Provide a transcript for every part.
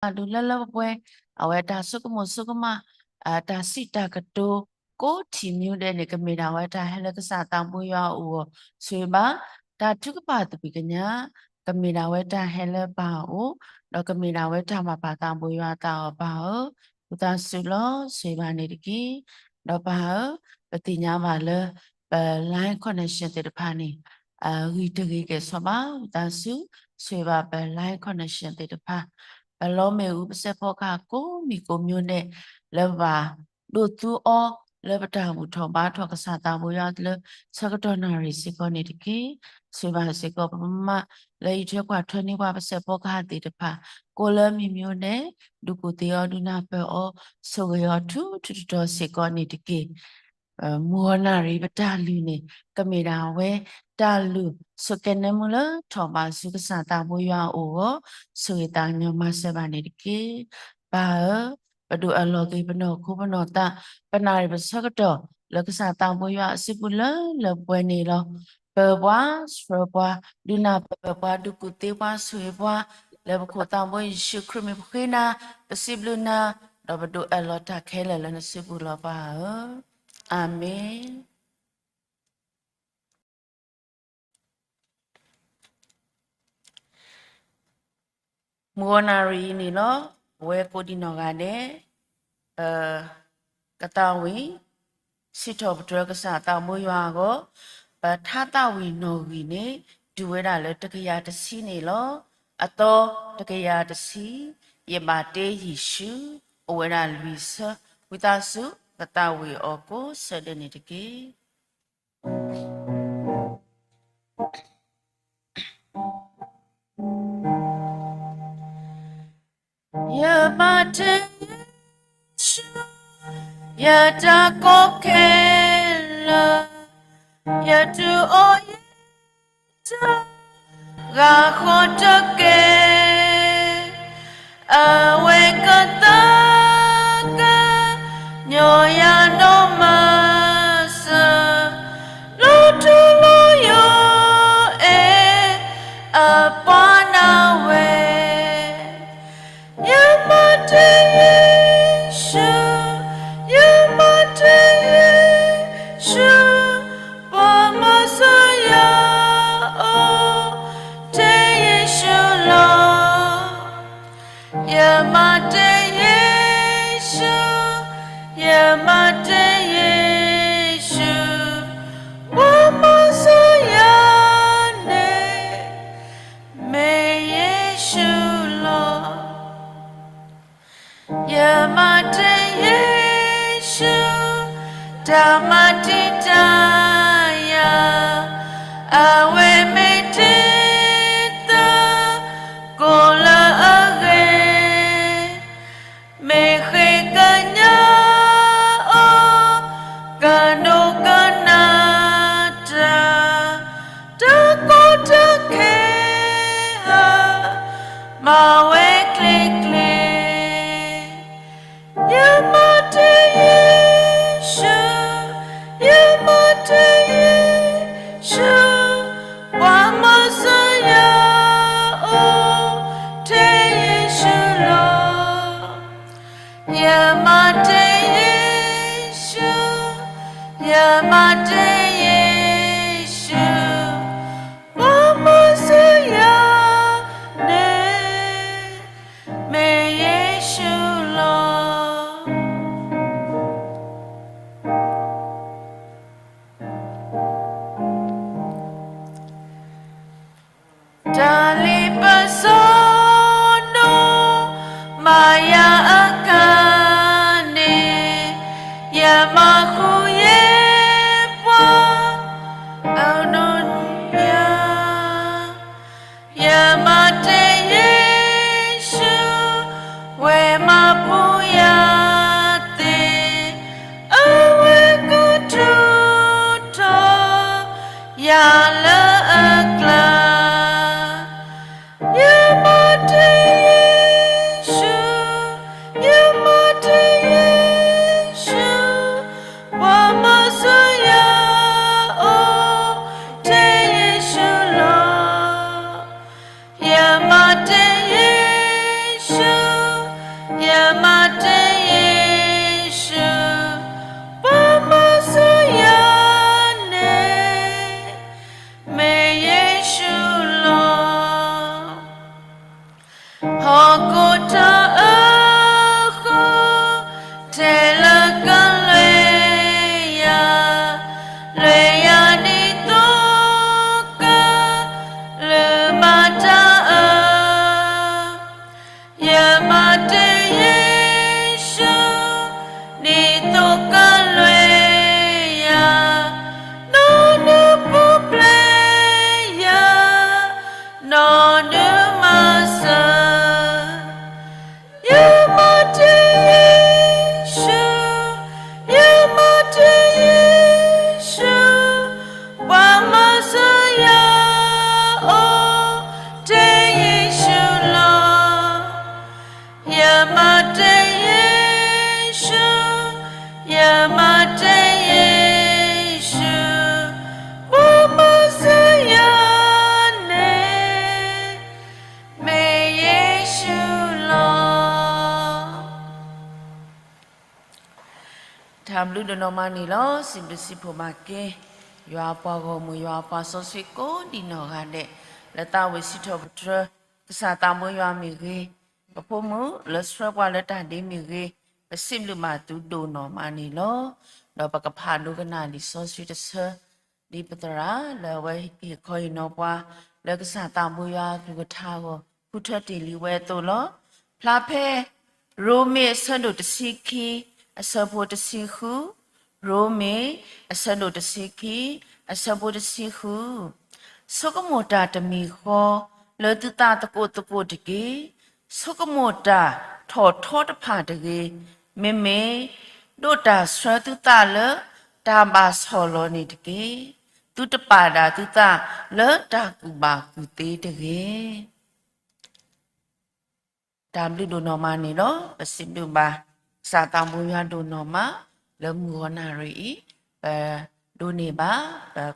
တၢ်မၤဒုးလၢလၢပှဲၤပှဲၤ, အဝဲတၢ်ဆိကမိၣ်ဆိကမး, တၢ်စံးတၢ်ကတိၤ ကိးထံၣ်မံၤဒဲးန့ၣ် ကမ့ၢ်ဒၣ်ဝဲတၢ်ဟဲလၢကစၢ်သးဘိယွၤအအိၣ်အဂီၢ် ဆိၣ်ဂ့ၤဘၣ်, တၢ်ထုကဖၣ်သဘံၣ်ကညး ကမ့ၢ်ဒၣ်ဝဲတၢ်ဟဲလၢပၢ်အအိၣ်, ဒီးကမ့ၢ်ဒၣ်ဝဲတၢ်မၤပာ်သးဘိယွၤအသးအီၤပၢ်ဧၢ, ဝံသးစူၤလီၤ ဆိၣ်ဂ့ၤဘၣ်န့ၣ်တက့ၢ်. ဒီးပၢ်ဧၢ, ပသ့ၣ်ညါဘၣ်လၢ ပ line connection သ့ၣ်တဖၣ်န့ၣ် ဂံၢ်တဂ့ၤကဲၣ်ဆိးဘၣ် ဝံသးစူၤ ဆိၣ်ဂ့ၤဘၣ်ပ line connection သ့ၣ်တဖၣ်, ပလီမ့ၣ်အူပစဲးဖီကဟၣ်ကိးမံၤကိးမံၤဒဲး လၢပဘၣ်ဒိးသူအီၤ လၢပတၢ်ဘူၣ်ထီၣ်ဘါထီၣ်ကစၢ်သးဘိယွၤလၢ ဆၢကတီၢ်နၣ်ရံၣ်စ့ၢ်ကီးန့ၣ်တက့ၢ်. ဆိၣ်ဂ့ၤဘၣ်စ့ၢ်ကီးပမါ လၢအံးထွဲကွၢ်ထွဲန့ၢ်ပှၤပစဲးဖီကဟၣ်သ့ၣ်တဖၣ် ကိးလၢမံၤမံၤဒဲး ဒုးကူၣ်သ့အီၤ ဒုးနၢ်ပၢၢ်အီၤ ဆိၣ်ဂ့ၤအီၤထူထူတီတီစ့ၢ်ကီးန့ၣ်တက့ၢ်. မုၢ်ဂီၤနၣ်ရံၣ်ပတၢ်လုၢ်န့ၣ် ကမ့ၢ်ဒၣ်ဝဲတၢ်လုၢ် ဆိးကဲနဲမူလၢထီၣ်ဘးဆူကစၢ်သးဘိယွၤအအိၣ်အဂီၢ် ဆိၣ်ဂ့ၤသးကညီၤမၤစၢၤဘၣ်န့ၣ်တက့ၢ်. ပၢ်ဧၢ, ပဒုးအၢၣ်လီၤက့ၤပနီၢ်ခိပနီၢ်သး ပနၣ်ရံၣ်ပဆၢကတီၢ် လၢကစၢ်သးဘိယွၤအစုပူၤလၢလၢပှဲၤပှဲၤန့ၣ်လီၤ. ပၢၤပှၤ ဆှၢပှၤ ဒုးနၢ်ပၢၢ်ပှၤ ဒုးကူၣ်သ့ပှၤ ဆိၣ်ဂ့ၤပှၤ လၢပခိၣ်သးဘိယ့ၣ်ၡူးခရံာ်မံၤပဃ့နၤ ပစံးဘျုးနၤ ဒီးပဒုးအၢၣ်လီၤတၢ်ခဲလၢာ်လၢနစုပူၤလီၤပၢ်ဧၢ. အၤမ့ၣ်. မုၢ်ဂီၤနၣ်ရံၣ်အံၤန့ၣ်လီၤ ပဝဲကိးဒံးနီၢ်ဂၤဒဲး ပကသးဝံၣ် စံးထီၣ်ပတြၢၤကစၢ်သးဘိယွၤအဂီၢ် ပထါသးဝံၣ်နီၣ်ဂံၢ်န့ၣ် တုၤဝဲဒၣ်လၢတကယၤတဆံန့ၣ်လီၤ. အသီတကယၤတဆံ ယဘၣ်တ့ယ့ၣ်ၡူး အိၣ်ဝဲဒၣ်လွံၢ်ဆၢ ဝံသးစူၤကသးဝံၣ်အီၤကိးဆၢဒဲးန့ၣ်တက့ၢ်. ယမၤတ့ယ့ၣ်ၡူး ယတၢ်ကိးခဲလၢာ် ယတူၢ်အိၣ်ယတၢ် ဂၤဃီတက့ၢ်. အဝဲကသးကညီၤယၤနီၢ်မၤစၢၤ လီၤထူလီၤယိာ်အဲၣ် အပှၤနၢ်ဝဲ ယမၤတ့ယ့ၣ်ၡူး, ယမၤတ့ယ့ၣ်ၡူး, ပှၤမၤစၢၤယၤအိၣ် တ့ယ့ၣ်ၡူးလီၤ. ယမၤတ့ယ့ၣ်ၡူး, ယမၤတ့ယ့ၣ်ၡူး, ပှၤမၤစၢၤယၤန့ၣ် မ့ၢ်ယ့ၣ်ၡူးလီၤ. ယမၤတ့ယ့ၣ်ၡူး, တၢ်မၤတံာ်တာ်ယၤ, အဝဲမ့ၢ်တ့သကိးလၢအဂ့ၤ, မ့ၢ်ဃ့ကညးအီၤ ကဒိကနၣ်တၢ်, တၢ်ကီတၢ်ခဲဧၢ, မၤဝဲချ့ချ့. ယမၤတ့ယ့ၣ်ၡူး, ယမၤတ့ယ့ၣ်ၡူး, ပှၤမၤစၢၤ ယမၤတ့ၢ်ယ့ၣ်ၡူး, ပှၤမၤစၢၤယၤန့ၣ် မ့ၢ်ယ့ၣ်ၡူးလီၤ. ဟီၣ်ခိၣ်တၢ်အၢဃီ, ထဲလၢကလွဲယၤ, လွဲယၤဒ်သိးကလုၢ်ဘၣ်တၢ်အၢ ယမၤတ့ၢ်ယ့ၣ်ၡူး, ဒ်သိးကလွဲယၤ, နီၢ်ဒုးပူၤဖျဲးယၤ, နီၢ်ဒုးမၤစၢၤ. ယမၤတ့ၢ်ယ့ၣ်ၡူး, ယမၤတ့ၢ်ယ့ၣ်ၡူး, ပှၤမၤစၢၤယၤအိၣ်ထဲယ့ၣ်ၡူးလီၤ. ယမၤတ့ၢ်ယ့ၣ်ၡူး, ယမၤတ့ၢ်ယ့ၣ်ၡူး, ပှၤမၤစၢၤယၤန့ၣ် မ့ၢ်ယ့ၣ်ၡူးလီၤ. တၢ်ဘျုးဒိၣ်နီၢ်မးန့ၣ်လီၤ. စံးဘျုးစံးဖှိၣ်ဘၣ်က့ၤ ယွၤအပှၤဂီၢ်မုၢ် ယွၤအပှၤစီဆှံကိးဒံးနီၢ်ဂၤဒဲး, လၢသးဝံၣ်စံးထီၣ်ပတြၢၤ ကစၢ်သးဘိယွၤမ့ၢ်ဂ့ၤ, ပဖိမုၣ်လၢဆှၢပှၤလၢတၢ်ဒ့မ့ၢ်ဂ့ၤ, ပစံးဘျုးဘၣ်သုဒိၣ်နီၢ်မးန့ၣ်လီၤ. ဒီးပကဖးဒိကနၣ်လံာ်စီဆှံတဆၢ ဒ်ပသရၣ်လၢအဝဲဟ့ၣ်ခီဟ့ၣ်နီၤပှၤ လၢကစၢ်သးဘိယွၤအကလုၢ်ကထါအဂီၢ် ဃုထၢတ့ၢ်လံဝဲအသိးလီၤ. ဖျါဖဲ ရိမ့ၤအဆၢဒိၣ်တဆံခံ အဆၢဖိတဆံဃု, ရိမ့ၤအဆၢဒိၣ်တဆံခံ အဆၢဖိတဆံဃု, ဆိကမိၣ်တၢ်တမံၤဃီ လၢသုသးသကိးသကိးတက့ၢ်. ဆိကမိၣ်တၢ်ထီၣ်ထီတဖၣ်တဂ့ၤ, မ့မ့ၢ်ဒိးတၢ်ဆှၢသုသးလၢတၢ်ဘၣ်ဆီၣ်လီၤန့ၣ်တက့ၢ်. သုတပာ်ဒၣ်သုသးလၢတၢ်ကူၣ်ဘၣ်ကူၣ်သ့တဂ့ၤ. တၢ်ဘျုးဒိၣ်နီၢ်မးန့ၣ်လီၤ. ပစံးဘျုးဘၣ် ကစၢ်သးဘိယွၤဒိၣ်နီၢ်မး လၢမုၢ်ဂီၤနၣ်ရံၣ်အံၤ ပဒိးန့ၢ်ဘၣ်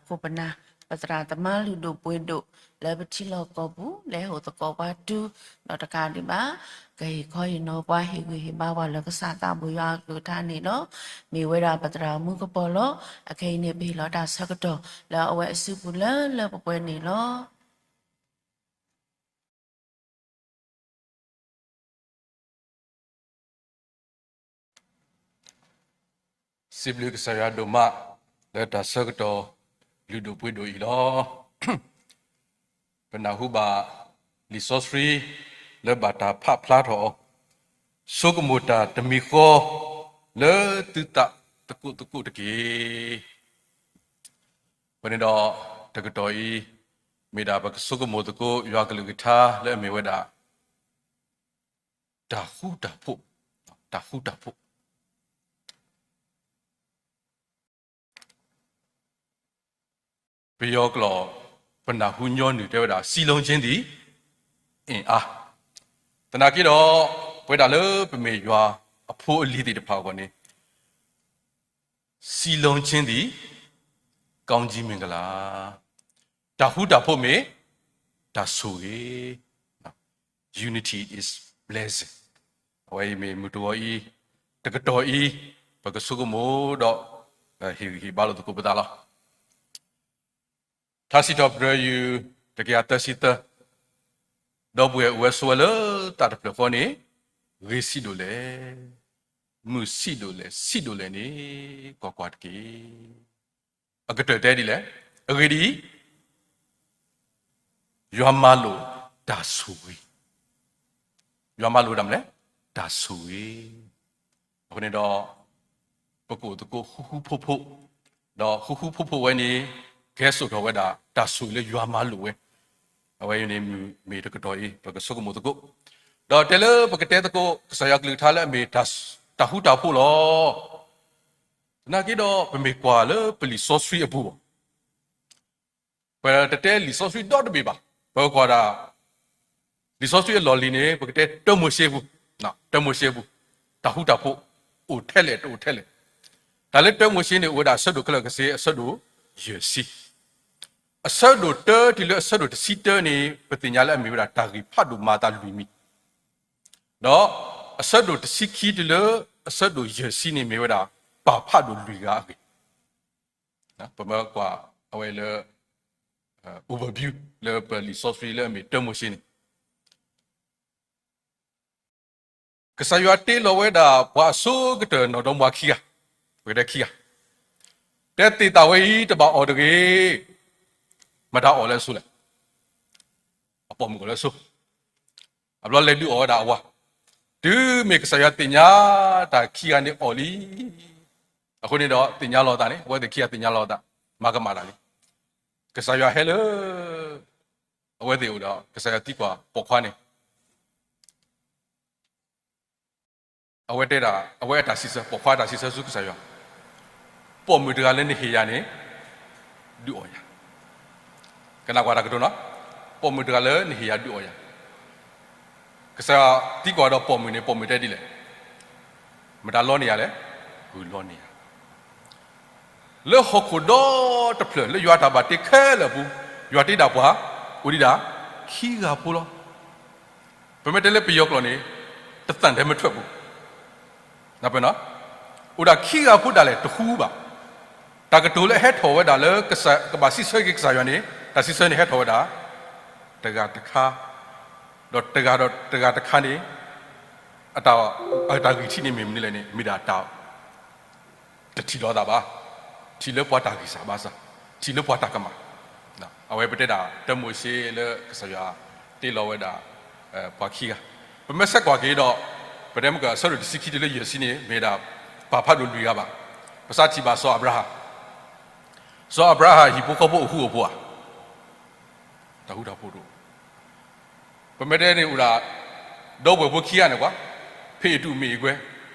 ပခိၣ်ပနၢ် ပသရၣ်သမါလုၢ်ဒိၣ်ပှ့ၤဒိၣ် လၢပထံလီၢ်ကီၢ်ပူၤ လၢဟဲအိၣ်သကိးပှၤတုၤ ဒီးတကးဒံးဘၣ် ကဟ့ၣ်ခီဟ့ၣ်နီၤပှၤ ဟ့ၣ်ဂံၢ်ဟ့ၣ်ဘါပှၤလၢကစၢ်သးဘိယွၤအကလုၢ်ကထါန့ၣ်လီၤ. မ့ၢ်ဝဲဒၣ်ပသရၣ်မူကပီၤလီၤ. အခဲအံၤန့ၣ် ပဟ့ၣ်လီၤတၢ်ဆၢကတီၢ် လၢအဝဲအစုပူၤလၢလၢပှဲၤပှဲၤန့ၣ်လီၤ. စံးဘျုးကစၢ်ယွၤဒိၣ်မး လၢတၢ်ဆၢကတီၢ်လုၢ်ဒိၣ်ပှ့ၤဒိၣ်အံၤလီၤ. ပနၢ်ဟူဘၣ်လံာ်စီဆှံ လၢဘၣ်တၢ်ဖးဖျါထီၣ်အီၤ, ဆိကမိၣ်တၢ်တမံၤဃီ လၢသုသးသကိးသကိးတက့ၢ်. အဃိန့ၣ်ဒီး တကတီၢ်အံၤ မ့ၢ်ဒၣ်ပကဆိကမိၣ်သကိး ယွၤကလုၢ်ကထါလၢအမ့ၢ်ဝဲဒၣ် တၢ်ဃူတၢ်ဖိး, တၢ်ဃူတၢ်ဖိး. ပယီၤကျိာ် ပနၢ်ဟူညီနုၢ်တဲဝဲဒၣ် စည်းလုံးခြင်းသည် အင်အား. သနာ်က့ဒီး ပဝဲဒၣ်လၢပမ့ၢ်ယွၤအဖိအလံၤသ့ၣ်တဖၣ်အဂီၢ်န့ၣ် စည်းလုံးခြင်းသည် ကောင်းကြီးမင်္ဂလာ, တၢ်ဃူတၢ်ဖိးမ့ၢ် တၢ်ဆိၣ်ဂ့ၤ, unity is blessing. အဝဲအံၤမ့ၢ်မုၢ်တဂီၤအံၤ, တကတီၢ်အံၤ, ပကဆိကမိၣ်ဒီး ဟ့ၣ်ဂံၢ်ဟ့ၣ်ဘါလိာ်သကိးပသးလီၤ. ထါစံးထီၣ်ပတြၢၤ ယူၢ် တကယၤသၢဆံသၢ, ဒီပုၢ်ဝဲၢ်အိၣ်ဝဲဆိးဝဲလၢသးတဖျၢၣ်ဃီန့ၣ် ဂ့ၤဆံးဒိၣ်လဲၣ်, မုာ်ဆံးဒိၣ်လဲၣ်, ဆံးဒိၣ်လဲၣ်န့ၣ် ကွၢ်ကွၢ်တက့ၢ်. အကတၢၢ်တဲဒ်လဲၣ်. အဂ့ၢ်ဒ်အံၤ, ယွၤမၤလိာ်တၢ်ဆိၣ်ဂ့ၤ, ယွၤမၤလိာ်တၢ်မနုၤလဲၣ်, တၢ်ဆိၣ်ဂ့ၤ. အဃိန့ၣ်ဒီး ပကအိၣ်သကိးဃူဃူဖိးဖိး, ဒီးဃူဃူဖိးဖိးဝဲန့ၣ် ကဟဲစိာ်ထီၣ်ဝဲဒၣ် တၢ်ဆိၣ်ဂ့ၤလၢယွၤမၤလိာ်ဝဲ. အဝဲအံၤန့ၣ်မ့ၢ်တကတီၢ်အံၤ ပကဆိကမိၣ်သကိး, ဒီးတဲလၢပကတဲသကိး ကစၢ်ယွၤကလုၢ်ကထါလၢအမ့ၢ် တၢ်ဃူတၢ်ဖိးလီၤ. သနာ်က့ဒီး ပမ့ၢ်ကွၢ်လၢပလံာ်စီဆှံအပူၤ ပတတဲလံာ်စီဆှံဒီတဘ့ၣ်ဘၣ်. ပကွၢ်ဒၣ် လံာ်စီဆှံအလီၢ်လံၤန့ၣ် ပကတဲတၢမိၤၡ့ပူၤ, တၢမိၤၡ့ပူၤ, တၢ်ဃူတၢ်ဖိး အိၣ်ထဲလဲၣ်တအိၣ်ထဲလဲၣ်. တၢ်လၢတၢမိၤၡ့န့ၣ် အိၣ်ဝဲဒၣ်အဆၢဒိၣ်ခဲလၢာ်ကဆ့ အဆၢဒိၣ်ယဲၢ်ဆံ, အဆၢဒိၣ်တၢတုၤလၢအဆၢဒိၣ်တဆံတၢန့ၣ် ပသ့ၣ်ညါလၢအမ့ၢ်ဝဲဒၣ်တၢ်ဂ့ၢ်ဖးဒိၣ်မၤအသးလွံၢ်မံၤ ဒီး အဆၢဒိၣ်တဆံခံတုၤလၢအဆၢဒိၣ်ယဲၢ်ဆံန့ၣ်မ့ၢ်ဝဲဒၣ် ပၢ်ဖးဒိၣ်လွံၢ်ဂၤအဂ့ၢ်, ပမ့ၢ်ကွၢ်အဝဲလၢ overview လၢပလံာ်စီဆှံလၢအမ့ၢ်တၢမိၤၡ့န့ၣ် ကစၢ်ယွၤတ့လီၤဝဲဒၣ်ပှၤအဆိကတၢၢ်နီၢ်ဒီမါဝၤခံဂၤ, ပကတဲခံဂၤ, တဲသ့ၣ်သၣ်ဝဲအံၤတဘၣ်အီၣ်တဂ့ၤ, မတၤအီၣ်လၢအဆိလဲၣ်, အပိာ်မုၣ်အီၣ်လၢအဆိ, အဘျီလဲၤဒုးအီၣ်ဝဲဒၣ်အဝၤ, တုၤမ့ၢ်ကစၢ်ယွၤသ့ၣ်ညါတၢ်ခံဂၤန့ၣ်အီၣ်လံ, အဃိန့ၣ်ဒီးသ့ၣ်ညါလီၤအသးန့ၣ် အဝဲသ့ၣ်ခံဂၤသ့ၣ်ညါလီၤအသး, မၤကမၣ်တၢ်လံ, ကစၢ်ယွၤဟဲလၢ အဝဲသ့ၣ်အိၣ်ဒီး ကစၢ်ယွၤသံကွၢ်ပိာ်ခွါန့ၣ် အဝဲတဲဒၣ် အဝဲအတၢ်စံးဆၢ ပိာ်ခွါအတၢ်စံးဆၢဆူကစၢ်ယွၤ, ပိာ်မုၣ်တဂၤလၢနဟ့ၣ်ယၤန့ၣ် ဒုးအီၣ်ယၤ, ကနၣ်ကွၢ်တၢ်ကတိၤနီၤ, ပိာ်မုၣ်တဂၤလၢနဟ့ၣ်ယၤဒုးအီၣ်ယၤ, ကစၢ်ယွၤသံကွၢ်ဒီးပိာ်မုၣ်န့ၣ် ပိာ်မုၣ်တဲဒ်လဲၣ်, မတၤလီန့ၢ်ယၤလဲၣ်, ဂုၢ်လီန့ၢ်ယၤ လၢဟီၣ်ခိၣ်ဒီတဖျၢၣ်လၢယွၤတၢ်ဘၣ်တ့ခဲလၢာ်အပူၤ, ယွၤတ့ဒၣ်ပှၤ, အိၣ်ဒံးဒၣ်, ခံဂၤဖိလီၤ. ပမ့ၢ်တဲလၢပယီၤကျိာ်န့ၣ်, တသံထဲမထွက်ဘူး, အိၣ်ဒၣ်ခံဂၤဖိဒၣ်လဲာ်တဃူဘၣ်. တၢ်ကတိၤလၢအဟဲထီၣ်ဝဲဒၣ်လၢ ကဘၣ်စံးဆၢက့ၤကစၢ်ယွၤန့ၣ်, တၢ်စံးဆၢန့ၣ်ဟဲထီၣ်ဝဲဒၣ်, တဂၤတခါ, ဒီးတဂၤဒီးတဂၤတခါန့ၣ်, အတၢ်ဂံၢ်ထံးန့ၣ်မ့ၢ်မနုၤလဲၣ်န့ၣ် မ့ၢ်ဒၣ်တၢ် တထံၣ်လိာ်သးဘၣ်, ထံၣ်လၢပှၤတၢ်ဂံၢ်စၢ်ဘါစၢ်, ထံၣ်လၢပှၤတၢ်ကမၣ်, အဝဲပတဲဒၣ် တၢမိၤၡ့လၢကစၢ်ယွၤတ့လီၤဝဲဒၣ် ပှၤခံဂၤ, ပမ့ၢ်ဆဲးကွၢ်က့ၤဒီး, ပတဲမ့ၢ်က အဆၢဒိၣ်တဆံခံတုၤလၢယဲၢ်ဆံန့ၣ် မ့ၢ်ဒၣ်ပၢ်ဖးဒိၣ်လွံၢ်ဂၤဘၣ်. ပစးထံၣ်ဘၣ်စီၤအၤဘြၤဟၣ်, စီၤအၤဘြၤဟၣ်ဟံၣ်ဖိဃီဖိအိၣ်ဃူအိၣ်ဖိးဧါ, တၢ်ဃူတၢ်ဖိးတအိၣ် ပမ့ၢ်တဲန့ၣ်အိၣ်ဒၣ်, ဒီပုၢ်ဝဲၢ်ဖိခံဂၤန့ၣ်ကွၢ်, ဖံးအီၣ်တူာ်မ့ၢ်အီၣ်ကွဲ,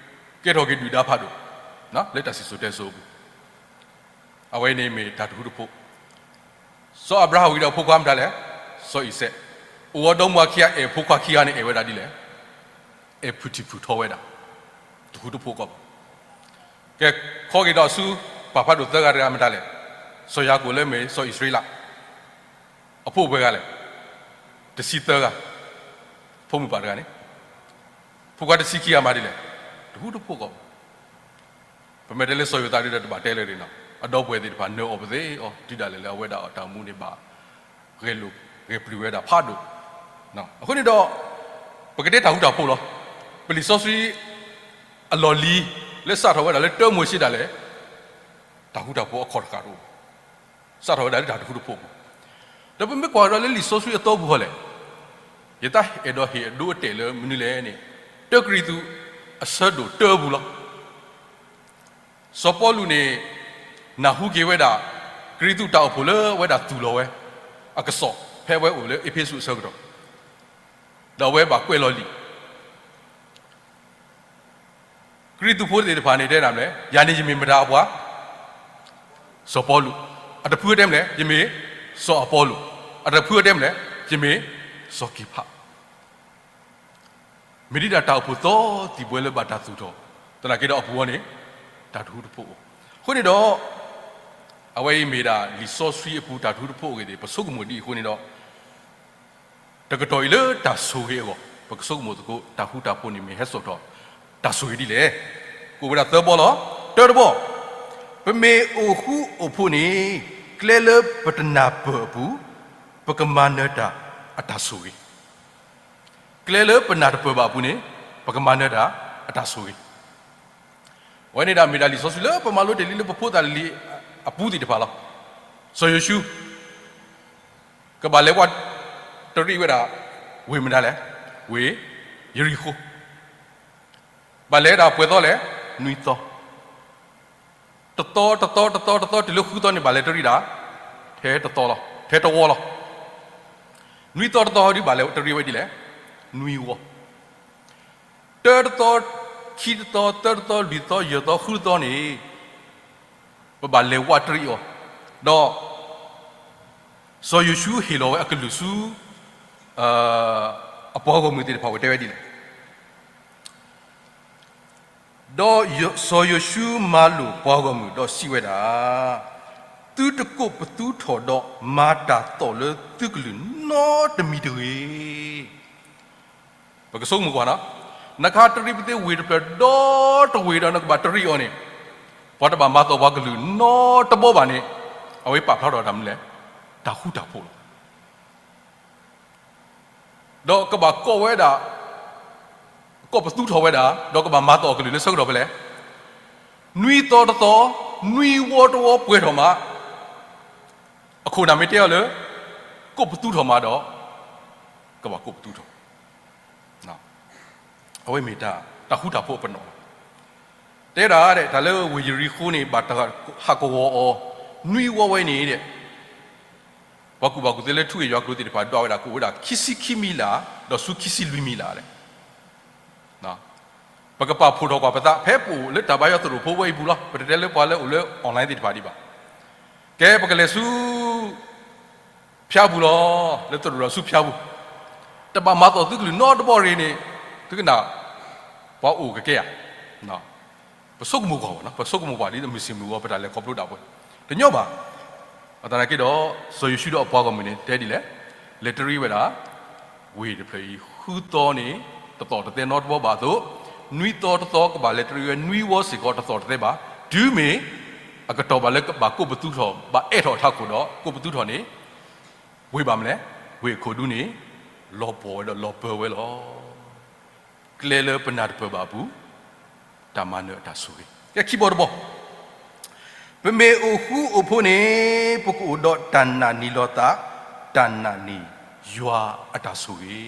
ကဲထီၣ်က့ၤဒုၣ်ဒါဖးဒိၣ်, လၢတၢ်စံၣ်စိၤတဲစိၤအပူၤ, အဝဲန့ၣ်မ့ၢ်တၢ်တဃူတဖိး, စီၤအၤဘြၤဟၣ်ဝံၤဒီးဖိခွါမတၤလဲၣ်, စီၤအံၤစဲး, အိၣ်ဝဲဒီမါခံဂၤ အဲၣ်ဖိခွါခံဂၤန့ၣ် အဲၣ်ဝဲဒၣ်ဒ်လဲၣ်, အဲၣ်ဖုၣ်ထံၣ်ဖုၣ်ထီဝဲဒၣ်, တဃူတဖိးကီးဘၣ်. ကဲ, ခီက့ၤဒီးဆူ, ပၢ်ဖးဒိၣ်သၢဂၤတဂၤမတၤလဲၣ်, စီၤယၤကိာ်လၢမ့ၢ်စီၤအံၣ်စရ့လး အဖိပှဲၤဂၤလဲၣ်, တဆံသၢဂၤ, ဖိမုၣ်ပၢ်တဂၤန့ၣ်, ဖိခွါတဆံခံဂၤမတၤဒ်လဲၣ်, တဃူတဖိးကီးဘၣ်. ပမ့ၢ်တဲလၢစီၤယိၤသးဒ်ဒီးတဘၣ်တဲလၢၤန့ၣ်နီၤ, အဒီပုၢ်ဝဲၢ်သ့ၣ်တဖၣ်နၢၤအီၣ်ပသ့အီၤ တုၤဒၣ်လဲာ်လၢအဝဲဒၣ်အတၢ်အိၣ်မူန့ၣ်ဘၣ်, ဂဲၤလိာ်ဂဲၤပျုၢ်ဝဲဒၣ်ဖးဒိၣ်, အဃိန့ၣ်ဒီး, ပကတဲတၢ်ဃူတၢ်ဖိးလီၤ. ပလံာ်စီဆှံ အလီၢ်လံၤ လၢစးထီၣ်ဝဲဒၣ်လၢတၢမိၤၡ့ဒၣ်လဲာ်, တၢ်ဃူတၢ်ဖိးအခီၣ်တဃၣ်တအိၣ်ဘၣ်, စးထီၣ်ဝဲဒၣ်လၢတၢ်တဃူတဖိးအပူၤ, ဒီးပမ့ၢ်ကွၢ်ကဒီးလၢလံာ်စီဆှံအသီပူၤဃီလဲၣ်, ယတၢ်အဲၣ်ဒိးဟ့ၣ်အဒိအတဲာ်လၢမနုၤလဲၣ်န့ၣ်, တၢကရံၣ်သူး အဆၢဒိၣ်တၢပူၤလီၤ. စီၤပီလူးန့ၣ် နၢ်ဟူက့ၤဝဲဒၣ် ကရံၣ်သူးတၢ်အိၣ်ဖှိၣ်လၢအဝဲဒၣ်သူၣ်လီၤဝဲ အကစီၣ် ဖဲအဝဲအိၣ်လၢအ့းဖ့းစူးအဆၢကတီၢ်, ဒီးအဝဲဘၣ်ကွဲးလီၤလံာ် ကရံၣ်သူးဖိသ့ၣ်တဖၣ်န့ၣ်တဲဒၣ်မ့ၢ်, ယၤန့ၣ်ယမ့ၢ်မတၤအပှၤ, စီၤပီလူး, အတဖုအတဲမ့ၢ်လဲၣ်, ယမ့ၢ်စီၤအပီလိၣ်, အတဖုအတဲမ့ၢ်လဲၣ်, ယမ့ၢ်စီၤက့ၤဖး မ့ၢ်ဒ်ဒၣ်တၢ်အိၣ်ဖှိၣ်သီသံၣ်ဘှဲလၢဘၣ်တၢ်သူၣ်ထီၣ်, သနာ်က့ဒီးအပူၤအံၤန့ၣ်, တၢ်တဃူတဖိးအိၣ်, အဃိန့ၣ်ဒီး, အဝဲအံၤမ့ၢ်ဒၣ်လံာ်စီဆှံအပူၤတၢ်တဃူတဖိးအဂ့ၢ်သ့ၣ် ပဆိကမိၣ်ဒ်အံၤအဃိန့ၣ်ဒီး, တကတီၢ်အံၤလၢတၢ်ဆိၣ်ဂ့ၤအဂီၢ် ပကဆိကမိၣ်သကိး တၢ်ဃူတၢ်ဖိးန့ၣ်မ့ၢ်ဟဲစိာ်ထီၣ် တၢ်ဆိၣ်ဂ့ၤဒ်လဲၣ်. ကအိၣ်ဝဲဒၣ်သၢဘီလီၤ. တၢတဘီ, ပမ့ၢ်အိၣ်ဃူအိၣ်ဖိးန့ၣ်, ကျဲလၢပတနၢ်ပၢၢ်အပူၤ, ပကမၤနၢၤတၢ်အတၢ်ဆိၣ်ဂ့ၤ ကျဲလၢပနၢ်တပၢၢ်ဘၣ်အပူၤန့ၣ်, ပကမၤနၢၤတၢ်အတၢ်ဆိၣ်ဂ့ၤ. အဝဲန့ၣ်ဒၣ်မ့ၢ်ဒၣ်လံာ်စီဆှံလၢပမၤလိတ့ၢ်လံလၢပဖိသၣ်လံၤအပူၤသ့ၣ်တဖၣ်လီၤ. စီၤယိၤၡူ ကဘၣ်လဲၤဝးတရံးဝဲဒၣ် ဝ့ၢ်မတၤလဲၣ်, ဝ့ၢ်ယရံၣ်ဃိၤ, ဘၣ်လဲၤဒၣ်ပှဲၤသီလဲၣ်, နွံသီ တသီ တသီ တသီ တသီ တုၤလၢဃုသီန့ၣ် ဘၣ်လဲၤတရံးဒၣ် ထဲတသီလီၤ, ထဲတဝီလီၤ. နွံသီတသီဒုးဘၣ်လဲၤတရံးဝဲဒ်လဲၣ်, နွံဝီ. တၢတသီ, ခံတသီ, သၢတသီ, လွံၢ်သီ, ယဲၢ်သီ, ဃုသီန့ၣ်, ပဘၣ်လဲၤဝးတရံးအီၤ, ဒီး စီၤယိၤၡူဟ့ၣ်လီၤဝဲအကလုၢ်ဆူ အပှၤဂီၢ်မုၢ်သ့ၣ်တဖၣ်ဝဲတဲဝဲဒ်လဲၣ်. ဒီးစီၤယိၤၡူမၤလိာ်ပှၤဂီၢ်မုၢ်ဒီးစံးဝဲဒၣ်, သုတကိးပသူထီၣ်ဒီးမၤတၢ်သီၣ်လၢသုကလုၢ်နီတမံၤတဂ့ၤ. ပကဆိကမိၣ်ကွၢ်နီၤ, နကဟးတရံးပသ့ၣ်ဝ့ၢ်တဖျၢၣ်ဒီတဝ့ၢ်ဒီးနကဘၣ်တရံးအီၤန့ၣ်, ပှၤတဘၣ်မၤသီၣ်ပှၤကလုာ်နီတဘီဘၣ်န့ၣ်, အဝဲပာ်ဖျါထီၣ်တၢ်မနုၤလဲၣ်, တၢ်ဃူတၢ်ဖိးလီၤ. ဒီးကဘၣ်ကိးဝဲဒၣ်, ကိးပသူထီၣ်ဝဲဒၣ်, ဒီးကဘၣ်မၤသီၣ်အီၤကလုာ်လၢဆၢကတီၢ်ဖဲလဲၣ်, နွံသီတသီ, နွံဝီတဝီပှဲၤထီၣ်မး, အခိၣ်နၢ်မ့ၢ်တဲအီၤလၢ ကိးပသူထီၣ်မးဒီး, ကဘၣ်ကိးပသူထီၣ် အဝဲမ့ၢ်တၢ်ဃူတၢ်ဖိးအပနီၣ်လီၤ. တဲဒၣ်ဒဲး တၢ်လၢဝ့ၢ်ယရံၤဃိန့ၣ် ဘၣ်တၢ်ဟးကဝီၤအီၤ နွံဝီဝဲန့ၣ်ဒဲး, ပှၤကူၣ်ဘၣ်ကူၣ်သ့လၢထူၣ်ယွၤကျိၤသ့ၣ်တဖၣ် ဒွးဝဲဒၣ်ကအိၣ်ဝဲဒၣ်ခံဆံခံမံၤလၢ် ဒီးဆူခံဆံလွံၢ်မံၤလၢ်လဲၣ်. ပကပာ်ဖှိၣ်ထီၣ်ကွၢ်ပသး ဖဲပအိၣ်လၢတၢ်ဘါယွၤသရိာ်ဖိဝဲအံၤပူၤလီၤ. ပတတဲလၢပှၤလၢအိၣ်လၢ online သ့ၣ်တဖၣ်ဒံးဘၣ်. ကဲ ပကလဲၤဆူ ဖၠါပူၤလီၤ. လၢသရိာ်ဒီးဆူဖၠါပူၤ, တဘၣ်မၤသီၣ်သုကလုာ်နီတဘီရ့ၣ်န့ၣ်, သုကနၣ် ပှၤအိၣ်ကကဲဧါ. ပဆိကမိၣ်ကွၢ်ဘၣ်, ပဆိကမိၣ်ကွၢ်ဒ်မုၢ်ဆ့ၣ်မုၢ်ဂီၤ ပတၢ်လဲၤခီဖျိဒၣ်ပှဲၤ, တညီဘၣ်. အသနာ်က့ဒီး စီၤယိၤၡူဒီးအပှၤဂီၢ်မုၢ်န့ၣ် တဲဒ်လဲၣ်, လဲၤတရံးဝဲဒၣ် ဝ့ၢ်တဖျၢၣ်အံၤ ဃုသီန့ၣ် တသီၣ်တသဲနီတဘီဘၣ်အသိး, နွံသီတသီကဘၣ်လဲၤတရံးဝဲ နွံဝီစ့ၢ်ကီး တသီၣ်တသဲဘၣ်. တုၤမ့ၢ် အကတီၢ်ဘၣ်လၢကဘၣ်ကိးပသူထီၣ် ဘၣ်အဲးထီၣ်အထးခိၣ်ဒီး ကိးပသူထီၣ်န့ၣ်, ဝ့ၢ်ဘၣ်မနုၤလဲၣ်, ဝ့ၢ်အခိၣ်ဒူန့ၣ် လီၤပှီၢ်ဝဲဒီးလီၤပၢၤဝဲလီၤ. ကျဲလၢပနၢ်တပၢၢ်ဘၣ်အပူၤ, တၢ်မၤနၢၤအတၢ်ဆိၣ်ဂ့ၤ. ကဲ ခံဘီတဘီ, ပမ့ၢ်အိၣ်ဃူအိၣ်ဖိးန့ၣ် ပကအိၣ်ဒီးတၢ်နာ်န့ၢ်လီၤသး, တၢ်နာ်န့ၢ်ယွၤအတၢ်ဆိၣ်ဂ့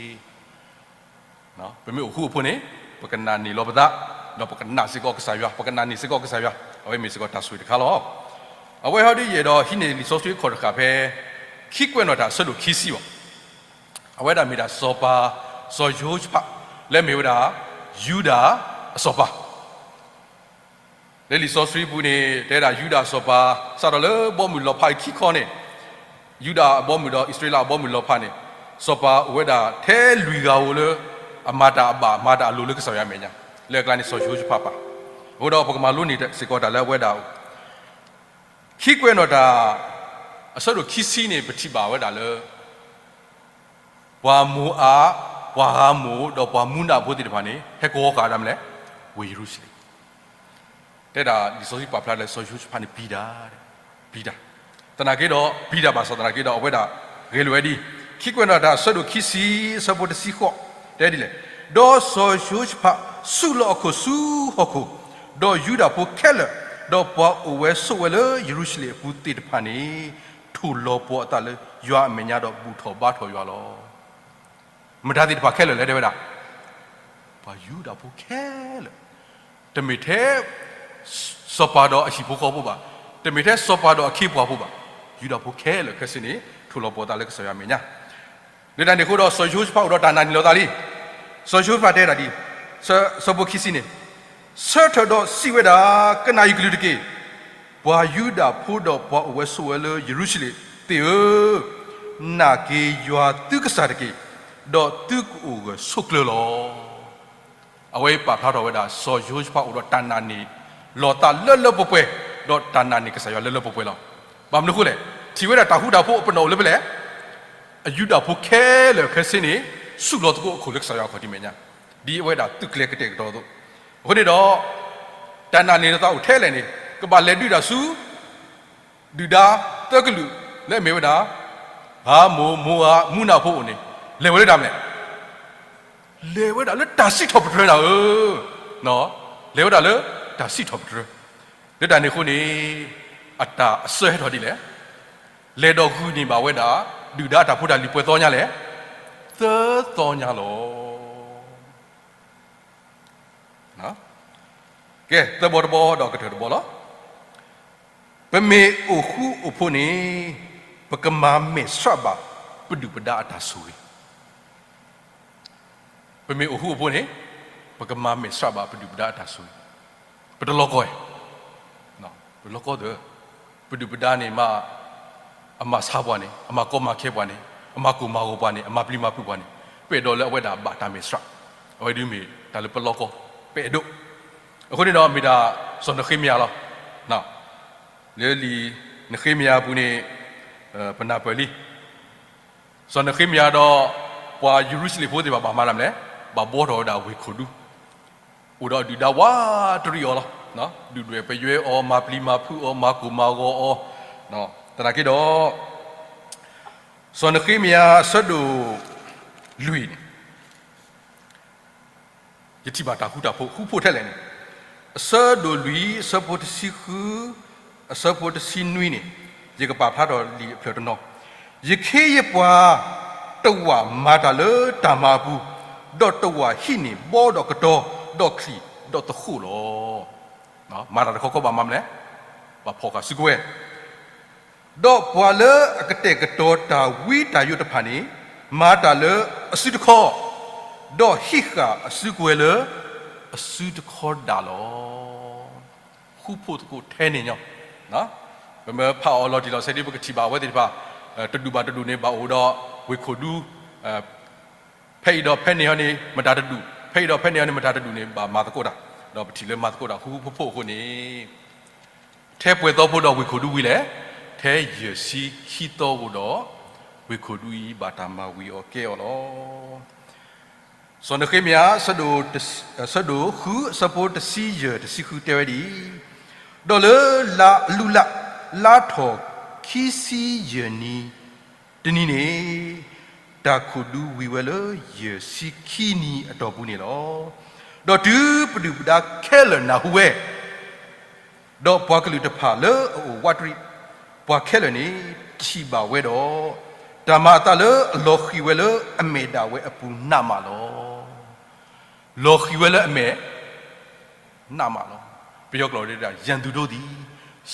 ၤ. ပမ့ၢ်အိၣ်ဃူအိၣ်ဖိးန့ၣ် ပကနာ်န့ၢ်လီၤပသး, ဒီးပကနာ်စ့ၢ်ကီးကစၢ်ယွၤ, ပကနာ်န့ၢ်စ့ၢ်ကီးကစၢ်ယွၤ, အဝဲမ့ၢ်စ့ၢ်ကီးတၢ်ဆိၣ်ဂ့ၤတခါလီၤ. အဝဲဟီဒ်ယအဲၣ်ဒိးဟံးန့ၢ်လံာ်စီဆှံခီၣ်တဃာ်ဖဲ ခံကွဲးနီၣ်တၢ်အဆၢဒိၣ်ခံဆံဘၣ်. အဝဲဒၣ်မ့ၢ်ဒၣ်စီၤပၤ, စီၤယဟိၤၡဖး, လၢမ့ၢ်ဝဲဒၣ် ယူဒၤအစီၤပၤ လၢလံာ်စီဆှံပူၤန့ၣ် တဲဒၣ်ယူဒၤအစီၤပၤ စးထီၣ်လၢဘီမုၢ်လီၤဖးအခံခီန့ၣ်, ယူဒၤအဘီမုၢ်ဒီးအံၣ်စရ့လးအဘီမုၢ်လီၤဖးန့ၣ်, စီၤပၤအိၣ်ဝဲဒၣ်ထဲလွံၢ်ဂၤဧိၤလၢ အမၤတၢ်အဘၣ် မၤတၢ်အလိၤလၢကစၢ်ယွၤအမဲာ်ညါ, လၢအကျါန့ၣ် စီၤယဟိၤၡဖးပၢ်, အဃိဒီးပကမၤလိန့ၢ်စ့ၢ်ကီးတၢ်လၢအဝဲဒၣ်အအိၣ် ခံကွဲးနီၣ်တၢ် အဆၢဒိၣ်ခံဆံန့ၣ် ပထံၣ်ဘၣ်ဝဲဒၣ်လၢ ပှၤမိၤအး, ပှၤအၤမိၣ် ဒီးပှၤမူနၢ်ဖိသ့ၣ်တဖၣ်န့ၣ် ဟဲကဝီၤဃာ်ဒၣ်မနုၤလဲၣ်, ဝ့ၢ်ယရူၤၡလ့ၣ်, တဲဒၣ်လံာ်စီဆှံပာ်ဖျါလၢစီၤယဟိၤၡဖးန့ၣ်ပျံၤတၢ်, ပျံၤတၢ်, သနာ်က့ဒီး ပျံၤတၢ်ဘၣ်ဆၣ်သနာ်က့ဒီး အဝဲဒၣ်ဂဲၤလိာ်ဝဲဒ်အံၤ, ခံကွဲးနီၣ်တၢ်အဆၢဒိၣ်ခံဆံ အဆၢဖိတဆံဃိး တဲဒ်လဲၣ်, ဒီးစီၤယဟိၤၡဖးဆူးလီၤအခိၣ်ဆူဟီၣ်ခိၣ်, ဒီးယူဒၤဖိခဲလၢာ်, ဒီးပှၤအိၣ်ဝဲဆိးဝဲလၢယရူၤၡလ့ၣ်အပူၤသ့ၣ်တဖၣ်န့ၣ် ထိၣ်လီၤပှီၢ်အသးလၢယွၤအမဲာ်ညါဒီးဘူၣ်ထီၣ်ဘါထီၣ်ယွၤလီၤ. မတၤသ့ၣ်တဖၣ်ခဲလၢာ်လဲၣ် တဲဝဲဒၣ်, ပှၤယူဒၤဖိခဲလၢာ်, တမ့ၢ်ထဲ စီၤပၤဒီးအဟံၣ်ဖိဃီဖိဘၣ်, တမ့ၢ်ထဲစီၤပၤဒီးအခ့အပှၤဖိဘၣ်, ယူဒၤဖိခဲလၢာ်ခဲဆ့န့ၣ် ထိၣ်လီၤပှီၢ်အသးလၢကစၢ်ယွၤအမဲာ်ညါ, လၢတၢ်န့ၣ်အဃိဒီး စီၤယဟိၤၡဖးအိၣ်ဒီးတၢ်နာ်န့ၢ်လီၤသးလံ, စီၤယဟိၤၡဖးတဲဒၣ်ဒ်အံၤ, ဆၢဖိခံဆံန့ၣ်, ဆၢထၢၣ်ဒီးစံးဝဲဒၣ်, ကနၣ်ယကလုၢ်တက့ၢ်. ပှၤယူဒၤဖိဒီးပှၤအိၣ်ဝဲဆိးဝဲလၢယရူၤၡလ့ၣ်သ့ၣ်ဧၢ, နာ်က့ၤယွၤသုကစၢ်တက့ၢ်, ဒီးသုကအိၣ်ဂၢၢ်ဆိးကျၢၤလီၤ. အဝဲပာ်ဖျါထီၣ်ဝဲဒၣ် စီၤယဟိၤၡဖးအိၣ်ဒီးတၢ်နာ်န့ၢ်လီၤသးလၢလၢပှဲၤပှဲၤ, ဒီးတၢ်နာ်န့ၢ်ကစၢ်ယွၤလၢလၢပှဲၤပှဲၤလီၤ. ဘၣ်မနုၤအဃိလဲၣ်, ထံၣ်ဝဲဒၣ်တၢ်ဃူတၢ်ဖိးအပနီၣ်အိၣ်လၢဖဲလဲၣ်, အယူဒၤဖိခဲလၢာ်ခဲဆ့န့ၣ် ဆူးလီၤသကိးအခိၣ်လၢကစၢ်ယွၤအခီၣ်ထံးမဲာ်ညါ, ဒ်အဝဲဒၣ်သုးကျဲၤကတဲာ်ကတီၤအသိး, အဃိန့ၣ်ဒီး တၢ်နာ်န့ၢ်လီၤသးအိၣ်ထဲလဲၣ်န့ၣ် ကဘၣ်လဲၤဒုးတၢ်ဆူ ဒုၣ်ဒါသၢကလုာ် လၢအမ့ၢ်ဝဲဒၣ် အၤမိၣ်, မိၤအး, မူနၤဖိအအိၣ်န့ၣ် လဲၤဝဲလၢတၢ်မနုၤလဲၣ်, လဲၤဝဲဒၣ်လၢတၢ်စံးထီၣ်ပတြၢၤနၤဧၢ, လဲၤဝဲဒၣ်လၢတၢ်စံးထီၣ်ပတြၢၤ, လၢတၢ်န့ၣ်အဃိန့ၣ် အတၢ်အစၢဟဲထီၣ်ဒ်လဲၣ်, လဲၤဒီးဂုာ်န့ၢ်ဘၣ်ဝဲဒၣ် ဒုၣ်ဒါအတၢ်ဖိတၢ်လံၤပှဲၤသီညါလဲၣ်, သၢသီညါလီၤ. ကဲ သၢဘီတဘီဒီးကတၢၢ်တဘီလီၤ. ပမ့ၢ်အိၣ်ဃူအိၣ်ဖိးန့ၣ် ပကမၤမဲာ်ဆှးဘၣ် ပဒုၣ်ပဒါအတၢ်ဆိၣ်ဂ့ၤ, ပမ့ၢ်အိၣ်ဃူအိၣ်ဖိးန့ၣ် ပကမၤမဲာ်ဆှးဘၣ်ပဒုၣ်ပဒါအတၢ်ဆိၣ်ဂ့ၤ, ပတလီၤကီဧါ, ပလီၤကီသၢ, ပဒုၣ်ပဒါန့ၣ်မ့ၢ် အမၤဆါပှၤန့ၣ်, အမၤကီမၤခဲပှၤန့ၣ်, အမၤကိၢ်မၤဂီၤပှၤန့ၣ်, အမၤပျံၤမၤဖုးပှၤန့ၣ်, ပအဲၣ်ဒိးလၢအဝဲဒၣ်ဘၣ်တၢ်မဲာ်ဆှး, အဝဲဒၣ်မ့ၢ်တၢ်လၢပလီၤကီ ပအဲၣ်ဒိး, အဃိန့ၣ်ဒီးမ့ၢ်ဒၣ် စီၤနဃ့မယၤလီၤ. လၢလံာ်နဃ့မယၤအပူၤန့ၣ် ပနၢ်ပၢၢ်လံ, စီၤနဃ့မယၤဒီး ပှၤယရူၤၡလ့ၣ်ဖိသ့ၣ်တဖၣ်ဘၣ်မၤတၢ်မနုၤလဲၣ်, ဘၣ်ဘှီထီၣ်ဝဲဒၣ်ဝ့ၢ်ခိၣ်ဒူ, အိၣ်ဒီးအဒုၣ်ဒါဝးတရံးအီၤလီၤ. ဒုၣ်ဒွဲၣ်ပယွဲအီၤ, မၤပျံၤမၤဖုးအီၤ, မၤကိၢ်မၤဂီၤအီၤ, သနာ်က့ဒီး စီၤနဃ့မယၤအဆၢဒိၣ်လွံၢ်န့ၣ် ယထံၣ်ဘၣ်တၢ်ဃူတၢ်ဖိး ဃူဖိးထဲလဲၣ်န့ၣ်, အဆၢဒိၣ်လွံၢ် အဆၢဖိတဆံဃု, အဆၢဖိတဆံနွံန့ၣ်, ယကပာ်ဖျါထီၣ်လံာ်အဖျၢၣ်တနီၤ, ယခ့ယပှၤတဝာ်မၤတၢ်လၢတၢ်မၤအပူၤ, ဒီးတဝာ်ဟံးန့ၢ်ဘီဒီးကတီၤ, ဒီးချံၣ်, ဒီးသဃိၣ်လီၤ. မၤတၢ်တခီခီဘၣ်မၤမနုၤလဲၣ်, ဘၣ်ဖီၣ်ဃာ်စုကဝဲၤ ဒီးပှၤလၢအကတဲာ်ကတီၤတၢ်ဝံတၢ်ယိးတဖၣ်န့ၣ်, မၤတၢ်လၢအစုတခီ, ဒီးဟံးဃာ်အစုကဝဲၤလၢအစုတခီဒၣ်လီၤ. ဃူဖိးသကိးထဲန့ၣ်ညီ, ပမ့ၢ်ဖးအီၤလီၤတံၢ်လီၤဆဲးဒီး ပကထံၣ်ဘၣ်အဝဲသ့ၣ်တဖၣ် တဒူၣ်ဘၣ်တဒူၣ်န့ၣ် ဘၣ်အိၣ်ဒီးဝ့ၢ်ခိၣ်ဒူ ဖဲအံၤဒီးဖဲန့ၣ်အီၤန့ၣ် မတၤတဒူၣ်, ဖဲအံၤဒီးဖဲန့ၣ်အီၤန့ၣ် မတၤတဒူၣ်န့ၣ် ဘၣ်မၤသကိးတၢ်, ဒီးပထံၣ်လၢမၤသကိးတၢ်ဃူဃူဖိးဖိးအဃိန့ၣ်, ထဲပှဲၤသီဖိဒီးဝ့ၢ်ခိၣ်ဒူဝံၤလဲၣ်, ထဲယဲၢ်ဆံခံသီအဃိဒီး ဝ့ၢ်ခိၣ်ဒူအံၤဘၣ်တၢ်မၤဝံၤအီၤကဲအီၤလီၤ. စီၤနဃ့မယၤ အဆၢဒိၣ်ဃု အဆၢဖိတဆံယဲၢ် တဆံဃုတဲဝဲဒ်အံၤ, ဒီးလၢလါအလူလး လါထီၣ်ခံဆံယဲၢ်နံၤ တနံၤန့ၣ်, တၢ်ခိၣ်ဒူဝံၤဝဲလၢယဲၢ်ဆံခံနံၤအတီၢ်ပူၤန့ၣ်လီၤ. ဒီးတုၤပဒုၣ်ပဒါခဲလၢာ်နၢ်ဟူဝဲ, ဒီးပှၤကလုာ်တဖၣ်လၢအအိၣ်ဝးတရံးပှၤခဲလၢာ်န့ၣ် ထံၣ်ဘၣ်ဝဲဒီး, တၢ်မၤအသးလၢအလီၤဃံၤဝဲလၢအမဲာ်ဒၣ်ဝဲအပူၤနးမးလီၤ. လီၤဃံၤဝဲလၢအမဲာ် နးမးလီၤ. ပယီၤကျိာ်ဒၣ် ရန်သူတို့သည်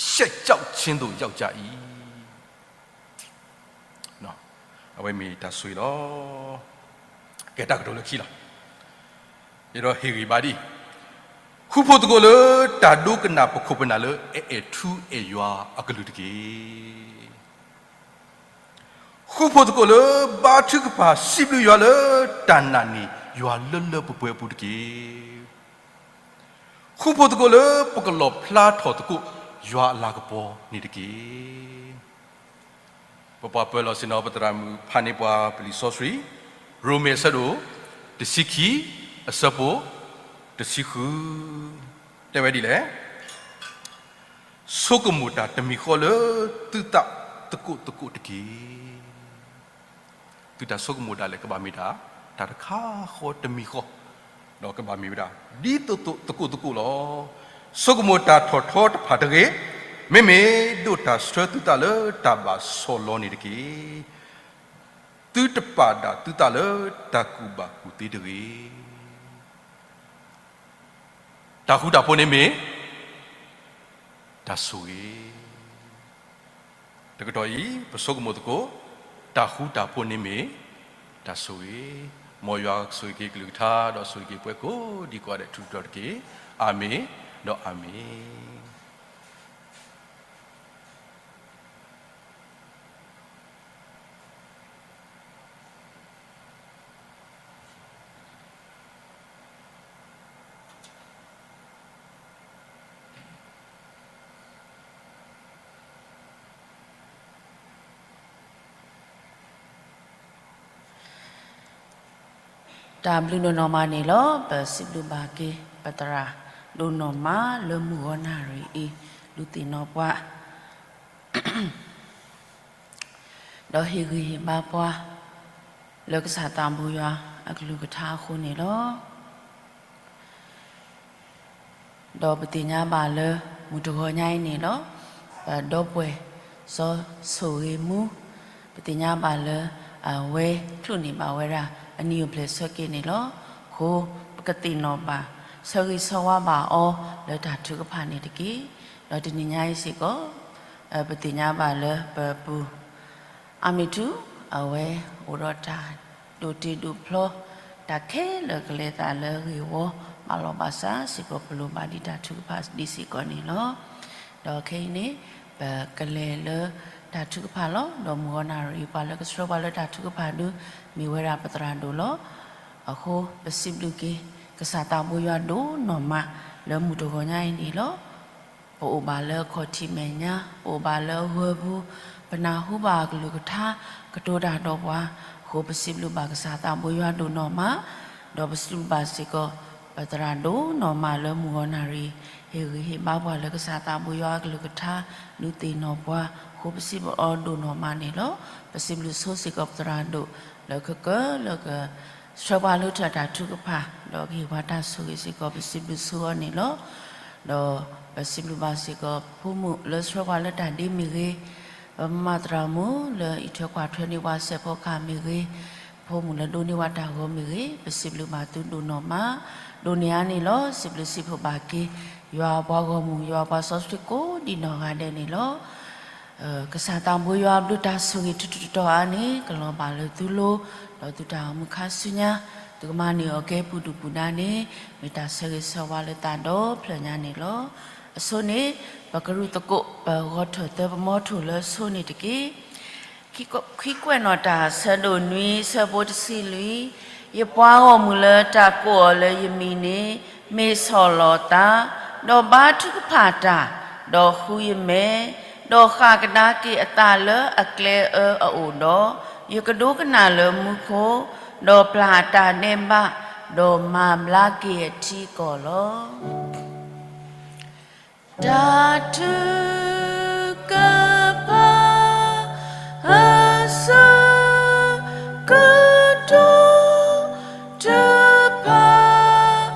ရှက်ကြောက်ခြင်းသို့ ရောက်ကြ၏. အဝဲမ့ၢ်တၢ်ဆိၣ်ဂ့ၤလီၤ. ကဲတၢ်ကတိၤလၢခံလီၤ. ယဒီးဟ့ၣ်ဂံၢ်ဘါဒ်အံၤ, ဃူဖိးသကိးလၢတၢ်ဒိကနၣ်ပခိၣ်ပနၢ်လၢအအဲၣ်ထူအဲၣ်ယွၤအကလုၢ်တက့ၢ်. ဃူဖိးသကိးလၢဘါထုကဖၣ်စံးဘျုးယွၤလၢတၢ်နာ်န့ၢ်ယွၤလၢလၢပှဲၤပှဲၤအပူၤတက့ၢ်. ဃူဖိးသကိးလၢပကလီၣ်ဖျါထီၣ်သကိးယွၤအလၤကပီၤန့ၣ်တက့ၢ်. ပပှၤပၢၤလီၢ်ဆ့ၣ်နီၤ ပသရၣ်မုၣ်ဖးန့ၢ်ပှၤပလံာ်စီဆှံ, ရိမ့ၤအဆၢဒိၣ်တဆံခံ, အဆၢဖိတဆံဃု, တဲဝဲဒ်လဲၣ်. ဆိကမိၣ်တၢ်တမံၤဃီလၢသုသးသကိးသကိးတက့ၢ်. သုတၢ်ဆိကမိၣ်ဒၣ်လဲာ်ကဘၣ်မ့ၢ်တၢ်, တၢ်တခါဃီတမံၤဃီ, ဒီးကဘၣ်မ့ၢ်ဝဲဒၣ် ဒ်သိးသိးသကိးသကိးလီၤ. ဆိကမိၣ်တၢ်ထီၣ်ထီတဖၣ်တဂ့ၤ, မ့မ့ၢ်ဒိးတၢ်ဆှၢသုသးလၢတၢ်ဘၣ်ဆီၣ်လီၤန့ၣ်တက့ၢ်. သုတပာ်ဒၣ်သုသးလၢတၢ်ကူၣ်ဘၣ်ကူၣ်သ့တဂ့ၤ. တၢ်ဃူတၢ်ဖိးန့ၣ်မ့ၢ်တၢ်ဆိၣ်ဂ့ၤ. တကတီၢ်အံၤ ပဆိကမိၣ်သကိး တၢ်ဃူတၢ်ဖိးန့ၣ်မ့ၢ် တၢ်ဆိၣ်ဂ့ၤ, မ်ယွၤဆိၣ်ဂ့ၤက့ၤကလုၢ်ကထါ ဒီးဆိၣ်ဂ့ၤက့ၤပှၤကိးဒံကိးဂၤဒဲးထူးထူးတီၤတီၤတက့ၢ်. အၤမ့ၣ် ဒီးအၤမ့ၣ်. တၢ်ဘျုးဒိၣ်နီၢ်မးန့ၣ်လီၤ. ပစံးဘျုးဘၣ်က့ၤ ပသရၣ်ဒိၣ်နီၢ်မးလၢမုၢ်ဂီၤနၣ်ရံၣ်အံၤ ဒုးသ့ၣ်နီၣ်ပှၤ ဒီးဟ့ၣ်ဂံၢ်ဟ့ၣ်ဘါပှၤ လၢကစၢ်သးဘိယွၤအကလုၢ်ကထါအဃိန့ၣ်လီၤ. ဒီးပသ့ၣ်ညါဘၣ်လၢ မုၢ်တဂီၤညါအံၤန့ၣ်လီၤ. ပဒီပုၢ်ဝဲၢ် စီၤဆိၣ်ဂ့ၤမူ ပသ့ၣ်ညါဘၣ်လၢ အဝဲချုးန့ၢ်ဘၣ်ဝဲဒၣ် အနံၣ်အိၣ်ဖျဲၣ်ဆၢက့ၤန့ၣ်လီၤ. အဃိ ပကသ့ၣ်နီၣ်ဘၣ် ဆၢဂ့ၤဆၢဝါဘၣ်အီၤလၢတၢ်ထုကဖၣ်န့ၣ်တက့ၢ်. ဒီးတနံၤညါအံၤစ့ၢ်ကီး ပသ့ၣ်ညါဘၣ်လၢပပုၢ် အမံၤထူ အဝဲအိၣ်ဒီးတၢ်ဒိးတ့ဒိးဖျီ တၢ်ခဲလၢာ်ကလဲၤသးလၢဂ့ၢ်ဝီ ဘၣ်လီၤဘၣ်စးစ့ၢ်ကီး ပလိၣ်ဘၣ်ဒ်တၢ်ထုကဖၣ်ဒ်စ့ၢ်ကီးန့ၣ်လီၤ. ဒီးခဲအံၤန့ၣ် ပကလဲၤလၢတၢ်ထုကဖၣ်လီၤ. ဒီးမုၢ်ဂီၤနၣ်ရံၣ်အံၤ ပှၤလၢကဆှၢပှၤလၢတၢ်ထုကဖၣ်ဒု မ့ၢ်ဝဲဒၣ်ပသရၣ်ဒိၣ်လီၤ. အဃိ ပစံးဘျုးက့ၤ ကစၢ်သးဘိယွၤဒိၣ်နီၢ်မး လၢမုၢ်တဂီၤညါအံၤန့ၣ်လီၤ. ပအိၣ်ဘၣ်လၢအခီၣ်ထံးမဲာ်ညါ, ပအိၣ်ဘၣ်လၢအဂၢၤပူၤ, ပနၢ်ဟူဘၣ်အကလုၢ်ကထါ ကတိၤတၢ်ဒီးပှၤ, အဃိပစံးဘျုးဘၣ်ကစၢ်သးဘိယွၤဒိၣ်နီၢ်မး, ဒီးပစံးဘျုးဘၣ်စ့ၢ်ကီး ပသရၣ်ဒိၣ်နီၢ်မးလၢမုၢ်ဂီၤနၣ်ရံၣ် ဟ့ၣ်ဂံၢ်ဟ့ၣ်ဘါပှၤလၢကစၢ်သးဘိယွၤအကလုၢ်ကထါ ဒုးသ့ၣ်နီၣ်ပှၤအဃိ ပစံးဘျုးအီၤဒိၣ်နီၢ်မးန့ၣ်လီၤ. ပစံးဘျုးဆိစ့ၢ်ကီးပသရၣ်ဒိၣ် လၢကကၢလၢက ဆှၢပှၤလၢထၢၣ်တၢ်ထုကဖၣ် ဒီးကဟ့ၣ်ပှၤတၢ်ဆိၣ်ဂ့ၤစ့ၢ်ကီး ပစံးဘျုးဆိအီၤန့ၣ်လီၤ. ဒီးပစံးဘျုးဘၣ်စ့ၢ်ကီး ဖိမုၣ်လၢဆှၢပှၤလၢတၢ်ဒ့မ့ၢ်ဂ့ၤ, ပမၤသရၣ်မုၣ်လၢအံးထွဲကွၢ်ထွဲန့ၢ်ပှၤစဲးဖီကဟၣ်မ့ၢ်ဂ့ၤ, ဖိမုၣ်လၢဒိးန့ၢ်ပှၤတၢ်ဂီၤမ့ၢ်ဂ့ၤ, ပစံးဘျုးဘၣ်သုဒိၣ်နီၢ်မး, ဒိၣ်န့ၢ်အါန့ၣ်လီၤ. စံးဘျုးစံးဖှိၣ်ဘၣ်က့ၤ ယွၤအပှၤဂီၢ်မုၢ် ယွၤအပှၤစီဆှံကိးဒံနီၢ်ဂၤဒဲးန့ၣ်လီၤ. ကစၢ်သးဘိယွၤအဘျုးတၢ်ဆိၣ်ဂ့ၤထူထူတီတီအါန့ၣ် ကလီၤဘၣ်လၢသုလိၤ, ဒီးသုတၢ်အိၣ်မူခါဆူညါ, သုကမၤန့ၢ်အီၤကဲပူၤဒုၣ်ပူၤဒါန့ၣ် မ့ၢ်တၢ်ဆၢဂ့ၤဆၢဝါလၢသးဒီဖျၢၣ်ညါန့ၣ်လီၤ. အဆိန့ၣ် ပကရူၢ်သကိး ပဂီၤထၢၣ်သၢပမီထိၣ်လၢအဆိန့ၣ်တက့ၢ်. ခံကွဲးနီၣ်တၢ် ဆၢဒိၣ်နွံ ဆၢဖိတဆံလွံၢ်, ယပှၤဂီၢ်မုၢ်လၢတၢ်ကိးအီၤလၢယမံၤန့ၣ် မ့ၢ်ဆီၣ်လီၤသး, ဒီးဘါထုကဖၣ်တၢ်, ဒီးဃုယမဲာ်, ဒီးဃၣ်ကဒါက့ၤအသးလၢအကျဲအၢအအိၣ်ဒီး, ယကဒိကနၣ်လၢမူခိၣ်, ဒီးပျၢ်အတၢ်ဒဲးဘး, ဒီးမၤဘျါက့ၤအထံအကီၢ်လီၤ. တၢ်ထုကဖၣ် အဆၢကတီၢ် ထုကဖၣ်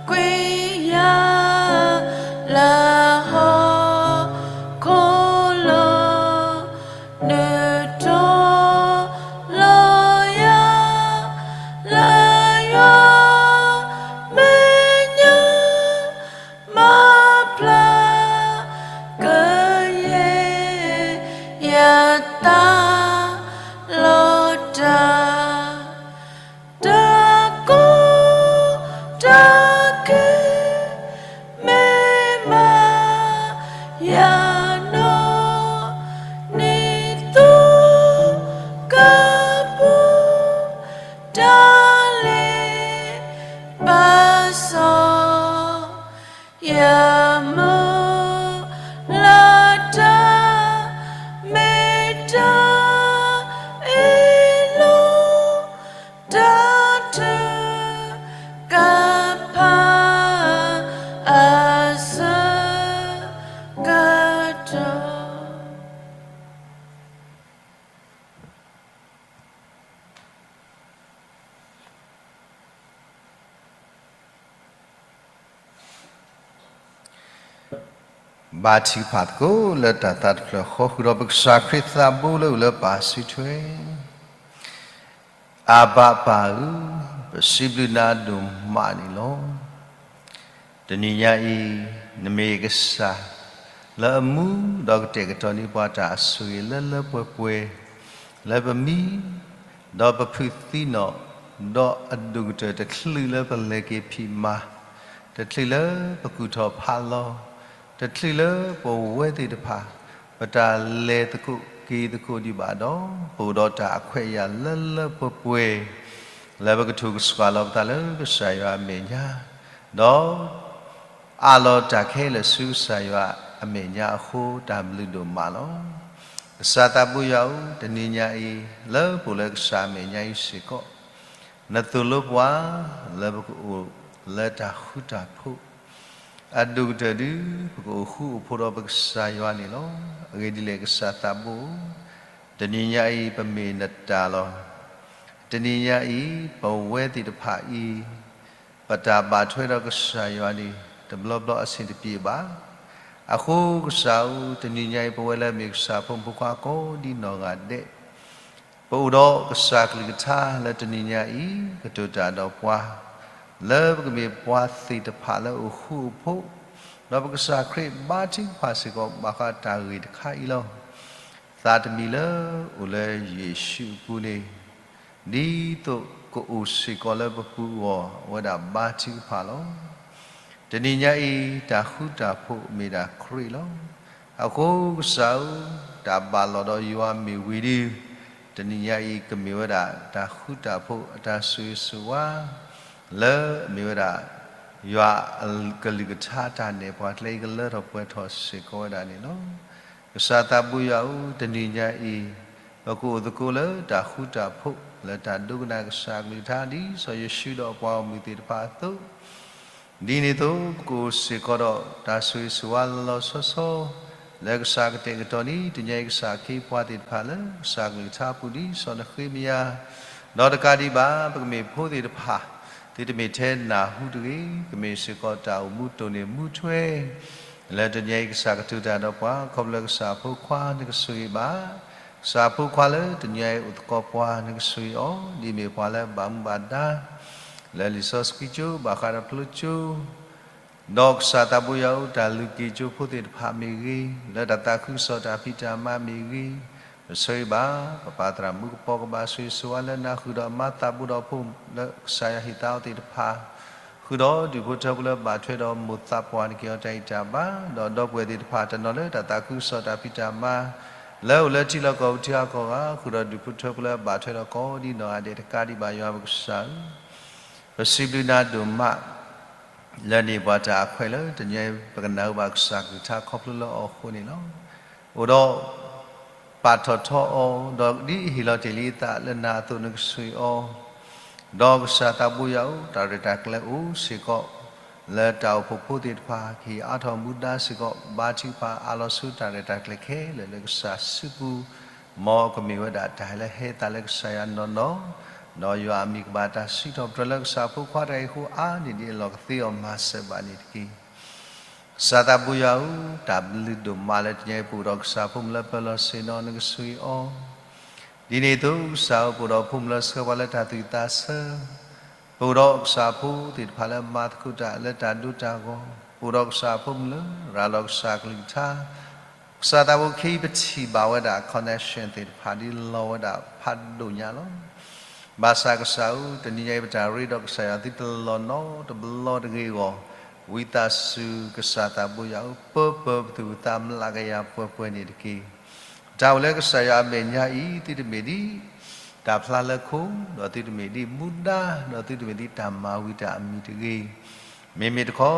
ကွံာ်ယၤ လၢဟီၣ်ခိၣ်လီၤ. နုာ်ထီၣ်လီၤယၤ လၢယွၤမဲာ်ညါ မၤဖျါ ကယဲၢ်ယသးလီၤတၢ် တၢ်ကိၢ်တၢ်ဂီၤ မ့ၢ်မၤယၤနီၢ် နံၤသူကပူၤ တၢ်လ့ပစီ ယမုၢ်လၢ်တၢ် မ့ၢ်တၢ်အ့ၣ်လိာ် တၢ်ထုကဖၣ် အဆၢကတီၢ် ဘါထုကဖၣ်သကိးလၢတၢ်သးတဖျၢၣ်ဃီ ဃုာ်ဒီးပကစၢ်ခရံာ်သးဘိလၢအိၣ်လၢပၢ်စုထွဲ အဘၣ်ပၢ်ဧၢ, ပစံးဘျုးနၤဒိၣ်မးန့ၣ်လီၤ. တနံၤညါအံၤ နမ့ၢ်ကစၢ်လၢအမူဒီးကတဲာ်ကတီၤန့ၢ်ပှၤတၢ်ဆိၣ်ဂ့ၤလၢလၢပှဲၤပှဲၤ လၢပမံ ဒီးပဖုးသံနီၣ်, ဒီးအဒိၣ်ကတၢၢ်တချုးလၢပလဲၤက့ၤဖံးမၤ, တချုးလၢပကူၣ်ထီၣ်ဖးလီၤ, တချုးလၢပဝဲသ့ၣ်တဖၣ် ပတၢ်လဲၤသကိးက့ၤသကိးဒံးဘၣ်ဒီး ပအိၣ်ဒီးတၢ်အခွဲးအယာ်လၢလၢပှဲၤပှဲၤ လၢပကထိၣ်ကဆှၣ်လီၤပသးလၢကစၢ်ယွၤအမဲာ်ညါ ဒီး အးလီၤတၢ်ခဲလၢာ်ဆူကစၢ်ယွၤအမဲာ်ညါအဃိ တၢ်ဘျုးဒိၣ်မးလီၤ. ကစၢ်သးဘိယွၤဧၢ, တနံၤညါအံၤ လၢပအိၣ်လၢကစၢ်အမဲာ်ညါအံၤစ့ၢ်ကီး နသိၣ်လိပှၤ လၢပကအိၣ်လၢတၢ်ဃူတၢ်ဖိး အဒိၣ်ကတၢၢ်ဒုး ပကအိၣ်ဃူအိၣ်ဖိးဒီးပကစၢ်ယွၤန့ၣ်လီၤ. အဂ့ၢ်ဒ်လဲၣ်ကစၢ်သးဘိဧၢ, တနံၤညါအံၤ ပမ့ၢ်နတၢ်လီၤ. တနံၤညါအံၤ ပဝဲသ့ၣ်တဖၣ်အံၤ ပတၢ်ဘၣ်ထွဲဒီးကစၢ်ယွၤန့ၣ် တဘျီဘျီအဆင်တပြေဘၣ်. အဃိကစၢ်ဧၢ, တနံၤညါအံၤ ပဝဲလၢအမ့ၢ်ကစၢ်ဖိမုၣ်ဖိခွါကိးဒံနီၢ်ဂၤဒဲး ပအိၣ်ဒီးကစၢ်ကလုၢ်ကထါလၢတနံၤညါအံၤ ကတိၤတၢ်ဒီးပှၤ လၢပကမ့ၢ်ပှၤသ့ၣ်တဖၣ်လၢအိၣ်ဃူအိၣ်ဖိး, ဒီးပကစၢ်ခရံာ်ဘါထုကဖၣ်စ့ၢ်ကီး ဘၣ်ဃးတၢ်ဂ့ၢ်တခါအံၤလီၤ. သးတမံၤလၢအိၣ်လၢယ့ၣ်ၡူးအပူၤန့ၣ် ဒ်သိးကအိၣ်စ့ၢ်ကီးလၢပပူၤအဂီၢ်ဝဲဒၣ်ဘါထုကဖၣ်လီၤ. တနံၤညါအံၤ တၢ်ဃူတၢ်ဖိးမ့ၢ်ဒၣ်ခရံာ်လီၤ. အဃိကစၢ်ဧၢ, တၢ်ဘၣ်လီၤဒီးယွၤမ့ၢ်ဝံၤဒီး တနံၤညါအံၤ ကမ့ၢ်ဝဲဒၣ်တၢ်ဃူတၢ်ဖိးအတၢ်ဆိၣ်ဂ့ၤဆိၣ်ဝါ လၢအမ့ၢ်ဝဲဒၣ် ယွၤအကလုၢ်ကထါတၢ်နဲၣ်ပှၤကျဲအံၤ ကလၢထီၣ်ပှဲၤထီၣ်စ့ၢ်ကီးဝဲဒၣ်န့ၣ်လီၤ. ကစၢ်သးဘိယွၤဧၢ, တနံၤညါအံၤ ပကအိၣ်သကိးလၢတၢ်ဃူတၢ်ဖိး လၢတၢ်ဒိကနၣ်ကစၢ်အကလုၢ်ကထါ ဒ်စီၤယိၤၡူဒီးအပှၤဂီၢ်မုၢ်သ့ၣ်တဖၣ်အသိး ဒ်န့ၣ်အသိး ပကအိၣ်စ့ၢ်ကီးဒီးတၢ်ဆိၣ်ဂ့ၤဆိၣ်ဝါလီၤလီၤဆီဆီ လၢကစၢ်ကတဲာ်ကတီၤန့ၣ် တနံၤအံၤကစၢ်အခ့အပှၤသ့ၣ်တဖၣ်လၢ ကစၢ်ကလုၢ်ကထါအပူၤဒ်သိးနဃ့မယၤ, ဒီးတကးဒံးဘၣ် ပကမ့ၢ်ဖိသ့ၣ်တဖၣ် သုတမ့ၢ်ထဲနၢ်ဟူတဂ့ၤ, ကမ့ၢ်စ့ၢ်ကီးတၢ်အိၣ်မူတိၢ်န့ၢ်မူထွဲ လၢတနံၤအံၤကစၢ်ကတူၢ်တၢ်ဒီးပှၤ ခီဖျိလၢကစၢ်အဖိခွါနကဆိၣ်ဂ့ၤဘၣ်, ကစၢ်အဖိခွါလၢတနံၤအံၤအိၣ်သကိးပှၤနကဆိၣ်ဂ့ၤအီၤ ဒ်အမ့ၢ်ပှၤလၢအဘၣ်မူဘၣ်ဒါ လၢလံာ်စီဆှံကၠိ ဘၣ်ဃးဒီးဖျိကၠိ ဒီးကစၢ်သးဘိယွၤဧၢ တၢ်လုၢ်က့ၤကၠိဖိသ့ၣ်တဖၣ်မ့ၢ်ဂ့ၤ, လၢတၢ်သးခုကစီၣ်တၢ်ဖံးတၢ်မၤမ့ၢ်ဂ့ၤ, ပဆိၣ်ဂ့ၤဘၣ် ပပၢ်သရၣ်မုၣ်ကပီၤကဘၣ်ဆိၣ်ဂ့ၤဆိၣ်ဝါလၢနၤ ဃုာ်ဒီးအမါသးဘိဒီးဖိလၢကစၢ်ယွၤဟ့ၣ်သါအီၤသ့ၣ်တဖၣ်, ဃုာ်ဒီးဒူၣ်ဖိထၢဖိလၢဘၣ်ထွဲဒီးမိၢ်သးပှၢ်န့ၣ်က့ၤအီၤတၢ်ဂံၢ်တၢ်ဘါ, ဒီးဒီပုၢ်ဝဲၢ်သ့ၣ်တဖၣ်တနီၤလၢတၢ်သးခုကစီၣ်တၢ်ဖံးတၢ်မၤ လၢအိၣ်လၢထံလီၢ်ကီၢ်ပူၤထံဂၤကီၢ်ဂၤ, ဃုာ်ဒီးဒူၣ်ဖိထၢဖိလၢအဘၣ်ထွဲဒီးကိးဒ်နီၢ်ဂၤဒဲးတကးဒံးဘၣ်ယွၤပကစၢ်ဧၢ ပစံးဘျုးနၤဒိၣ်မး လၢနဟ့ၣ်ပှၤတၢ်အခွဲးလၢတနံၤအံၤ ပကနၢ်ဟူဘၣ်ကစၢ်ကလုၢ်ကထါခီဖျိလၢအီၤအဃိန့ၣ်လီၤ. အိၣ်ဒီးပာ်ထီၣ်ထီအီၤ, ဒီးဒ်အဟ့ၣ်လီၤတ့ၢ်လံအသးလၢနၤအသိးနကဆိၣ်ဂ့ၤအီၤ, ဒီးကစၢ်သးဘိယွၤဧၢ တၢ်ရဲၣ်တၢ်ကျဲၤအိၣ်စ့ၢ်ကီး လၢတၢ်အိၣ်ဖှိၣ်ဖိသ့ၣ်တဖၣ် ကဟ့ၣ်အါထီၣ်မူဒါစ့ၢ်ကီး ဘါထုကဖၣ်အးလီၤဆူတၢ်ရဲၣ်တၢ်ကျဲၤခဲလၢာ်လၢကစၢ်စုပူၤ မ်ကမ့ၢ်ဝဲဒၣ်တၢ်ဟဲလၢဟဲသးလၢကစၢ်ယွၤနီၢ်နီၢ်, ဒီးယွၤအမံၤကဘၣ်တၢ်စံးထီၣ်ပတြၢၤလၢကစၢ်ဖိခွါတဂၤအံၤအဃိ အါန့ၢ်ဒ်အလီၢ်ကသ့အီၤမၤစၢၤဘၣ်န့ၣ်တက့ၢ်. ကစၢ်သးဘိယွၤဧၢ, တၢ်ဘျုးဒိၣ်မးလၢတနံၤအံၤ ပအိၣ်ဒီးကစၢ်ဖိမုၣ်လၢပၢၤလီၢ်ဆ့ၣ်နီၤ နကဆိၣ်ဂ့ၤအီၤ, ဒ်န့ၣ်အသိး ကစၢ်ဧၢ ပအိၣ်ဒီးဖိမုၣ်လၢဆှၢပှၤလၢတၢ်သူၣ်ဝံၣ်သးဆၢ, ပအိၣ်ဒီးကစၢ်ဖိသ့ၣ်တဖၣ်လၢမၤသကိးတၢ်လၢတၢ်ဒိတၢ်ဂီၤ, ပအိၣ်ဒီးကစၢ်ဖိမုၣ်လၢရၤလီၤကစၢ်ကလုၢ်ကထါ, ကစၢ်သးဘိခဲအံၤပထံၣ်ဘၣ်ဝဲဒၣ် connection သ့ၣ်တဖၣ်ဒ်လီၤဝဲဒၣ်ဖးဒိၣ်ညါလီၤ. ဘၣ်ဆၣ်ကစၢ်ဧၢ, တနံၤညါအံၤ ပတၢ်ရ့ဒီးကစၢ်ယွၤသုတလီၢ်နီတဘျီတဂ့ၤအဂီၢ်, ဝံသးစူၤကစၢ်သးဘိယွၤဧၢ, ပၢပၢပသူၣ်ပသးမျးကယၤပှဲၤပှဲၤန့ၣ်တက့ၢ်. ပတၢ်အိၣ်လၢကစၢ်ယွၤအမဲာ်ညါအံၤ သုတမ့ၢ်ဒ် တၢ်ဖျါလၢခိ, ဒီးသုတမ့ၢ်ဒ်မူဒါ, ဒီးသုတမ့ၢ်ဒ်တၢ်မၤဝံၤတၢ်အမံၤတဂ့ၤ. မ့မ့ၢ်တခီ,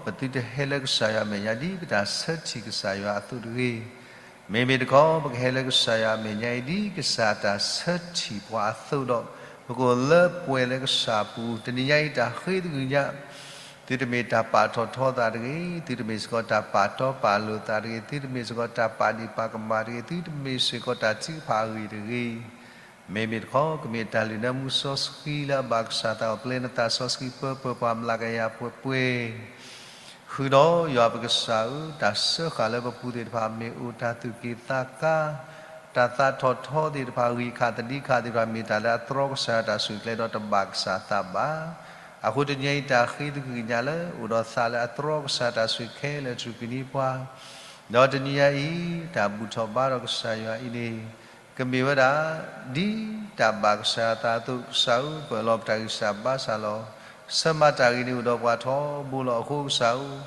ပသုတဟဲလၢကစၢ်ယွၤအမဲာ်ညါဒ်ပတၢ်ဆၢထံၣ်ကစၢ်ယွၤအသိးတဂ့ၤ. မ့မ့ၢ်တခီ, ပကဟဲလၢကစၢ်ယွၤအမဲာ်ညါအံၤဒ်ကစၢ်တၢ်ဆၢထံၣ်ပှၤအသိးဒီး ပကအိၣ်လၢပှဲၤလၢကစၢ်ပူၤ, တနံၤညါအံၤတၢ်ဃ့သကွံာ်ညါ သုတမ့ၢ်တၢ်ပာ်ထီၣ်ထီသးတဂ့ၤ, သုတမ့ၢ်စ့ၢ်ကီးတၢ်ပာ်တီပာ်လိၤသးတဂ့ၤ, သုတမ့ၢ်စ့ၢ်ကီးတၢ်ပာ်ဒံၣ်ပာ်ကမၣ်တဂ့ၤ, သုတမ့ၢ်စ့ၢ်ကီးတၢ်ထုကဖၣ်အဂ့ၢ်တဂ့ၤ. မ့မ့ၢ်တခီ, ကမ့ၢ်တၢ်လုၢ်နၢမူစီဆှံလၢအဘၣ်ကစၢ်သးအီၤ ပျဲနသးစီဆှံပၢပၢပှၤမျးကယၤပှဲၤပှဲၤ ဃုာ်ဒီးယွၤပကစၢ်ဧၢ, တၢ်စၢဃာ်လၢပပူၤသ့ၣ်တဖၣ်မ့ၢ်အိၣ်တၢ်သူၣ်က့ၣ်သးကါ, တၢ်သးထီၣ်ထီသ့ၣ်တဖၣ် ဂံၢ်ခးသဒံခးသ့ၣ်တဖၣ် မ့ၢ်တၢ်လၢအတြီကစၢ်ယွၤတၢ်ဆိၣ်ဂ့ၤကျဲဒီးတဘၣ်ကစၢ်သးဘၣ်. အဃိတနံၤညါအံၤတၢ်ဃ့သကွံာ်ကညးလၢ အိၣ်ဒီးသးလၢအတြီကစၢ်တၢ်ဆိၣ်ဂ့ၤခဲလၢာ် ထုၣ်ကနံၤပှၤ ဒီးတနံၤညါအံၤ တၢ်ဘူၣ်ထီၣ်ဘါထီၣ်ကစၢ်ယွၤအံၤန့ၣ် ကမ့ၢ်ဝဲဒၣ် ဒ်တၢ်ဘၣ်ကစၢ်ယွၤသးအသိး ကစၢ်ဧၢ ပၢၢ်လီၤပတၢ်ဂံၢ်စၢ်ဘါစၢ်လီၤ. ဆၢမၤတၢ်ဂ့ၤန့ၣ်အိၣ်ဒီးပှၤထီဘိလီၤ. အဃိကစၢ်ဧၢ,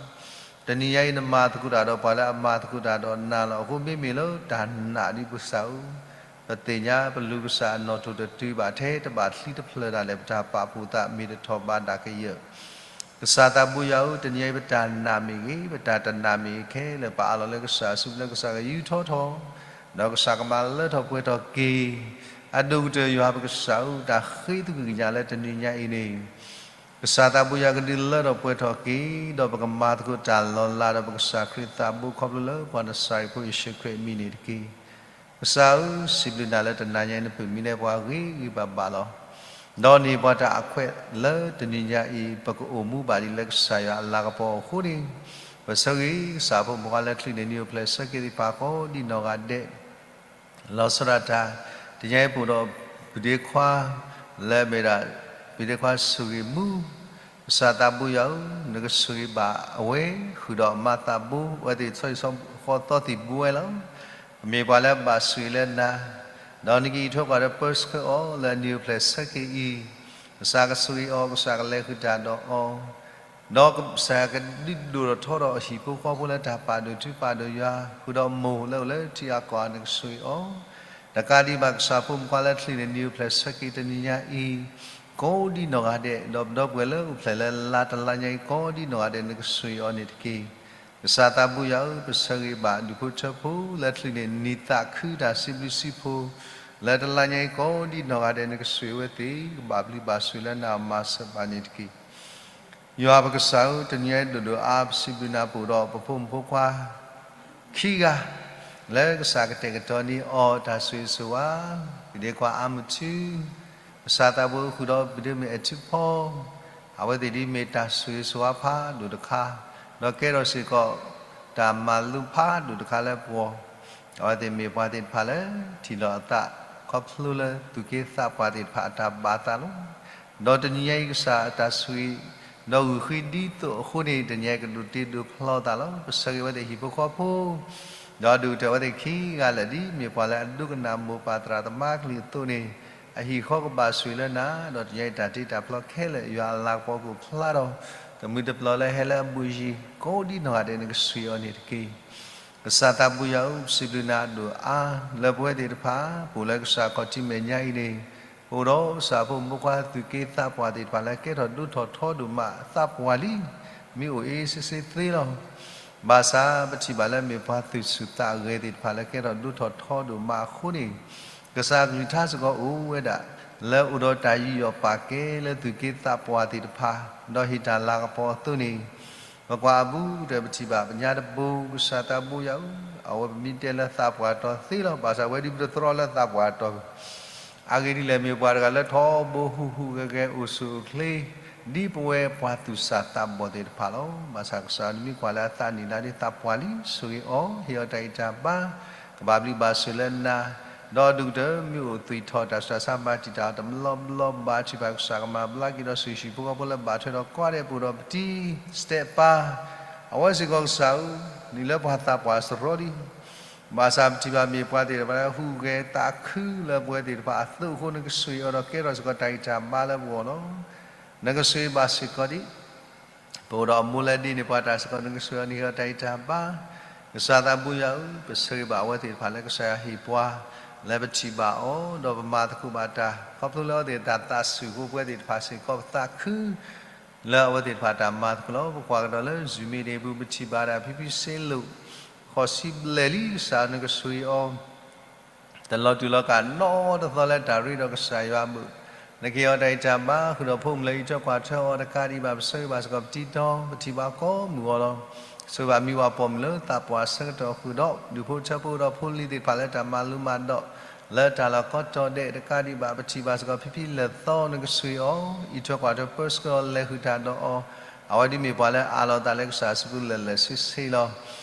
တနံၤညါအံၤနမၤသကိးတၢ်ဒီးပှၤလၢအမၤသကိးတၢ်ဒီးနၤလီၤ. အဃိမ့မ့ၢ်လၢတၢ်နာ်ဒ်ပကစၢ်ဧၢ, ပသ့ၣ်ညါပလူၤကစၢ်အနီၣ်ထိၣ်တတုၤဘၣ်ထဲတဘၣ်ချံတဖျၢၣ်ဒၣ်လဲာ် ပတၢ်ပာ်ဖှိၣ်သးမ့ၢ်တထီၣ်ဘးဒၣ်ကယၢၢ် ကစၢ်သးဘိယွၤဧၢ, တနံၤအံၤပတၢ်နာ်မ့ၢ်ဂ့ၤ, ပတၢ်တနာ်မ့ၢ်ဂ့ၤခဲလၢာ် ပအးလီၤလၢကစၢ်အစုပူၤလၢကစၢ်ကယူးထီၣ်ထီၣ်, ဒီးကစၢ်ကမၤလၢထီၣ်ပှဲၤထီၣ်က့ၤ အဒိၣ်ကတၢၢ်ယွၤပကစၢ်ဧၢ, တၢ်ဃ့သကွံာ်ကညးလၢတနံၤညါအံၤန့ၣ် ကစၢ်သးဘိယွၤကဒုးလၢထီၣ်ပှဲၤထီၣ်က့ၤ, ဒီးပကမၤသကိးတၢ်လီၤလးဒီးပကစၢ်ခရံာ်သးဘိခီဖျိလၢပှၤနစၤရ့းဖိယ့ၣ်ၡူးခရံာ်အမံၤန့ၣ်တက့ၢ်. ကစၢ်ဧၢ, စံးဘျုးနၤလၢတနၤညါအံၤ နပုၢ်မံၤနဲၣ်ပှၤဂ့ၤဂ့ၤဘၣ်ဘၣ်လီၤ. ဒီးန့ၢ်ပှၤတၢ်အခွဲးလၢတနံၤညါအံၤ ပကအိၣ်မူဘၣ်ဒ်လၢကစၢ်ယွၤအလၤကပီၤအဃိန့ၣ်, ပဆၢဂ့ၤကစၢ်ဖိမုၣ်ခွါလၢချံးန့ၢ်နံၤအိၣ်ဖျဲၣ်ဆၢက့ၤသ့ၣ်တဖၣ်ကိးဒ်နီၢ်ဂၤဒဲး လီၤဆီဒၣ်တၢ်, တနံၤညါအံၤပအိၣ်ဒီး ပုၢ်ဒ့ခွါ လၢအမ့ၢ်ဒၣ် ပုၢ်ဒ့ခွါဆိၣ်ဂ့ၤမူ, ကစၢ်သးဘိယွၤဧၢ, နကဆိၣ်ဂ့ၤဘၣ်အဝဲ ဃုာ်ဒီးအမါသးဘိ အဝဲသ့ၣ်ဆီဟံၣ်ဆီဃီသီသံၣ်ဘိဝဲလီၤ. ကမ့ၢ်ပှၤလၢအဘၣ်ဆိၣ်ဂ့ၤလၢနၤ, ဒီးနကအံးထွဲကွၢ်ဒီးပၢဆှၢအီၤလၢအနံၤအိၣ်ဖျဲၣ်ဆၢက့ၤအံၤ, ကစၢ်ကဆိၣ်ဂ့ၤအီၤ, ကစၢ်ကလဲၤဃုာ်တၢ်ဒီးအီၤ ဒီးကစၢ်ကဒုးဒိၣ်ထီၣ်ထီထီၣ်အဟံၣ်ဖိဃီဖိလၢတၢ်ပာ်ဒိၣ်ထူပာ်ဒိၣ်ယွၤ, ဃုာ်ဒီးမိၢ်လၢအိၣ်လၢထံအကီၢ် နကဆိၣ်ဂ့ၤအီၤ, တကးဒံးဘၣ် ကစၢ်ဖိမုၣ်ခွါလၢချံးန့ၢ်နံၤအိၣ်ဖျဲၣ်ဆၢက့ၤတနံၤညါအံၤ ကိးဒ်နီၢ်ဂၤဒဲး, ဒီးပဒီပုၢ်ဝဲၢ်လၢအိၣ်ဖျဲၣ်လၢလါတလါညါအံၤ ကိးဒ်နီၢ်ဂၤဒဲး နကဆိၣ်ဂ့ၤအီၤန့ၣ်တက့ၢ်. ကစၢ်သးဘိယွၤဧၢ, ပဆၢဂ့ၤဘၣ်ဒူၣ်ဖိထၢဖိလၢချံးန့ၢ်နံၤသးခုတၢ်စံးဘျုးစံးဖှိၣ် လၢတလါညါအံၤကိးဒ်နီၢ်ဂၤဒဲး နကဆိၣ်ဂ့ၤအဝဲသ့ၣ် ကဘၣ်ဘျုးဘၣ်ဆိၣ်လၢနၤအမၤစၢၤဘၣ်န့ၣ်တက့ၢ်. ယွၤပကစၢ်ဧၢ, တနံၤအံၤဒိၣ်ဒိၣ်အါ ပစံးဘျုးနၤပအိၣ်ဒီးပဖိမုၣ်ဖိခွါခံဂၤ, လၢကစၢ်ကတဲာ်ကတီၤန့ၢ်အီၤတၢ်ဆိၣ်ဂ့ၤဆိၣ်ဝါ, ဒ်န့ၣ်ကွၢ်အါမုၢ်ထူ, ကစၢ်သးဘိဃုာ်ဒီးပဒိးမ့ၢ်အဲၣ်ထံဖီ, အဝဲသ့ၣ်ဒ်မ့ၢ်တၢ်ဆိၣ်ဂ့ၤဆိၣ်ဝါဖးဒိၣ်တခါ, ဒီးကဲထီၣ်စ့ၢ်ကီး တၢ်မၤလိဖးဒိၣ်တခါလၢပဂီၢ်, အဝဲသ့ၣ်မ့ၢ်ပှၤသ့ၣ်တဖၣ်လၢထံၣ်လိာ်အသး ခီဖျိလၢသူၣ်က့သးပှၢ်သ့ၣ်တဖၣ်အတၢ်ဘၣ်သးလီၤ. ဒီးတနံၤညါအံၤကစၢ်အတၢ်ဆိၣ်ဂ့ၤ, ဒီးဂုာ်ဃံဒ်သိးအဃိန့ၣ် တနံၤညါအံၤကဒိးတ့ဒိးဖျီသးလီၤ. ပဆၢဂ့ၤအဝဲသ့ၣ်ဟံၣ်ဖိဃီဖိ ဒီးဒုၣ်ကတၢၢ်အဝဲသ့ၣ်ခံဂၤလၢာ် ဒ်မ့ၢ်ပှၤလၢအဒိကနၣ်မိၢ်ပၢ်သရၣ်သမါကလုၢ်အသိးန့ၣ်, အဟံၣ်ဃီကဘၣ်ဆိၣ်ဂ့ၤလၢနၤ, ဒီးတနံၤညါအံၤတၢ်တ့တၢ်ဖျီခဲလၢာ် ယွၤအလၤကပီၤကအိၣ်ဖျါဒီး တမုၢ်တပျီၤလၢဟဲလၢအဘိယံၤ ကိးဒ်နီၢ်ဂၤဒဲးန့ၣ်ကဆိၣ်ဂ့ၤအီၤန့ၣ်တက့ၢ်. ကစၢ်သးဘိယွၤဧၢ, ပစံးဘျုးနၤဒိၣ်အါ လၢပဝဲသ့ၣ်တဖၣ် ပအိၣ်လၢကစၢ်ခီၣ်ထံးမဲာ်ညါအံၤန့ၣ်, ပအိၣ်ဒီးကစၢ်ဖိမုၣ်ဖိခွါသူၣ်က့သးပှၢ်သ့ၣ်တဖၣ်လၢကဲထီၣ်ဒိၣ်ထီၣ်ထီဒိၣ်မးသးပှၢ်လံ, မ့ၢ်အိၣ်အ့စ့စ့သ့လီၤ. ဘၣ်ဆၣ်ပထံၣ်ဘၣ်လၢမ့ၢ်ပှၤသူၣ်ဆူၣ်သးဂဲၤသ့ၣ်တဖၣ်လၢကဲထီၣ်ဒိၣ်ထီၣ်ထီဒိၣ်မးအဃိန့ၣ်, ကစၢ်ကလုၢ်ကထါစ့ၢ်ကီးအိၣ်ဝဲဒၣ် လၢအိၣ်ဒီးတၢ်ယူးယီၣ်ပာ်ကဲလၢသူၣ်က့သးပှၢ်သ့ၣ်တဖၣ်, ဒီးဟ့ၣ်တၢ်လၤကပီၤအသိးန့ၣ်, ပကွၢ်အဘူးကတၢၢ်ပထံၣ်ဘၣ်ပညါတဘိ ကစၢ်သးဘိယွၤဧၢ, အဝဲပမ့ၢ်တဲလၢသးပှၢ်တီၤသ့လီၤ. ဘၣ်ဆၣ်ဝဲဒ်ပတသြီလၢသးပှၢ်တီၤ အဂ့ၢ်ဒ်လဲၣ် မ့ၢ်ပှၤတဂၤလၢထီဘိဟူးဟူးဂဲၤဂဲၤအိၣ်ဆူၣ်အိၣ်ချ့, ဒ်ပဝဲပှၤသူၣ်စၢ်သးဘီၣ်သ့ၣ်တဖၣ်လီၤ. ဘၣ်ဆၣ်ကစၢ်နမ့ၢ်ကွၢ်လၢအသးနံၣ်လါဒ်သးပှၢ်လံ, ဆိၣ်ဂ့ၤအီၤ, ဟ့ၣ်အီၤတၢ်ဂံၢ်တၢ်ဘါ, ကဘၣ်ဘျုးဘၣ်ဆိၣ်လၢနၤ, ဒီးဒုၣ်ကတၢၢ်မ့ၢ်အိၣ်သွံၣ်ထီၣ်တၢ်ဆူးတၢ်ဆါဘၣ်တံာ်တာ်အီၤတဘျီဘျီဘၣ်, ထံၣ်ဘၣ်ကစၢ်ကမၤဘျါက့ၤဒီး ဆှံဆှံဖိဃီဖိလၢဘၣ်ထွဲဒီးကွၢ်ဒဲးပအိၣ်ဒီးပတံၤစတဲးပၢ်, အဝဲစ့ၢ်ကီးကစၢ်ဧၢ, နံၣ်လၢပှၤသးပှၢ်စရီဒံး ဘၣ်ဆၣ်ပထံၣ်ဘၣ်မ့ၢ်ပှၤသ့ၣ်တဖၣ်လၢဟူးဂဲၤသးခုလၢပဝဲသ့ၣ်တဖၣ်အသိးအဃိ နကဆိၣ်ဂ့ၤအီၤဒီးကဲထီၣ်စ့ၢ်ကီးတၢ်ဂံၢ်တၢ်ဘါလၢပဂီၢ်လီၤ. နကဆိၣ်ဂ့ၤဘၣ်စ့ၢ်ကီးဒံး ပအိၣ်ဒီးအမိၢ်လၢဒ့န့ၢ်ပှၤတၢ်စ့ၢ်ကီး နကဆိၣ်ဂ့ၤအီၤန့ၣ် ဟ့ၣ်အီၤတၢ်ဂံၢ်တၢ်ဘါ, ကစၢ်သးဘိယွၤဧၢ, ပဆၢဂ့ၤဘၣ်အဝဲသ့ၣ်တဖၣ်လၢကစၢ်ယွၤဟ့ၣ်ပှၤ လၢပထံၣ်ဘၣ်အီၤ ဒီးပမၤသကိးဘၣ်တၢ် ခီဖျိလၢအဝဲသ့ၣ်တၢ်သးဆူၣ်အဃိ ပဝဲသ့ၣ်တဖၣ်စ့ၢ်ကီးပသးခု လၢအဝဲသ့ၣ်တဖၣ်တၢ်မၤသကိးလီၤ. ပကွၢ်ကဒီးလၢ Zoom မ့ၢ်ဒၣ်ပူၤ ပထံၣ်ဘၣ်ဒၣ်ဖံဖံစ့လိာ် ဃိးဆံဘျဲၣ်လံ ကစၢ်နကဆိၣ်ဂ့ၤအီၤ တလီၤတူာ်လီၤကာ်နီတသီလၢတၢ်ရ့ဒီးကစၢ်ယွၤအဘၣ်, နကဟ့ၣ်အီၤတၢ်ဂံၢ်တၢ်ဘါ ဃုာ်ဒီးဖိမုၣ်လၢအံးထွဲကွၢ်ထွဲအီၤတကးဒံးဘၣ် ပဆၢဂ့ၤဘၣ်စ့ၢ်ကီးပတံၤတီ ပထံၣ်ဘၣ်ကိးမုၢ်ဂီၤလီၤ. ဆိၣ်ဂ့ၤဘၣ်မံဝၤပိာ်မုၣ်လၢသးပှၢ်ဆၢကတီၢ်ဃုာ်ဒီး ဒူၣ်ဖိထၢဖိဒီးဖိလံၤသ့ၣ်တဖၣ်လၢတၢ်မၤလိမၤဒိး လၢတၢ်လီၢ်ကိးတီၤဒဲးတကးဒံးဘၣ် ပထံၣ်ဘၣ်စ့ၢ်ကီးဖံဖံလၢာ်သီ နကဆိၣ်ဂ့ၤအီၤ အံးထွဲကွၢ်ထွဲပၢဆှၢအီၤ လဲၤဃုာ်တၢ်ဒီးအီၤ, အဝဲဒ်မ့ၢ်ပှၤလၢအအးလီၤအသးလၢကစၢ်အစုပူၤလၢာ်လၢာ်ဆ့ဆ့လီၤ.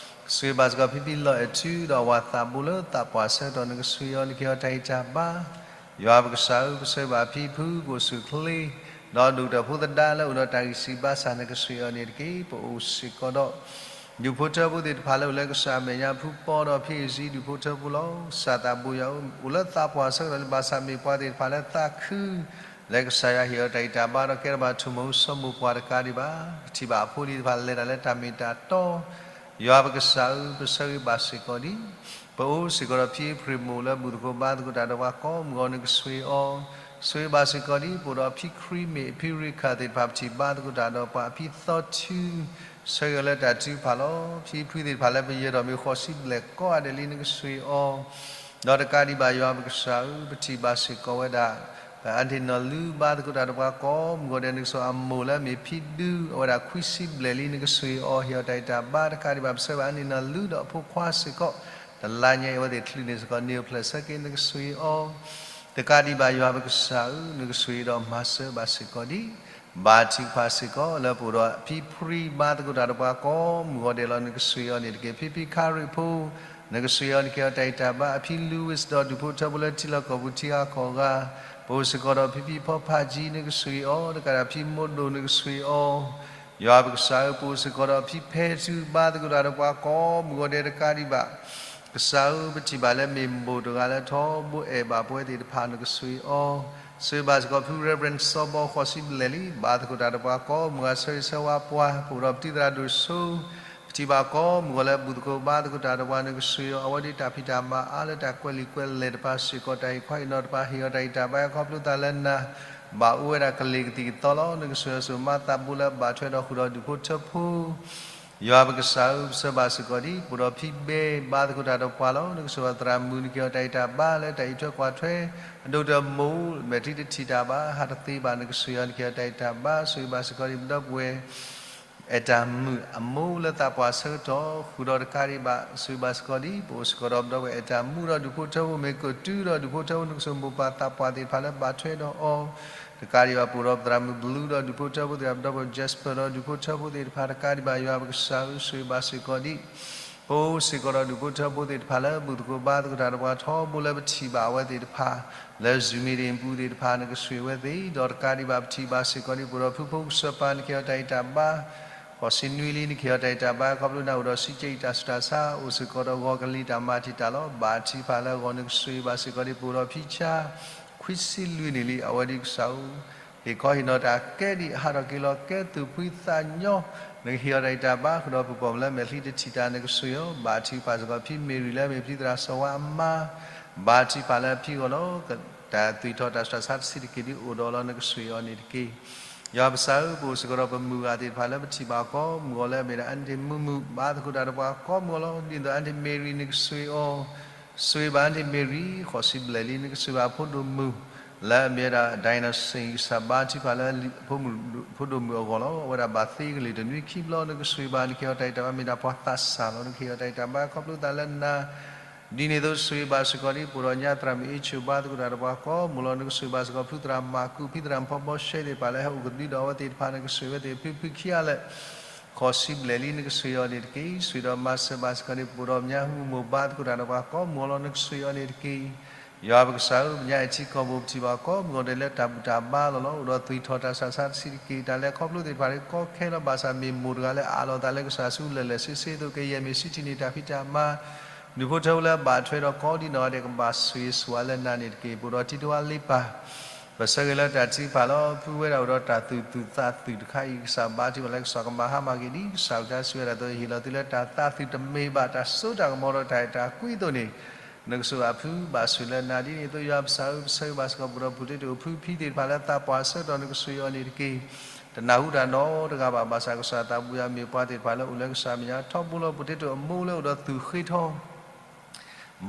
ဆိၣ်ဂ့ၤဘၣ်စ့ၢ်ကီးဖံဖံလီၤအဲၣ်ထု ဒီးအဝၤသးဘိလၢသးပှၢ်ဆၢကတီၢ် နကဆိၣ်ဂ့ၤအီၤ နကဟ့ၣ်အီၤတၢ်ဂံၢ်တၢ်ဘါ, ယွၤပကစၢ်ဧၢ, ပဆၢဂ့ၤဘၣ်ဖံဖုကအိၣ်ဆူၣ်အိၣ်ချ့, ဒီးဒိၣ်ကတၢၢ်ဖိသဒါလၢအိၣ်ဒီးတၢ်ဂံၢ်ဆံးဘါစၢ် နကဆိၣ်ဂ့ၤအီၤန့ၣ်တက့ၢ်. ပအိၣ်စ့ၢ်ကီးဒီး ဒူၣ်ဖိထၢဖိသ့ၣ်တဖၣ်လၢအိၣ်လၢကစၢ်အမဲာ်ညါဖုပီဒီး ဖံအ့ၣ်စံဒူၣ်ဖိထၢဖိလီၤ. ကစၢ်သးဘိယွၤဧၢ, အိၣ်လၢသးပှၢ်ဆၢကတီၢ်လၢ ဘၣ်ဆၣ်မ့ၢ်ပှၤသ့ၣ်တဖၣ်လၢသးခု လၢကစၢ်ယွၤဟ့ၣ်အီၤတၢ်ဂံၢ်တၢ်ဘါဒီးကဲထီၣ်ဘၣ်ထူၣ်မူၤစီၤမိၢ်ပှၢ်တကးဒံးဘၣ်, ပထံၣ်ဘၣ်အဖိအလံၤတဖၣ်လဲၤတၢ်လၢတၢ်မ့ၢ်တၢ်တီ, ယွၤပကစၢ်ဧၢ, ပဆၢဂ့ၤဘၣ်စ့ၢ်ကီးဒံး ပအိၣ်စ့ၢ်ကီးဒီးဖံအ့ဖြ့ၣ်မိၢ်လၢဘူၣ်သကိးဘါသကိးတၢ်ဒီးပှၤကိးမုၢ်ဂီၤ နကဆိၣ်ဂ့ၤအီၤ, ဆိၣ်ဂ့ၤဘၣ်စ့ၢ်ကီးဒံး ပအိၣ်ဒီးဖံခရံမ့ၢ်အဖံရ့ခၢၣ်သ့ၣ်တဖၣ် ပထံၣ်ဘါသကိးတၢ်ဒီးပှၤအဖံသီထု ဆၢဂ့ၤအီၤလၢတၢ်ထုကဖၣ်လီၤ. ဖံဖုသ့ၣ်တဖၣ်လၢပယၢၤထီၣ်မ့ၢ်ဃိးဆံဘျဲၣ်ကိးဂၤဒဲးလံ နကဆိၣ်ဂ့ၤအီၤ, ဒီးတကးဒံးဘၣ်ယွၤပကစၢ်ဧၢ, ပထံၣ်ဘၣ်စ့ၢ်ကီးဝဲဒၣ် ပအန့ၣ်နီၢ်လူဘါသကိးတၢ်ဒီးပှၤကိးမုၢ်ဂီၤဒဲး နကဆိၣ်ဂ့ၤအမိၢ်လၢမ့ၢ်ဖံဒု အဝဲဒၣ်ခွံဆံဘျဲၣ်လံ နကဆိၣ်ဂ့ၤအီၤ ဟ့ၣ်အီၤတၢ်ဂံၢ်တၢ်ဘါတကးဒံးဘၣ် ပဆၢဂ့ၤဘၣ်အန့ၣ်နီၢ်လူဒီးအဖိခွါစ့ၢ်ကီး တလါညါအံၤအဝဲသ့ၣ်ချုးန့ၢ်စ့ၢ်ကီး နံၣ်အိၣ်ဖျဲၣ်ဆၢက့ၤ နကဆိၣ်ဂ့ၤအီၤ တကးဒံးဘၣ်ယွၤပကစၢ်ဧၢ, နကဆိၣ်ဂ့ၤဒီးမၤစၢၤဘၣ်စ့ၢ်ကီးဒံး ဘၣ်ထုကဖၣ်စ့ၢ်ကီးလၢပအိၣ်ဒီးအဖံဖရံဘါသကိးတၢ်ဒီးပှၤကိးမုၢ်ဂီၤဒဲးလီၤ နကဆိၣ်ဂ့ၤအီၤန့ၣ်တက့ၢ်. ဖံဖံခါရံၣ်ဖိ နကဆိၣ်ဂ့ၤအီၤ နကဟ့ၣ်အီၤတၢ်ဂံၢ်တၢ်ဘါ အဖံလူဝံၣ် ဒီးဒူၣ်ဖိထၢဖိလၢထံလီၢ်ကီၢ်ပူၤထံဂၤကီၢ်ဂၤ, ပအိၣ်စ့ၢ်ကီးဒီးဖံဖံဖီဖးကၠံ နကဆိၣ်ဂ့ၤအီၤ တကးဒံးဖံမိၢ်ဒိၣ် နကဆိၣ်ဂ့ၤအီၤ ယွၤပကစၢ်ဧၢ, ပအိၣ်စ့ၢ်ကီးဒီးဖံဖဲထုဘါသကိးတၢ်ဒီးပှၤကိးမုၢ်ဂီၤဒဲးတကးဒံးဘၣ် ကစၢ်ဧၢ, ပထံၣ်ဘၣ်လၢမ့ၢ်မိၢ်တဂၤလၢထီဘိအဲၣ်ဘၣ်ပဝဲသ့ၣ်တဖၣ် နကဆိၣ်ဂ့ၤအီၤ, ဆိၣ်ဂ့ၤဘၣ်စ့ၢ်ကီးဖု Reverend စီၤဘီ ဃိးဆံဘျဲၣ်လံ ဘါသကိးတၢ်ဒီးပှၤကိးမုၢ်ဂၤ ဆၢဂ့ၤဆၢဝါပှၤ ပအိၣ်ဒီးပတံၤသရၣ်ဒိၣ်စိ ပထံၣ်ဘၣ်ကိးမုၢ်ဂီၤလၢဘူၣ်သကိးဘါသကိးတၢ်ဒီးပှၤ နကဆိၣ်ဂ့ၤအီၤ အဝဲဒ်တၢ်ဖံးတၢ်မၤအါလၢတၢ်ကွဲးလံာ်ကွဲးလဲၢ်တဖၣ်စ့ၢ်ကီး တၢ်ဟ့ၣ်ခီဟ့ၣ်နီၤတဖၣ် ဟ့ၣ်အီၤတၢ်ဂံၢ်တၢ်ဘါ ခီဖျိသးလၢနၤ ဘၣ်အိၣ်ဝဲဒၣ်ကလ့ၢ်ကသံၣ်ကသီလီၤ. နကဆိၣ်ဂ့ၤအီၤ ဆိၣ်မါသးဘိလၢဘၣ်ထွဲဒီးဃုာ်ဒီးဒူၣ်ဖိထၢဖိ ယွၤပကစၢ်ဧၢ, ပဆၢဘၣ်စ့ၢ်ကီးဒံး ပအိၣ်ဒီးဖံဘဲ ဘါသကိးတၢ်ဒီးပှၤလီၤ. နကဆိၣ်ဂ့ၤသရၣ်မုၣ် နကဟ့ၣ်အီၤတၢ်အံးတၢ်ဘါလၢတၢ်အံးထွဲကွၢ်ထွဲ, အဒိၣ်တၢၢ်မိၢ် မဲာ်ချံတထံၣ်တၢ်ဘၣ် ဟးတသ့ဘၣ် နကဆိၣ်ဂ့ၤအီၤ နကဟ့ၣ်အီၤတၢ်အံးတၢ်ဘါ, ဆိၣ်ဂ့ၤဘၣ်စ့ၢ်ကီးဒံး ပဒီပုၢ်ဝဲၢ် အဲၣ်တၢ်မုၣ်အမိၢ်လၢသးပှၢ်ဆၢကတီၢ် ဃုာ်ဒီးတကးဒံးဘၣ် ဆိၣ်ဂ့ၤဘၣ်စ့ၢ်ကီးဒံး ပအိၣ်စ့ၢ်ကီးဒီးပဒီပုၢ်ဝဲၢ်အဲၣ်တၢ်မုၣ်ဒီးဒူၣ်ဖိထၢဖိ မ့ၢ်ကတူၢ်ဒီးဒူၣ်ဖိထၢဖိ နကဆိၣ်ဂ့ၤမိၢ်ပၢ်သးပှၢ်သ့ၣ်တဖၣ်လၢဘၣ်ထွဲဒီးအီၤ တကးဒံးဘၣ် ပအိၣ်ဒီးပသရၣ်မုၣ်ဘလူးဒီးဒူၣ်ဖိထၢဖိသ့ၣ်တဖၣ် ပဒီပုၢ်ဝဲၢ် Jasper ဒီးဒူၣ်ဖိထၢဖိသ့ၣ်တဖၣ် တကးဒံးဘၣ် ယွၤပကစၢ်ဧၢ, ဆိၣ်ဂ့ၤဘၣ်စ့ၢ်ကီးဒံး ပအိၣ်စ့ၢ်ကီးဒီးဒူၣ်ဖိထၢဖိသ့ၣ်တဖၣ်လၢ ဘူၣ်သကိးဘါသကိးတၢ်ဒီးပှၤထီဘိလၢပထံၣ်ဘၣ်အဝဲသ့ၣ်တဖၣ် လၢ Zoom meeting ပူၤသ့ၣ်တဖၣ် နကဆိၣ်ဂ့ၤဝဲသ့ၣ် ဒီးတကးဒံးဘၣ် ပထံၣ်ဘၣ်စ့ၢ်ကီးဒံး ပအိၣ်ဒီးဖုဖိကစၢ်ပၤ နကဟ့ၣ်အီၤတၢ်အံးတၢ်ဘါ ဃိးဆံနွံလံ နကဟ့ၣ်အီၤတၢ်အံးတၢ်ဘါ ခီဖျိနၢ်အိၣ်ဒီးစံးကဲအံၤတၢ်ဆူးတၢ်ဆါ အိၣ်စ့ၢ်ကီးဒီးဂီၤကလံၤတၢ်မၤတံာ်တာ်လီၤ. ဘၣ်ထံဖးလၢအဂီၢ် နကဆိၣ်ဂ့ၤဘၣ်စ့ၢ်ကီးဒံး ပအိၣ်ဒီးဖံဆါ ခွံဆံလွံၢ်နံၣ်လံ အဝဲဒံးကစၢ်ဧၢ ဟ့ၣ်ခီဟ့ၣ်နီၤတၢ်ကဲဒံး အဟးထီၣ်က့ၤလီၤကဲ သူၣ်ဖှံသးညီ နကဟ့ၣ်အီၤတၢ်အံးတၢ်ဘါ ဃုာ်ဒီးပပှၤကလုာ်လၢမဲာ်ချံတထံၣ်တၢ် နကဆိၣ်ဂ့ၤအီၤ ဘၣ်ထံဖးစ့ၢ်ကီးဖံမ့ၢ်ရံၤလၢမ့ၢ်ဖံသရၣ်စီၤဝါအမါ ဘၣ်ထံဖးလၢအဖံအဂီၢ်လီၤ. တၢ်သွံၣ်ထီၣ်တၢ်ဆူးတၢ်ဆါတဆံးတက့ၢ်ဒံးအိၣ်ဒီးလီၤ နကဆိၣ်ဂ့ၤအီၤန့ၣ်တက့ၢ်. ယွၤပကစၢ်ဧၢ, ပအိၣ်စ့ၢ်ကီးဒီးပမုၢ်ဂၤသ့ၣ်တဖၣ်လၢပထံၣ်ဘၣ်ကိးမုၢ်ဂီၤလၢအမ့ၢ်ဒၣ် Aunty မုၢ်မုၢ် ဘါသကိးတၢ်ဒီးပှၤကိးမုၢ်ဂီၤလီၤ. ဒ်သိး Aunty မ့ၢ်ရံၤ နကဆိၣ်ဂ့ၤအီၤ ဆိၣ်ဂ့ၤဘၣ် Aunty မ့ၢ်ရံၤ ဃိးဆံဘျဲၣ်လံ နကဆိၣ်ဂ့ၤဘၣ်ဖိဒိၣ်မုၣ် လၢအမ့ၢ်ဝဲဒၣ် Dinosaur ကစၢ်ဘါထံဖးလၢ ဖိဒိၣ်မုၣ်အဂီၢ်လီၤ. အဝဲဒၣ်ဘၣ်သ့ကလံၤတနွံခံဘျီ နကဆိၣ်ဂ့ၤဘၣ် နကဟ့ၣ်အီၤတၢ်အံးတၢ်ဘါ မ့ၢ်ဒၣ်ပှၤသးစၢ်လီၤ နကဟ့ၣ်အီၤတၢ်အံးတၢ်ဘါ ခီဖျိသးလၢနၤ ဒ်န့ၣ်အသိးဆိၣ်ဂ့ၤဘၣ်စ့ၢ်ကီးဒံး ပအိၣ်ဒီးညါသရၣ်မုၣ်အ့ၣ်ဆိၣ် ဘါသကိးတၢ်ဒီးပှၤကိးမုၢ်လီၤ. နကဆိၣ်ဂ့ၤဘၣ်စ့ၢ်ကီးဖုသရၣ်မၤကူး ဖံသရၣ်မုၣ်ဖီဘီရှဲသ့ၣ်တဖၣ်လၢဟဲအိၣ်ကဒုဒီးအဝဲသ့ၣ်တဖၣ် နကဆိၣ်ဂ့ၤဝဲသ့ၣ် ဖုဖုခံဂၤလၢာ် ဃိးဆံဘျဲၣ်လံ နကဆိၣ်ဂ့ၤအီၤန့ၣ်တက့ၢ်. ဆိၣ်ဂ့ၤဒီးမၤစၢၤဘၣ်စ့ၢ်ကီးဒံး ပအိၣ်ဒီးညါဟူမိၢ် ဘါသကိးတၢ်ဒီးပှၤကိးမုၢ်လီၤ. နကဆိၣ်ဂ့ၤအီၤန့ၣ်တက့ၢ်. ယွၤပကစၢ်ဧၢ, ပညါအံၤထံကီၢ်ပူၤ ပထံၣ်ဘၣ်ကိးမုၢ်ဂီၤဒဲးလၢတၢ်ဘူၣ်တၢ်ဘါလီၤလီၤ. အိၣ်ဒီးသွံၣ်ထီၣ်တၢ်ဆူးတၢ်ဆါတဆံးတက့ၢ်. တၢ်လဲၤခီဖျိသ့ၣ်တဖၣ်န့ၣ် ကီခဲလီၤ ဘၣ်ဆၣ်မ့ၢ်မိၢ်တဂၤလၢအးလီၤသးလၢကစၢ်ဆူလဲၣ်လဲၣ်ဆ့ဆ့အသိး ကယဲၢ်မ့ၢ်ဆံးထံၣ်န့ၢ်တၢ်ဖံးတၢ်မၤ ဒူၣ်ဖိထၢဖိလၢအဘၣ်ထွဲဒီးကိးဒံးနီၢ်ဂၤဒဲး ကဘၣ်ဆိၣ်ဂ့ၤဆိၣ်ဝါလၢနၤန့ၣ်တက့ၢ်. ပအိၣ်ဒီးတံၤတဝါလ့ပၢ် ပဆၢဂ့ၤလၢတၢ်ထုကဖၣ်လီၤ. ဖုဝဲဒၣ်အိၣ်ဒီးတၢ်သူၣ်သူၣ်သးသူၣ်တခါအံၤ ကစၢ်ဘါထုကဖၣ်လၢကစၢ်ကမၤဟါမၢ်က့ၤဒံး ကစၢ်ကစၢ်စံးဝဲဒၣ်အသိး ဟ့ၣ်လီၤသုလၢတၢ်သးသူၣ်တမ့ၢ်ဘၣ် တၢ်စိတၢ်ကမီၤဒီးတၢ်အဲၣ်တၢ်ကွံအသိးန့ၣ် နကဆိၣ်ဂ့ၤအဖုဘၣ်ဆိၣ်လၢနၤ ဒ်န့ၣ်အသိး ယွၤပကစၢ်ဧၢ, ပဆၢဂ့ၤဘၣ်စ့ၢ်ကီး ပအိၣ်ဒီးဖုတ့တိၢ်ဖုဖံသ့ၣ်တဖၣ်လၢသးပှၢ်ဆၢကတီၢ် နကဆိၣ်ဂ့ၤအီၤန့ၣ်တက့ၢ်. တနၢ်ဟူတၢ်နီတဂၤဘၣ် ဘၣ်ဆၣ်ကစၢ်သးဘိယွၤ မ့ၢ်ပှၤသ့ၣ်တဖၣ်လၢအိၣ်လၢကစၢ်မဲာ်ညါထီဘိလီၤ. ပအိၣ်တ့တိၢ်အမိၢ်လၢအိၣ်ဒီးသူၣ်ဃ့ထီ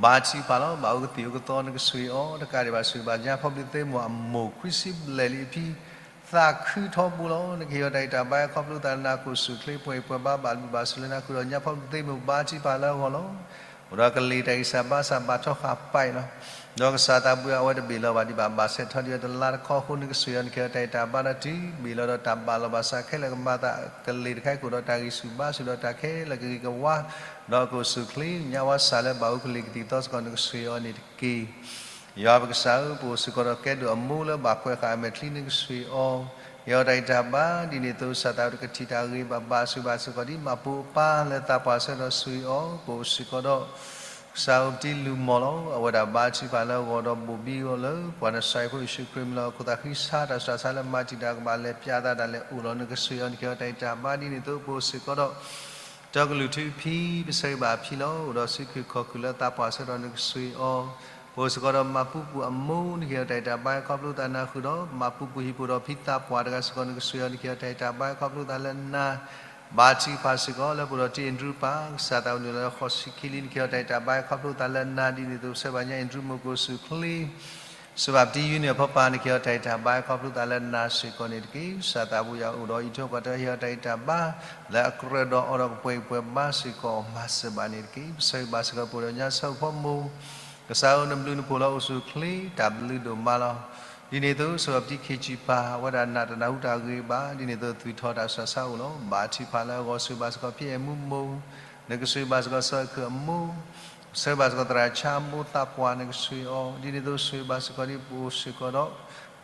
ဘါထုကဖၣ်လီၤ. ဘၣ်အိၣ်ကသံၣ်အိၣ်ကသီ နကဆိၣ်ဂ့ၤအီၤ တကးဒံးဘၣ် ဆိၣ်ဂ့ၤဘၣ်ညါဖီဘျံးသ့ၣ်မိၢ်အမိၢ် ခွံဆံဘျဲၣ်လံအဖံ သးခုထီဘိလီၤ. နကဟ့ၣ်အီၤတၢ်ဂံၢ်တၢ်ဘါ ခီဖျိသးလၢနၤ ကအိၣ်ဆူၣ်အိၣ်ချ့ ပှဲၤအံၤပှဲၤဘါ ဘၣ်ဘျုးဘၣ်ဆိၣ်လၢနၤ ဃုာ်ဒီးညါဖီဘျံးသ့ၣ်မိၢ် ဘါထုကဖၣ်လၢအဂီၢ်လီၤ. အိၣ်ဒီးကလ့ၤတၢ်ဂံၢ်စၢ်ဘါစၢ် ဘၣ်ထီဃာ်ပာ်အံၤလီၤ. ဒီးကစၢ်သးဘိယွၤ အဝဲတဘ့ၣ်လီၤဘၣ်ဒံးဘၣ် ဘၣ်ဆဲးထီၣ်ဒံးဝဲတလါတခီအဃိ နကဆိၣ်ဂ့ၤအီၤ နကဟ့ၣ်အီၤတၢ်ဂံၢ်တၢ်ဘါဒီး တုၤဘ့ၣ်လီၤဒီးတၢ်ဘၣ်လီၤဘၣ်စးခဲလၢာ် ကမၤသးကလ့ၤတခါအံၤ ကအိၣ်ဒီးတၢ်ဂံၢ်ဆူၣ်ဘါဆူၣ်ဒီးတၢ်ခဲလၢာ်ကဂ့ၤကဝါ ဒီးကအိၣ်ဆူၣ်အိၣ်ချ့ ညါဝါစၢ်လၢဘၣ်အိၣ်ကလံၤကသံၣ်ကသီစ့ၢ်ကီး နကဆိၣ်ဂ့ၤအီၤန့ၣ်တက့ၢ်. ယွၤပကစၢ်ဧၢ, ပအိၣ်စ့ၢ်ကီးဒီးကဲဒိၣ်အမိၢ်လၢဘၣ်ကွဲးဃာ်အမဲာ်ချံ နကဆိၣ်ဂ့ၤအီၤ ဟ့ၣ်အီၤတၢ်ဂံၢ်တၢ်ဘါ ဒ်န့ၣ်အသိး ကစၢ်သးဝံၣ်တကထံၣ်တၢ်ဂ့ၤဘၣ်ဘၣ် ဆိၣ်ဂ့ၤဘၣ်စ့ၢ်ကီးဒံး မၤပူၤအပၢ်လၢသးပှၢ်ဆၢကတီၢ် ဆိၣ်ဂ့ၤအီၤ ပအိၣ်စ့ၢ်ကီးဒီး ကစၢ်ဧၢပတံၤလုၢ်မီၢ်လီၤ. အဝဲဒၣ်ဘါထုကဖၣ်လၢအဂီၢ်ဒီးဘိၣ်ဘံအီၤလၢ ပှၤနစၤရ့းဖိယ့ၣ်ၡူးခရံာ်မံၤလီၤ. အခိၣ်သးဃံဆါတၢ်ဆူးတၢ်ဆါလၢမၤတံာ်တာ်ကဘၣ်လဲၤပၠးသးတၢ်လဲၤအိၣ်လီၤ နကဆိၣ်ဂ့ၤအီၤ နကဟ့ၣ်အီၤတၢ်ဂံၢ်တၢ်ဘါ ဒ်န့ၣ်အသိး ပအိၣ်စ့ၢ်ကီးဒီး တီကလုၢ်ထူဖံ ပဆၢဂ့ၤဘၣ်အဖံလီၤ. အိၣ်ဒီးစုခူၣ်ခီၣ်ခူၣ်လၢသးပှၢ်ဆၢကတီၢ် နကဆိၣ်ဂ့ၤအီၤ ပအိၣ်စ့ၢ်ကီးဒီးမၤပူၤပူၤအမိၢ် နကဟ့ၣ်အီၤတၢ်ဂံၢ်တၢ်ဘါ ခီဖျိသးနၤဃုာ်ဒီး မၤပူၤပူၤဟံၣ်ပအိၣ်ဒီးဖံသးပှၢ်တဂၤစ့ၢ်ကီး နကဆိၣ်ဂ့ၤအီၤ နကဟ့ၣ်အီၤတၢ်ဂံၢ်တၢ်ဘါ ခီဖျိသးလၢနၤ ဘါထုကဖၣ်စ့ၢ်ကီးလၢပအိၣ်ဒီးတံၤအ့ဒြူပၢ် ကစၢ်သးဝံၣ်နုာ်လီၤလၢဃိးဆံခံလံ နကဟ့ၣ်အီၤတၢ်ဂံၢ်တၢ်ဘါ ခီဖျိသးလၢနၤ ဒ်န့ၣ်အသိး ပဆၢဂ့ၤဘၣ်ညါအ့ဒြူမိၢ် ကအိၣ်ဆူၣ်အိၣ်ချ့ စၢၤဘၣ်ပတံၤယူနံၣ်အဖီပၢ် နကဟ့ၣ်အီၤတၢ်ဂံၢ်တၢ်ဘါ ခီဖျိသးလၢနၤစ့ၢ်ကီးန့ၣ်တက့ၢ်. ကစၢ်သးဘိယွၤအိၣ်ဒီးအံးထွဲကွၢ်ထွဲ ဟ့ၣ်အီၤတၢ်ဂံၢ်တၢ်ဘါ လၢအကြၢးဒီးအီၤဒီးကပှဲၤအံၤပှဲၤဘါစ့ၢ်ကီး မၤစၢၤဘၣ်န့ၣ်တက့ၢ်. ပဆၢဂ့ၤဘၣ်စ့ၢ်ကီးပအိၣ်ဒီးညါဆၢဖိမိၢ် ကစၢ်ဧၢ နဘျုးနဖှိၣ်လၢအိၣ်ဆူၣ်အိၣ်ချ့ တၢ်ဘျုးဒိၣ်မးလီၤ. ဒ်န့ၣ်အသိး စၢၤဘၣ်ပတံၤခ့ၣ်စံၣ်ပၢ် အဝဲဒၣ်နးတနၢ်ဟူတၢ်ဂ့ၤဘၣ် ဒ်န့ၣ်အသိး သွံၣ်ထီၣ်တၢ်ဆူးတၢ်ဆါအိၣ်လီၤ. ဘါထုကဖၣ်လၢအဂီၢ် ဆိၣ်ဂ့ၤဘၣ်စ့ၢ်ကီးဖံအဲၣ်မူမိၢ် နကဆိၣ်ဂ့ၤဘၣ်စ့ၢ်ကီးစီၤအဲၣ်ခုၣ်အမိၢ် ပဆၢဂ့ၤဘၣ်စ့ၢ်ကီးသရၣ်ဆါမိၢ်သးပှၢ် နကဆိၣ်ဂ့ၤအီၤ ဒ်န့ၣ်အသိး ဆိၣ်ဂ့ၤဘၣ်စ့ၢ်ကီးဒ်ပအိၣ်စ့ၢ်ကီးဒီး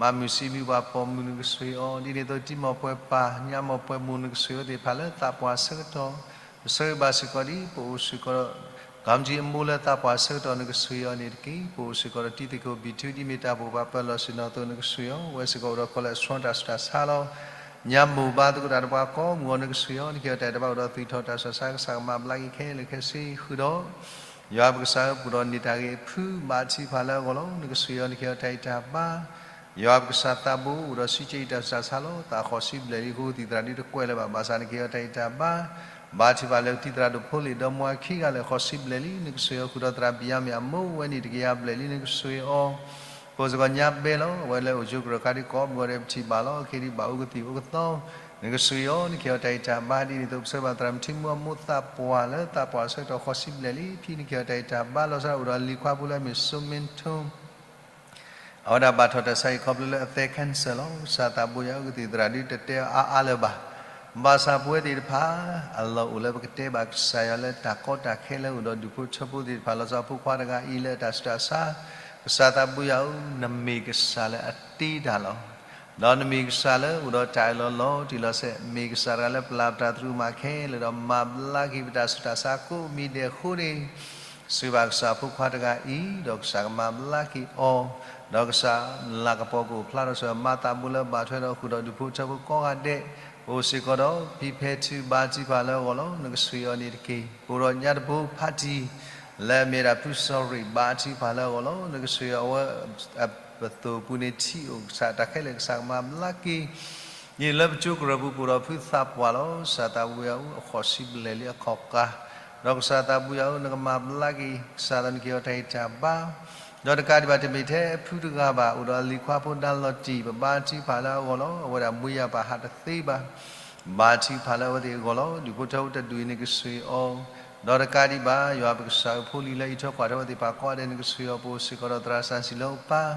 မၤမုၢ်စံးဘျုးပှၤပိာ်မုၣ် နကဆိၣ်ဂ့ၤအီၤ ဒ်န့ၣ်အသိး တံၤမီၢ်ပှဲၤပၢ် ညါမီၢ်ပှဲၤမိၢ် နကဆိၣ်ဂ့ၤအဝဲသ့ၣ်တဖၣ်လၢသးပှၢ်ဆၢကတီၢ် ပဆၢဂ့ၤဘၣ်စ့ၢ်ကီးဒ်ပအိၣ်စ့ၢ်ကီးဒီး ကီမၣ်ကၠံအမိၢ်လၢသးပှၢ်ဆၢကတီၢ် နကဆိၣ်ဂ့ၤအီၤန့ၣ်တက့ၢ်. ပအိၣ်စ့ၢ်ကီးဒီးတံၤသကိးဘံၣ်ထူ ဒ်မ့ၢ်တၢ်ပှိၢ်ပၢ်ပၢလီၢ်ဆ့ၣ်နီၤအသိး နကဆိၣ်ဂ့ၤအီၤ ဝဲစ့ၢ်ကီးအိၣ်ဒီးကီၤလၢအဆှီတၢ်ဆူးတၢ်ဆါလီၤ. ညါမိၢ်ဘါသကိးတၢ်ဒီးပှၤကိးမုၢ်ဂီၤ နကဆိၣ်ဂ့ၤအီၤ နကဟ့ၣ်အီၤတၢ်ဂံၢ်တၢ်ဘါ အိၣ်ဒီးသွံၣ်ထီၣ်တၢ်ဆူးတၢ်ဆါ ကစၢ်ကမၤဘျါက့ၤခဲလၢာ်ခဲဆ့ဃုာ်ဒီး ယွၤပကစၢ်ဧၢ ပအိၣ်ဒီးန့ၢ်တၢ်ဂ့ၤအဖု ဘါထုကဖၣ်လၢအဂီၢ်လီၤ. နကဆိၣ်ဂ့ၤအီၤ နကဟ့ၣ်အီၤတၢ်ဂံၢ်တၢ်ဘါ ယွၤပကစၢ်သးဘိအိၣ်ဒီးစံးကဲအံၤတၢ်ဆူးတၢ်ဆါလီၤ. သးဃိးဆံဘျဲၣ်လံအဃိ သံၣ်သရၣ်ဒ်တကွဲးလၢၤဘၣ် ဘၣ်ဆၣ်နကဟ့ၣ်အီၤတၢ်ဂံၢ်တၢ်ဘါ ဘါထုကဖၣ်လၢကသံၣ်သရၣ်ဒိၣ်ဖိလ့ၣ်ဒီမါဝၤခံဂၤလၢာ် ဃီၤဆံဘျဲၣ်လံ နကဆိၣ်ဂ့ၤအီၤ ဃုာ်ဒီးသရၣ်ဘံယၤမ့ၣ်အမိၢ်ဝဲန့ၣ်တကယၤဘျဲၣ်လံ နကဆိၣ်ဂ့ၤအီၤ, ပအိၣ်စ့ၢ်ကီးညါဘဲလီၤ အဝဲလၢအိၣ်ဆိးကရၢၢ်ခါဒ်ကိးဘျီဒဲးပထံၣ်ဘၣ်လီၤ အခဲဒံးဘၣ်အိၣ်ကသံၣ်အိၣ်ကသီ နကဆိၣ်ဂ့ၤအီၤ နကဟ့ၣ်အီၤတၢ်ဂံၢ်တၢ်ဘါဒ်န့ၣ်အသိး ပဆၢဂ့ၤဘၣ်သရၣ်မုၣ်ထံမူအမိၢ်သးပှၢ်လၢသးပှၢ်ဆၢကတီၢ်ဃီၤဆံဘျဲၣ်လံ ဖံနကဟ့ၣ်အီၤတၢ်ဂံၢ်တၢ်ဘါ လီၤဆီဒၣ်အိၣ်ဒီးလံၤခွါဖိလၢအမ့ၢ်စိမ့ထူ အဝဲဒၣ်ဘၣ်ထီၣ်တၢ်ဆါဟံၣ်ခီဖျိလၢအသဲ cancer လီၤ. ကစၢ်သးဘိယွၤအကသံၣ်သရၣ်ဒုးတတဲအါအါလၢၤဘၣ်. ဘၣ်ဆၣ်ပဝဲသ့ၣ်တဖၣ် အလီၢ်အိၣ်လၢပကတဲဘၣ်ကစၢ်ယွၤလၢတၢ်ကီတၢ်ခဲလၢအိၣ်ဒီးဒူၣ်ဖိထၢဖိသ့ၣ်တဖၣ် လီၤဆီဖိခွါတဂၤအံၤလၢအတၢ်ဆူးတၢ်ဆါ, ကစၢ်သးဘိယွၤဧၢ, နမ့ၢ်ကစၢ်လၢအတ့တၢ်လီၤ. ဒီးနမ့ၢ်ကစၢ်လၢအိၣ်ဒီးတၢ်အၢၣ်လီၤလီၤတံၢ်လီၤဆဲး, မ့ၢ်ကစၢ်တဂၤလၢပျၢ်ပတၢ်သရူးမးခဲလၢာ်ဒီး မၤဘျါက့ၤပတၢ်ဆူးတၢ်ဆါကိးမံၤဒဲးအဃိန့ၣ် ဆိၣ်ဂ့ၤဘၣ်ကစၢ်ဖိခွါတဂၤအံၤ, ဒီးကစၢ်ကမၤဘျါက့ၤအီၤ, ဒီးကစၢ်လၤကပီၤကအိၣ်ဖျါထီၣ်ဆိၣ်ဂ့ၤမၤသးဘိလၢဘၣ်ထွဲဒီးဃုာ်ဒီးဒူၣ်ဖိထၢဖိကိးဂၤဒဲး, ပအိၣ်စ့ၢ်ကီးဒီးဖံဖဲထုဘါထုကဖၣ်လၢအဂီၢ်လီၤ. နကဆိၣ်ဂ့ၤအီၤန့ၣ်တက့ၢ်. ပအိၣ်ဒီးညါတဘိဖါတံၢ် လၢအမ့ၢ်ဒၣ်ဖုစီၤရ့ၣ်ဘါထုကဖၣ်လၢအဂီၢ်လီၤ. နကဆိၣ်ဂ့ၤအီၤ အဝဲအပသိၣ်ပူၤန့ၣ်ထံၣ်အိၣ်ကစၢ် တၢ်ခဲလၢာ်ကစၢ်ကမၤဘျါက့ၤ ဒ်န့ၣ်လၢပကၠိကရၢၢ်ပူၤ ပအိၣ်ဒီးဖုသးပှၢ်လီၤ. ကစၢ်သးဘိယွၤဧၢ, အဃီၤဆံဘျဲၣ်လံအခီၣ်ကါ, ဒီးကစၢ်သးဘိယွၤဧၢ, နကမၤဘျါက့ၤ ကစၢ်သးနကဟ့ၣ်အီၤတၢ်ဂံၢ်တၢ်ဘါ, ဒီးတကးဒံးဘၣ်တမ့ၢ်ထဲအဖုတဂၤဘၣ်, အိၣ်ဒီးအလံၤခွါဖိဒါလီၤတံၢ် ပဘါထုကဖၣ်လၢအဂီၢ်လီၤ. အဝဲဒၣ်ဘှံးယၤပာ်ဟးတသ့ဘၣ် ဘါထုကဖၣ်လၢအဝဲသ့ၣ်အဂီၢ်လီၤ. ဒူၣ်ဖိထၢဖိတဒူၣ်အံၤနကဆိၣ်ဂ့ၤအီၤ, ဒီးတကးဒံးဘၣ် ယွၤပကစၢ်ဧၢ ဖိလံၤလၢအံးထွဲကွၢ်ထွဲဝဲသ့ၣ်တဖၣ်ကိးဂၤဒဲးနကဆိၣ်ဂ့ၤအီၤ, ပအိၣ်စ့ၢ်ကီးဒီးသရၣ်စၢ်စံၣ်လၢအပၢ်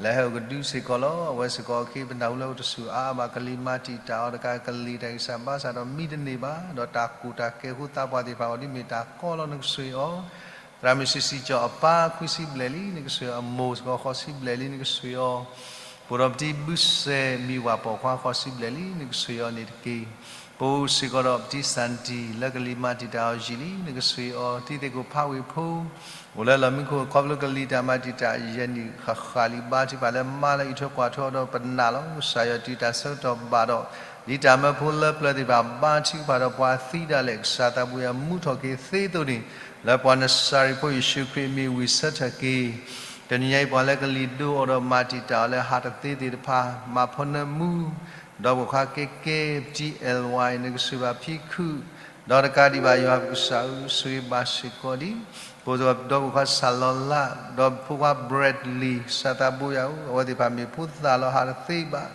လၢဟဲအိၣ်ကဒုစ့ၢ်ကီးလီၤ. အဝဲစ့ၢ်ကီးအခ့ပနၢ်ဟူလၢအိၣ်တဆူၣ်အါအါဘၣ် ကလံၤမၤတံာ်တာ်အီၤတကး ကလံၤတၢ်ဂံၢ်စၢ်ဘါစၢ်ဒီးမံတန့ၢ်ဘၣ်, ဒီးတၢ်ကူၣ်တၢ်ကဲၤအဃိသးပှၢ်သ့ၣ်တဖၣ်အီၤဒ်မ့ၢ်တၢ်ကီလီၤ နကဆိၣ်ဂ့ၤအီၤ သရၣ်မုၣ်စံၣ်စံၣ်ကၠီၣ်အပၢ် ခွံဆံဘျဲၣ်လံ နကဆိၣ်ဂ့ၤအီၤ, အမိၢ်စ့ၢ်ကီးဃီၤဆံဘျဲၣ်လံ နကဆိၣ်ဂ့ၤအီၤ, ပအိၣ်ဒီးပတံၤဘုစဲးမံဝၣ်ပိာ်ခွါ ဃီၤဆံဘျဲၣ်လံ နကဆိၣ်ဂ့ၤအီၤန့ၣ်တက့ၢ်. ပအိၣ်စ့ၢ်ကီးဒီးပတံၤစၣ်တံၢ် လၢကလံၤမၤတံာ်တာ်အီၤယံာ်လံ နကဆိၣ်ဂ့ၤအီၤ, တံၤသ့ၣ်ကိၣ်ဖးဝ့ၢ်ဖိ အိၣ်လၢလီၢ်မံခိၣ်ခီဖျိကလံၤတၢ်မၤတံာ်တာ်ယဲၢ်နံၣ်ဃၣ်ဃၣ်လံ ဘါထုကဖၣ်လၢမါလၢအံးထွဲကွၢ်ထွဲအီၤဒီးပနာ်လီၤ. ကစၢ်ယွၤတုၤတၢ်ဆၢကတီၢ်ဘၣ်ဒီး ဒ်တၢ်မၢဖိလၢပျၢၤသ့ၣ်တဖၣ် ဘါထုကဖၣ်ဒီးပှၤသံဒၣ်လဲာ် ကစၢ်သးဘိယွၤမူထီၣ်က့ၤသ့အသိးန့ၣ် လၢပှၤနစၤရ့းဖိယ့ၣ်ၡူးခရံာ်အမံၤဝံၣ်ဆၢထၢၣ်က့ၤ တနံၤညါအံၤပှၤလၢကလံၤဒိအီၤဒီးမၤတံာ်တာ်အီၤလၢဟးတသ့သ့ၣ်တဖၣ် မၤဖီနၢမူ ဒီပုၢ်ဝဲၢ်ခွါကဲကဲ ပတံၤ L Y နကဆိၣ်ဂ့ၤဘၣ်ဖံခုၣ် ဒီးတကးဒံးဘၣ်ယွၤပကစၢ်ဧၢ ဆိၣ်ဂ့ၤဘၣ်စ့ၢ်ကီးဒံး ပအိၣ်ဒီးဒီပုၢ်ဝဲၢ်ခွါစၢ်လီၤလး ဒီးဖိခွါ Bradley ကစၢ်သးဘိယွၤဧၢ အဝဲသ့ၣ်တဖၣ်မ့ၢ်ဖိသၣ်လီၤဟးတသ့ဘၣ်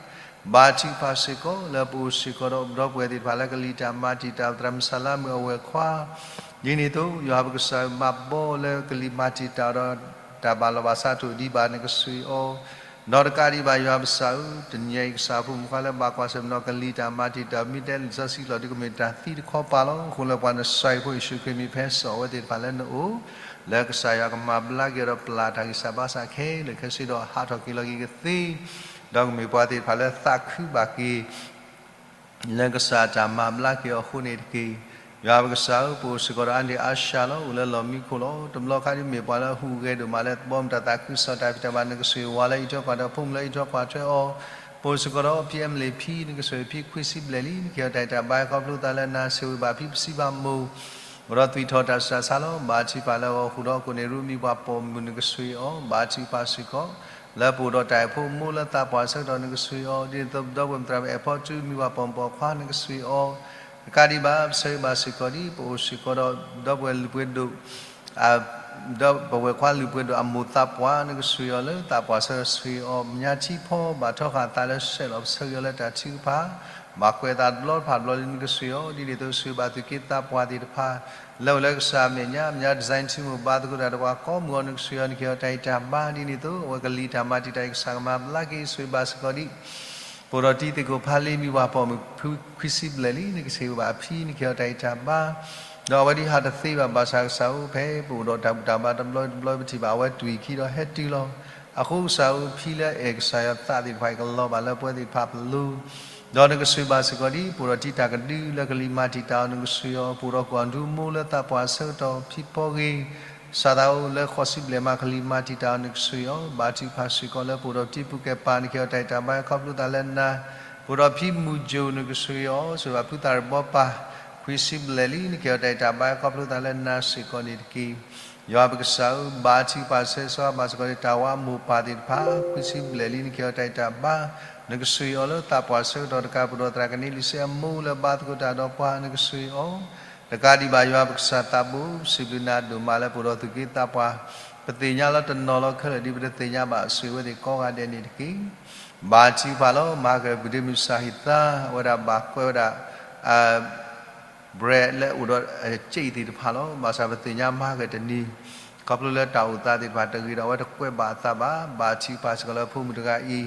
ဘါထုကဖၣ်စ့ၢ်ကီး လၢပအိၣ်စ့ၢ်ကီးဒီးဒီပုၢ်ဝဲၢ်သ့ၣ်တဖၣ်လၢကလံၤတၢ်မၤတံာ်တာ် သရၣ်မုၣ်စၢ်လါမုၣ်အဝဲၢ်ခွါ ဒ်န့ၣ်အသိး ယွၤပကစၢ်မၤဘီလၢကလံၤမၤတံာ်တာ်ဒီး တၢ်ဘၣ်လီၤဘၣ်စးထီၣ်ဒံးဘၣ် နကဆိၣ်ဂ့ၤအီၤ ဒီးတကးဒံးဘၣ်ယွၤပကစၢ်ဧၢ တနံၤညါအံၤကစၢ်ဖိမုၣ်ခွါလၢဘၣ်ကွၢ်ဆၢၣ်မဲာ်နီၢ်ကလံၤတၢ်မၤတံာ်တာ် မ့ၢ်တဲလံာ်စီဆှံကျိာ်ဒုး ကမ့ၢ်တၢ်သံတခီပၤလီၤ. အဃိလၢပှၤနစၤရ့းဖိယ့ၣ်ၡူးခရံာ်မံၤဖဲစီၤအဝဲသ့ၣ်တဖၣ်လၢနအိၣ် လၢကစၢ်ယွၤကမၤဘျါက့ၤအီၤဒီးပျၢ်တၢ်ဂံၢ်စၢ်ဘါစၢ်ခဲလၢာ်ခဲဆ့ဒီးဟးထီၣ်က့ၤလီၤက့ၤကသ့ ဒီးကမ့ၢ်ပှၤသ့ၣ်တဖၣ်လၢသးခုဘၣ်က့ၤ လၢကစၢ်တၢ်မၤဘျါက့ၤအီၤအဃိန့ၣ်တက့ၢ်. ယွၤပကစၢ်ဧၢ ပအိၣ်စ့ၢ်ကီးဒီးအါဒံၣ်အါရှါလီၤ အိၣ်လၢလီၢ်မံခိၣ်လီၤ. တဘျီခါဒ်မ့ၢ်ပှၤလၢအဟူးဂဲၤဒိၣ်မးလၢသဘီမုၢ်တၢ်သးခုကစီၣ်တၢ်ဖံးတၢ်မၤ နကဆိၣ်ဂ့ၤဝဲလၢအံးထွဲကွၢ်ထွဲ ဖိမုၣ်လၢအံးထွဲကွၢ်ထွဲအီၤ ပအိၣ်စ့ၢ်ကီးဒီးဖံအဲမလ့ၣ်ဖံ နကဆိၣ်ဂ့ၤဖံခွံဆံဘျဲၣ်လံ နကဟ့ၣ်အီၤတၢ်ဂံၢ်တၢ်ဘါ ခီဖျိသးလၢနၤ ဆိၣ်ဂ့ၤဘၣ်ဖံပစံးဘၣ်မိၢ် အိၣ်ဒီးသွံၣ်ထီၣ်တၢ်ဆူးတၢ်ဆါလီၤ. ဘါထုကဖၣ်လၢအဂီၢ်ဃုာ်ဒီးကိးန့ၣ်ရူမံၤပှၤပိာ်မုၣ် နကဆိၣ်ဂ့ၤအီၤ ဘါထုကဖၣ်စ့ၢ်ကီး လၢပအိၣ်ဒီးတၢ်အဲၣ်ဖိမိၢ်လၢသးပှၢ်ဆၢကတီၢ် နကဆိၣ်ဂ့ၤအီၤ ဒ်န့ၣ်အသိး ဒီပုၢ်ဝဲၢ်မုၢ်သရၣ်အဲၣ်ဖီတူမံၤပှၤပိာ်မုၣ်ပိာ်ခွါ နကဆိၣ်ဂ့ၤအီၤ တကးဒံးဘၣ် ပဆၢဂ့ၤဘၣ်စ့ၢ်ကီးဒ် ပအိၣ်စ့ၢ်ကီးဒီး ဒီပုၢ်ဝဲၢ်လုၢ်ပှ့ၤဒိၣ် ဒီပုၢ်ဝဲၢ်ခွါလုၢ်ပှ့ၤဒိၣ်အမိၢ်သးပှၢ် နကဆိၣ်ဂ့ၤအီၤလၢသးပှၢ်ဆၢကတီၢ် ဆိၣ်ဂ့ၤအီၤ မညါထံဖီ ဘၣ်ထီဃာ်အသးလၢဆဲးလီၤ ပဆၢဂ့ၤအီၤလၢတၢ်ထုကဖၣ် ဘၣ်ကွဲးအသးတဘျီတဖၣ်တဘျီလံ နကဆိၣ်ဂ့ၤအီၤ ဒ်န့ၣ်အသိး ဆိၣ်ဂ့ၤဘၣ်သုးက့သးပှၢ်သ့ၣ်တဖၣ် လၢအိၣ်လၢကစၢ်အမဲာ်ညါ မညါ design ထံမိၢ် ဘါသကိးတၢ်ဒီးပှၤကိးမုၢ်ဂီၢ် နကဆိၣ်ဂ့ၤအီၤ နကဟ့ၣ်အီၤတၢ်ဂံၢ်တၢ်ဘါ ဒ်န့ၣ်အသိး အဝဲကလံၤတၢ်မၤတံာ်တာ်အံၤ ကစၢ်ကမၤဘျါက့ၤ ဆိၣ်ဂ့ၤဘၣ်စ့ၢ်ကီးဒ် ပအိၣ်ဒီးတံၤသကိးဖးလ့မံၤ ပှၤပိာ်မုၣ်ဖုခွံဆံဘျဲၣ်လံ နကဆိၣ်ဂ့ၤဘၣ်အဖံ နကဟ့ၣ်အီၤတၢ်ဂံၢ်တၢ်ဘါ ဒီးအဝဲဒ်ဟးတသ့ဘၣ် ဘၣ်ဆၣ်ကစၢ်ဧၢ ဖဲပအိၣ်ဒီးတၢ်ဘူၣ်တၢ်ဘါတဘျီတဘျီ ပထံၣ်ဘၣ်အဝဲတွံၢ်ခံဒီးဟဲတုၤလီၤ. အဃိကစၢ်ဧၢ ဖံလၢအအဲၣ်ကစၢ်ယွၤသးသ့ၣ်တဖၣ်အံၤ ကလီၤဘၣ်လၢပဝဲသ့ၣ်တဖၣ်ပလိၤ ဒီးနကဆိၣ်ဂ့ၤဘၣ်စ့ၢ်ကီးဒ် ပအိၣ်ဒီးတံၤတၢ်ကဒု လၢကလံၤမၤတံာ်တာ်အီၤ နကဆိၣ်ဂ့ၤအီၤ ပအိၣ်ဒီးကွၢ်ဒူမိၢ်လၢသးပှၢ်ဆၢကတီၢ် ဖံဖီဂ့ၤ ကစၢ်သးဧၢ လၢဃိးဆံဘျဲၣ်မး ကလံၤမၤတံာ်တာ်အီၤ နကဆိၣ်ဂ့ၤအီၤ ဘါထုကဖၣ်စ့ၢ်ကီး လၢပအိၣ်ဒီးတံၤပူၤကဲပၤ နကဟ့ၣ်အီၤတၢ်ဂံၢ်တၢ်ဘါ ခီဖျိသးလၢနၤ ပအိၣ်ဒီးဖံမုၢ်ကၠိၣ် နကဆိၣ်ဂ့ၤအီၤ ဆိၣ်ဂ့ၤဘၣ်ဖုသၣ်ရဘီပၢ် ခွံဆံဘျဲၣ်လံ နကဟ့ၣ်အီၤတၢ်ဂံၢ်တၢ်ဘါ ခီဖျိသးလၢနၤစ့ၢ်ကီးန့ၣ်တက့ၢ်. ယွၤပကစၢ်ဧၢ ဘါထုကဖၣ်ဆၢဂ့ၤဘၣ်စ့ၢ်ကီး တၢ်ဝါအမိၢ်ပၢ်သ့ၣ်တဖၣ် ခွံဆံဘျဲၣ်လံ နကဟ့ၣ်အီၤတၢ်ဂံၢ်တၢ်ဘါ နကဆိၣ်ဂ့ၤအီၤလၢသးပှၢ်ဆၢကတီၢ်တကး ပအိၣ်ဒီးသရၣ်ကန့လံၤစ့အမိၢ်လၢဘါသကိးတၢ်ဒီးပှၤ နကဆိၣ်ဂ့ၤအီၤ တကးဒံးဘၣ်ယွၤပကစၢ်သးဘိ, ပစံးဘျုးနၤဒိၣ်မးလၢပအိၣ်ဒီးသူၣ်က့သးပှၢ်, ပသ့ၣ်ညါလီၤတနီၤလီၤခဲလၢာ်ဒ်ပတသ့ၣ်ညါဘၣ်အဆိၣ်ဂ့ၤဝဲသ့ၣ်ကိးဂၤဒဲးန့ၣ်တက့ၢ်. ဘါထုကဖၣ်လီၤ, မၤဟါကပူၤဒ့မုၢ်ကစၢ်ဟံၣ်သါ, အဝဲဒၣ်ဘၣ်ကွဲးဝဲဒၣ် bread လၢအိၣ်ဒီးအစ့ၣ်သ့ၣ်တဖၣ်လီၤ. ဘၣ်ဆၣ်ပသ့ၣ်ညါမၤဟါကတနံၤ, ခီဖျိလၢတၢ်အိၣ်သးသ့ၣ်တဖၣ်တဂ့ၤဒီးအဝဲတကွဲးဘၣ်အသးဘၣ်. ဘါထုကဖၣ်စ့ၢ်ကီးလၢဖိမုၣ်တဂၤအံၤ,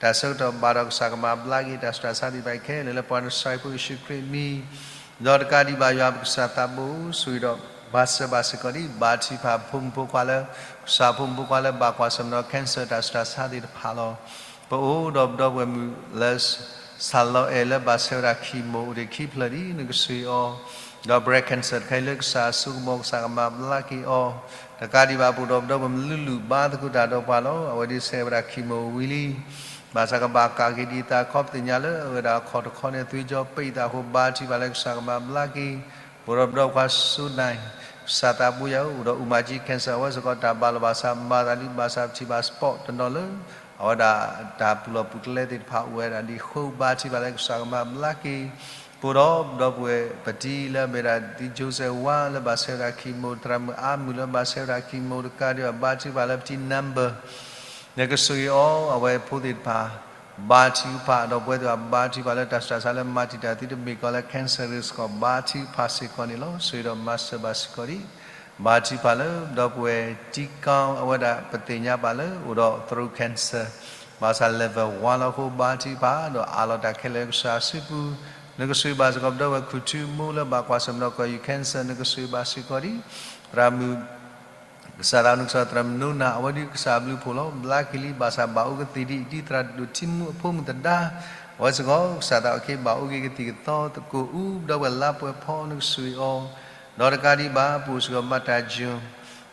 တၢ်ဆၢကတီၢ်ဘၣ်ဒီးကစၢ်ကမၤဘျါက့ၤတၢ်ဆူးတၢ်ဆါသ့ၣ်တဖၣ်ခဲလၢာ်လၢပှၤနစၢ်ဖိယ့ၣ်ၡူးခရံာ်အမံၤ, ဒီးတကးဒံးဘၣ်ယွၤပကစၢ်သးဘိ, ဆိၣ်ဂ့ၤဒီးမၤစၢၤဘၣ်စ့ၢ်ကီးဒံး, ဘါထုကဖၣ်ဖိမုၣ်ဖိခွါလၢ, ကစၢ်ဖိမုၣ်ဖိခွါလၢဘၣ်ကွၢ်ဆၢၣ်မဲာ်ဒီး cancer တၢ်ဆူးတၢ်ဆါသ့ၣ်တဖၣ်လီၤ. ပအိၣ်ဒီးပဒီပုၢ်ဝဲၢ်မုၣ်လၢ စၢ်လီၤအဲၣ်လၢဘၣ်ဆဲးဝဲဒၣ် chemo အိၣ်တ့ၢ်ခံဖျၢၣ်ဒံး နကဆိၣ်ဂ့ၤအီၤ, ဒီး breast cancer တခါအံၤလၢကစၢ်အစိကမီၤကစၢ်ကမၤဘျါက့ၤအီၤ, တကးဒံးဘၣ်ပအိၣ်ဒီးပဒီပုၢ်ဝဲၢ်မုၣ် လုလု ဘါသကိးတၢ်ဒီးပှၤလီၤ. အဝဲဒၣ်ဆဲးဝဲဒၣ် chemo ဝံၤလံ, ဘၣ်ဆၣ်ကဘၣ်ကးက့ၤဒံးအသးခီ ပသ့ၣ်ညါလၢအဝဲဒၣ်အခီၣ်တခီန့ၣ် သွေးကြောပိတ်အသးအဃိ ဘါထုကဖၣ်လၢကစၢ်ကမၤဘျါက့ၤ, ပအိၣ်ဒီးပဒီပုၢ်ဝဲၢ်ခွါစိနၢ်, ကစၢ်သးဘိယွၤဧၢ, အိၣ်ဒီးအူမၤကၠံ cancer အဝဲစ့ၢ်ကီးတၢ်ဘၣ်လီၤဘၣ်စးမၤသးဒ်ဘၣ်ဆၣ်ပထံၣ်ဘၣ် spot တနီၤလၢ အဝဲဒၣ်တၢ်ပူၤလီၢ်ပူၤကျဲသ့ၣ်တဖၣ်အိၣ်ဝဲဒၣ်ဒ်အဃိ ဘါထုကဖၣ်လၢကစၢ်ကမၤဘျါက့ၤ, ပအိၣ်ဒီးပဒီပုၢ်ဝဲၢ်ပတံၤလၢအမ့ၢ်ဒၣ်ဒ် Joseph ဝါလၢဘၣ်ဆဲးဝဲဒၣ် chemo သရၣ်မုၣ်အါမုၢ်လၢဘၣ်ဆဲးဝဲဒၣ် chemo တကးဒံးဘၣ် ဘါထုကဖၣ်လၢပတံၤ number နကဆိၣ်ဂ့ၤအီၤ အဝဲဖိသ့ၣ်တဖၣ်, ဘါထုကဖၣ်ဒီးပဝဲသ့ၣ်တဖၣ် ဘါထုကဖၣ်လၢတၢ်ဆူးတၢ်ဆါလၢမၤတံာ်တာ်သုတမ့ၢ်ကီးလၢ cancer စ့ၢ်ကီး ဘါထုကဖၣ်စ့ၢ်ကီးန့ၣ်လီၤ. ဆိၣ်ဂ့ၤဒီးမၤစၢၤဘၣ်စ့ၢ်ကီးဒံး, ဘါထုကဖၣ်လၢပဒီပုၢ်ဝဲၢ်တံၤကီ အဝဲဒၣ်ပသ့ၣ်ညါဘၣ်လၢအိၣ်ဒီး throat cancer, ဘၣ်ဆၣ် level one လီၤအဃိ ဘါထုကဖၣ်ဒီးအးလီၤတၢ်ခဲလၢာ်လၢကစၢ်အစုပူၤ, နကဆိၣ်ဂ့ၤဘၣ်စ့ၢ်ကီးပဒီပုၢ်ဝဲၢ်ခူၣ်ထူမိၢ်လၢဘၣ်ကွၢ်ဆၢၣ်မဲာ်ဒီးကီၢ်ယူၤ cancer နကဆိၣ်ဂ့ၤဘၣ်စ့ၢ်ကီးဒံး, သရၣ်မုၣ် ကစၢ်သးနုၢ်ကစၢ်သရၣ်မုၣ်နိနၢ် အဝဲဒၣ်ကစၢ်အဘျုးဖှိၣ်လီၤ ဘျါက့ၤလံ ဘၣ်ဆၣ်ဘၣ်အိၣ်ကသံၣ်ဒံး ဒ်သရၣ်ဒိၣ်ထံမူအဖိမုၣ်သဒါ, အဝဲစ့ၢ်ကီး ကစၢ်သးအီၤက့ၤဘၣ်အိၣ်က့ၤကသံၣ်ကသီသကိးအူ ပဒီပုၢ်ဝဲၢ်လါပှဲၤဖီ နကဆိၣ်ဂ့ၤအီၤ, ဒီးတကးဒံးဘၣ် ပအိၣ်စ့ၢ်ကီးမၤတၢ်ယိၤ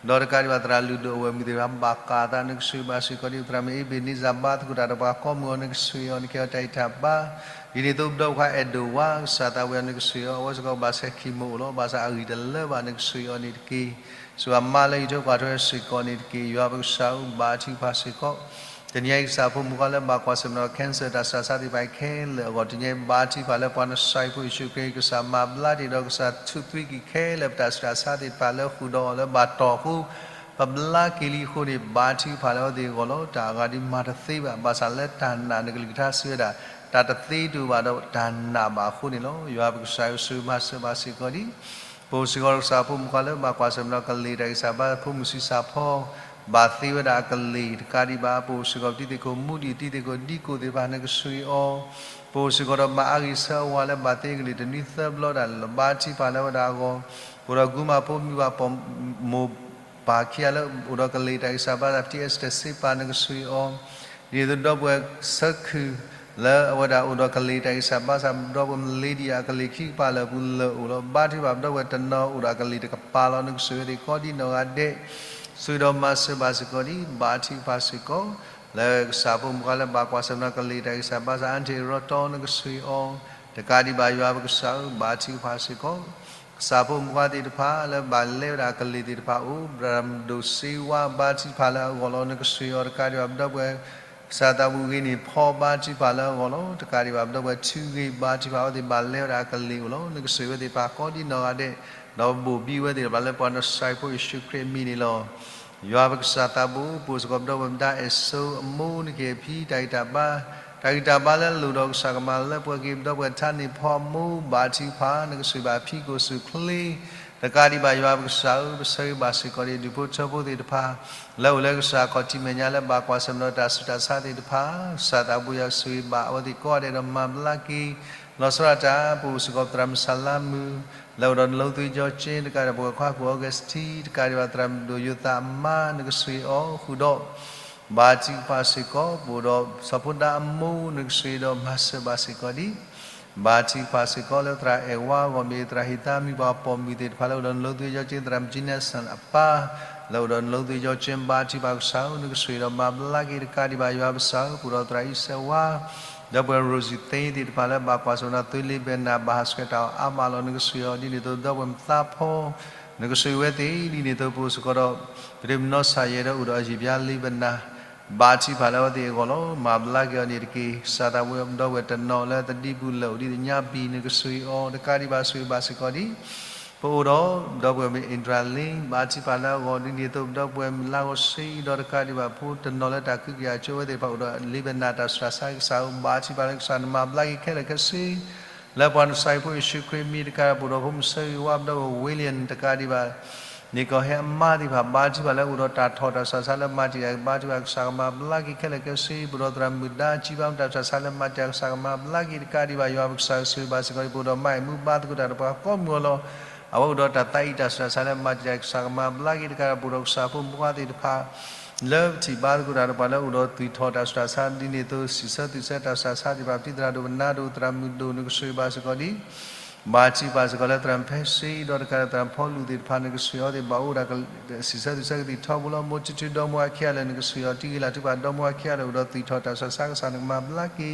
ဒီးတကးဒံးဘၣ်သရၣ်လုၢ်ဒိၣ်အဝဲၢ်မုၣ်သ့ၣ်တဖၣ်ဘၣ်ကးအသး နကဆိၣ်ဂ့ၤဘၣ်စ့ၢ်ကီးဒံး သရၣ်မုၣ်အ့ဘ့းနံစၢ် ဘါသကိးတၢ်ဒီးပှၤကိးမုၢ်အီၤ နကဆိၣ်ဂ့ၤအီၤ နကဟ့ၣ်အီၤတၢ်ဂံၢ်တၢ်ဘါ, ဒ်န့ၣ်အသိးပဒီပုၢ်ဝဲၢ်ခွါအဲၣ်ဒိးဝါ ကစၢ်သးဝံၤအီၤ နကဆိၣ်ဂ့ၤအီၤ အဝဲစ့ၢ်ကီးဘၣ်ဆဲး chemo အိၣ်လီၤ ဘၣ်ဆၣ်အဂံၢ်တလၢဘၣ် နကဆိၣ်ဂ့ၤအီၤန့ၣ်တက့ၢ်. ဆိၣ်ဂ့ၤမၤလၢယံၤထိၣ်ကွၢ်ထိၣ်စ့ၢ်ကီးန့ၣ်တက့ၢ်. ယွၤပကစၢ်ဧၢ ဘါထုကဖၣ်စ့ၢ်ကီး တနံၤအံၤကစၢ်ဖိမုၣ်ခွါလၢဘၣ်ကွၢ်ဆၢၣ်မဲာ်ဒီး cancer တၢ်ဆူးတၢ်ဆါသ့ၣ်တဖၣ်ခဲလၢာ်အဂီၢ် တနံၤအံၤဘါထုကဖၣ်လၢပှၤနစၢ်ဖိယ့ၣ်ၡူးခရံာ် ကစၢ်မၤဘျါတ့ၢ်ဒီးကစၢ်ထူးသွံက့ၤခဲလၢာ် ပတၢ်ဆူးတၢ်ဆါသ့ၣ်တဖၣ်လၢဃုာ်ဒီးအီၤလၢဘၣ်တီၢ်အဃိ ပဘျါက့ၤလံအဃိန့ၣ် ဘါထုကဖၣ်လၢအဝဲသ့ၣ်အဂီၢ်လီၤ. တၢ်အဂၤဒ်မၤတသ့ဘၣ် ဘၣ်ဆၣ်လၢတၢ်နာ် နကလုၢ်ကထါစံးဝဲဒၣ် တၢ်တသ့တအိၣ်ဘၣ်ဒီးတၢ်နာ်ဘၣ်အဃိန့ၣ်လီၤ. ယွၤပကစၢ်ဧၢ ဆိၣ်ဂ့ၤမၤစၢၤဘၣ်စ့ၢ်ကီးဒံး ပအိၣ်စ့ၢ်ကီးဒီးကစၢ်ဖိမုၣ်ခွါလၢဘၣ်ကွၢ်ဆၢၣ်မဲာ်ဒီးကလ့ၢ်တၢ်ဂံၢ်စၢ်ဘါ ဖိမုၣ်ဆံးစၢ်ဖီ ဘၣ်သ့ဝဲဒၣ်အကလ့ၢ် တကးဒံးဘၣ် ပအိၣ်စ့ၢ်ကီးပတံၤသ့ၣ်ခိၣ်မူဒံး တံၤသ့ၣ်ခိၣ်ဒံကိၣ်သ့ၣ်တဖၣ် နကဆိၣ်ဂ့ၤအီၤ, ပအိၣ်စ့ၢ်ကီးဒီးမၤအါဂံၢ်ဆၢအဝၤလၢဘၣ်သ့ကလ့ၢ်တနွံသၢဘျီဒၣ်လဲာ် ဘါထုကဖၣ်လၢဝဲဒၣ်အဂီၢ်, ပအိၣ်ဒီးကုမၤဖိမုၣ်ဘၣ်ပိာ်မိၣ်ပၢ်ခံဂၤလၢအိၣ်ဒီးကလ့ၢ်တၢ်ဂံၢ်စၢ်ဘါစၢ် ပတံၤအဲစတၢၢ်စ့ပာ် နကဆိၣ်ဂ့ၤအီၤ, ဒ်သိးဒီပုၢ်ဝဲၢ်ဆၢခုၣ် လၢအဝဲဒၣ်အိၣ်ဒီးကလ့ၢ်တၢ်ဂံၢ်စၢ်ဘါစၢ် ဒီပုၢ်ဝဲၢ်မလ့ဒံယၤ အကလ့ၢ်ခံကပၤလၢာ်ပူၤလၢာ်အိၣ်လီၤ. ဘါထုကဖၣ်ပဒီပုၢ်ဝဲၢ်တနီၤအိၣ်ဒီးအကလ့ၢ်တကပၤလီၤ နကဆိၣ်ဂ့ၤဝဲသ့ၣ်ကိးဒံနီၢ်ဂၤဒဲး, ဆိၣ်ဂ့ၤဒီးမၤစၢၤဘၣ်စ့ၢ်ကီးဒံး ဘါထုကဖၣ်စ့ၢ်ကီး, လၢကစၢ်ဖိမုၣ်ခွါလၢဘၣ်ကွၢ်ဆၢၣ်မဲာ်ဒီးကလ့ၢ်တၢ်ဂံၢ်စၢ်ဘါစၢ် အါထံးရီတီ နကဆိၣ်ဂ့ၤအီၤ, တကးဒံးဘၣ်ယွၤပကစၢ်ဧၢ ဘါထုကဖၣ်စ့ၢ်ကီး ကစၢ်ဖိမုၣ်ခွါသ့ၣ်တဖၣ်လၢဘၣ်လဲဝဲဒၣ်အကလ့ၢ်သ့ၣ်တဖၣ်အိၣ်, သရၣ်မုၣ်ဒိၣ်စ့ဝါ ဘါထုကဖၣ်လၢအဂီၢ်လီၤ နကဆိၣ်ဂ့ၤအီၤ တကးဒံးဘၣ်ပဒီပုၢ်ဝဲၢ် ကစၢ်သးဘူၣ်ဂ့ၤန့ၣ်ဖီ ဘါထုကဖၣ်လၢအဂီၢ်လီၤ. တကးဒံးဘၣ်ပဒီပုၢ်ဝဲၢ်ထူဂ့ၤ ဘါထုကဖၣ်အဝဲသ့ၣ်ဘၣ်လဲဝဲဒၣ်အကလ့ၢ်အိၣ်လီၤ နကဆိၣ်ဂ့ၤဝဲသ့ၣ်တဖၣ်ကိးဒံနီၢ်ဂၤဒဲး, ဒီးဘိၣ်ဘံဝဲသ့ၣ်တဖၣ်လၢပှၤနစၢ်ဖိယ့ၣ်ၡူးခရံာ်အမံၤန့ၣ်လီၤ. ယွၤပကစၢ်သးဘိ ပအိၣ်စ့ၢ်ကီးပဒီပုၢ်ဝဲၢ်မတၤအဲၣ်စိအမိၢ် နကဟ့ၣ်အဖံတၢ်ဂံၢ်တၢ်ဘါ, တၢ်ဂံၢ်တၢ်ဘါလၢအလိၣ်ဒီးကစၢ်ကမၤလၢပှဲၤက့ၤ ပဒီပုၢ်ဝဲၢ်ထါန့ၣ်ဖီအမိၢ် ဘါထုကဖၣ် နကဆိၣ်ဂ့ၤဘၣ်အဖံကိၣ်ဆူၣ်ချ့, တကးဒံးဘၣ်ယွၤပကစၢ်ဧၢ ပဆၢဂ့ၤဘၣ်စ့ၢ်ကီးဒံး ဒူၣ်ဖိထၢဖိသ့ၣ်တဖၣ် လၢအိၣ်လၢကစၢ်ခီၣ်ထံးမဲာ်ညါလၢဘၣ်ကွၢ်ဆၢၣ်မဲာ်ဒီးတၢ်ဆူးတၢ်ဆါသ့ၣ်တဖၣ်, ကစၢ်သးဘိယွၤဆိၣ်ဂ့ၤဘၣ်အဝဲသ့ၣ်ကိးဂၤဒဲးဒီးမၤဘျါက့ၤ, လီၤဆီဒၣ်တၢ် ပအိၣ်စ့ၢ်ကီးပသရၣ်မုၣ်စၤလါမုၣ် လၢအိၣ်ဒီးနီၢ်လိသူကၠီကၠ့ တကးဒံးဘၣ်ပဝဲၢ်ခွါကူၣ်အီကူးစတံ တကးဒံးဘၣ်သရၣ်မုၣ်ဒိၣ်ယိၤသးအမါ နကဆိၣ်ဂ့ၤအီၤဃုာ်ဒီး ဘါထုကဖၣ်စ့ၢ်ကီး ပအိၣ်ဒီးစီၤဖိဒါအမိၢ် နကဆိၣ်ဂ့ၤဒီးမၤစၢၤဘၣ်စ့ၢ်ကီးဒံး, ဘါထုကဖၣ်စ့ၢ်ကီးလၢသရၣ်အဲၣ်ဝါအဂီၢ် မ့ၢ်သရၣ်ဟံးသါမုၣ်ပှၤပိာ်မုၣ်သ့ၣ်တဖၣ်လၢအိၣ်ဒီးနီၢ်လိသူကၠီကၠ့ သရၣ်မုၣ်ကၠံနဲၣ်စၣ်အပၢ် လၢအိၣ်ဒီးနီၢ်လိသူကၠီကၠ့ ဘါထုကဖၣ်ကစၢ်ဧၢ နကဆိၣ်ဂ့ၤဒီးမၤဘျါက့ၤ တကးဒံးဘၣ်ယွၤပကစၢ်ဧၢ ပအိၣ်ဒီးသရၣ်အံၤစဲးဝါ ဒီပုၢ်ဝဲၢ်ရိၣ်စံၣ်သ့သ့ၣ်တဖၣ်လၢဘၣ်ကွၢ်ဆၢၣ်မဲာ်ဒီးသွ့လ့ဘဲနၤ ဘၣ်ဟးဆှဲးတၢ်အီၣ်အါမးလီၤ နကဆိၣ်ဂ့ၤအီၤဒ်န့ၣ်အသိး ဒီပုၢ်ဝဲၢ်မသးဖီ နကဆိၣ်ဂ့ၤဝဲသ့ၣ်ဒ်န့ၣ်အသိး ပအိၣ်စ့ၢ်ကီးဒီး ပတမနီၢ်ဆၣ်ယဲၢ်ဒီးအိၣ်ဒီးအယံာ်ဘျါလ့ဘဲနၤ ဘါထုကဖၣ်လၢအဝဲသ့ၣ်အဂီၢ်လီၤ. မၤဘျါက့ၤအီၤန့ၣ်တက့ၢ်. ကစၢ်သးဘိ ဒီပုၢ်ဝဲၢ်တနီၤလၢသဒံပူၤလၢာ်အိၣ်ဒ်သညါဘံၣ် နကဆိၣ်ဂ့ၤအီၤ တကးဒံးဘၣ်ဆိၣ်ဂ့ၤဘၣ်စ့ၢ်ကီးဒံး ပအိၣ်ဒီး ပဒီပုၢ်ဝဲၢ်မုၣ် Indralin ဘါထုကဖၣ်လၢအဂီၢ် ဒ်န့ၣ်အသိး ပဒီပုၢ်ဝဲၢ်မုၣ် လါဂီၤဆံ ဒီးတကးဒံးဘၣ် ဖိတနီၤလၢတၢ်ခုကယၤကၠိဝဲသ့ၣ်တဖၣ် အိၣ်ဒီး Lebanon တၢ်စှၤဆါကစၢ်ဧၢ ဘါထုကဖၣ်လၢကစၢ်နမၤဘျါက့ၤခဲလၢာ်ခဲဆ့ လၢပှၤနစၢ်ဟံၣ်ဖိယ့ၣ်ၡူးခရံာ်မံၤတကးဒီး ပအိၣ်ဒီးဖိမုၣ်ဆၢဂ့ၤဝါ ပဒီပုၢ်ဝဲၢ် William တကးဒံးဘၣ် န့ၣ်ကီၢ်ဟဲအမါသ့ၣ်တဖၣ် ဘါထုကဖၣ်လၢအိၣ်ဒီးတၢ်ထီၣ် တၢ်စှၤဆါလၢမၤတံာ်တာ် ဘါထုကဖၣ်ကစၢ်ကမၤဘျါက့ၤခဲလၢာ်ခဲဆ့ ပအိၣ်ဒီးသရၣ်မုၣ်ဒါ ကၠံဘါမုၢ် တၢ်စှၤဆါလၢမၤတံာ်တာ် ကစၢ်ကမၤဘျါက့ၤတကးဒံးဘၣ် ယွၤပကစၢ်ဆိၣ်ဂ့ၤဘၣ်စ့ၢ်ကီး ပအိၣ်ဒီးမါအဲၣ်မူ ဘါသကိးတၢ်ဒီးပှၤကိးမုၢ်အလီၢ် အဝဲအိၣ်ဒီးတၢ်သးအံၤ တၢ်စှၤဆါလၢမၤတံာ်တာ် ကစၢ်ကမၤဘျါက့ၤတကးဒီး ပအိၣ်ဒီးကစၢ်ဖိမုၣ်ခွါသ့ၣ်တဖၣ် လၢပထံၣ်ဘါသကိးတၢ်ဒီးပှၤလၢအိၣ်ဒီးသွံၣ်ထီၣ်တၢ်စှၤဆါ ဒ်န့ၣ်အသိး စံးဆၢသွံၣ်ဆၢတၢ်စှၤဆါသ့ၣ်တဖၣ် ပတံၤသရၣ်ဒိၣ်ပနါဒိၣ် သရၣ်မုၣ်ဒိၣ် နကဆိၣ်ဂ့ၤဘၣ်စ့ၢ်ကီးဒ် ဘါထုကဖၣ်စ့ၢ်ကီးလၢသရၣ်ဖဲစ့ ဒီးတကးဒီးသရၣ်ဖီလူးသ့ၣ်တဖၣ် နကဆိၣ်ဂ့ၤအီၤသ့ၣ် ဘၣ်အိၣ်ဒၣ် စံးဆၢသွံၣ်ဆၢကသံၣ်ထီဘိလီၤ မိၢ်ထူထူဒီမါဝၤခံဂၤလၢာ် နကဆိၣ်ဂ့ၤအီၤတံၢ်ဂ့ၤလၢ်ထူဘၣ် ဒီမါဝၤခံဂၤလၢာ် အိၣ်ဒီးသွံၣ်ထီၣ်တၢ်စှၤဆါ ကစၢ်နကမၤဘျါက့ၤ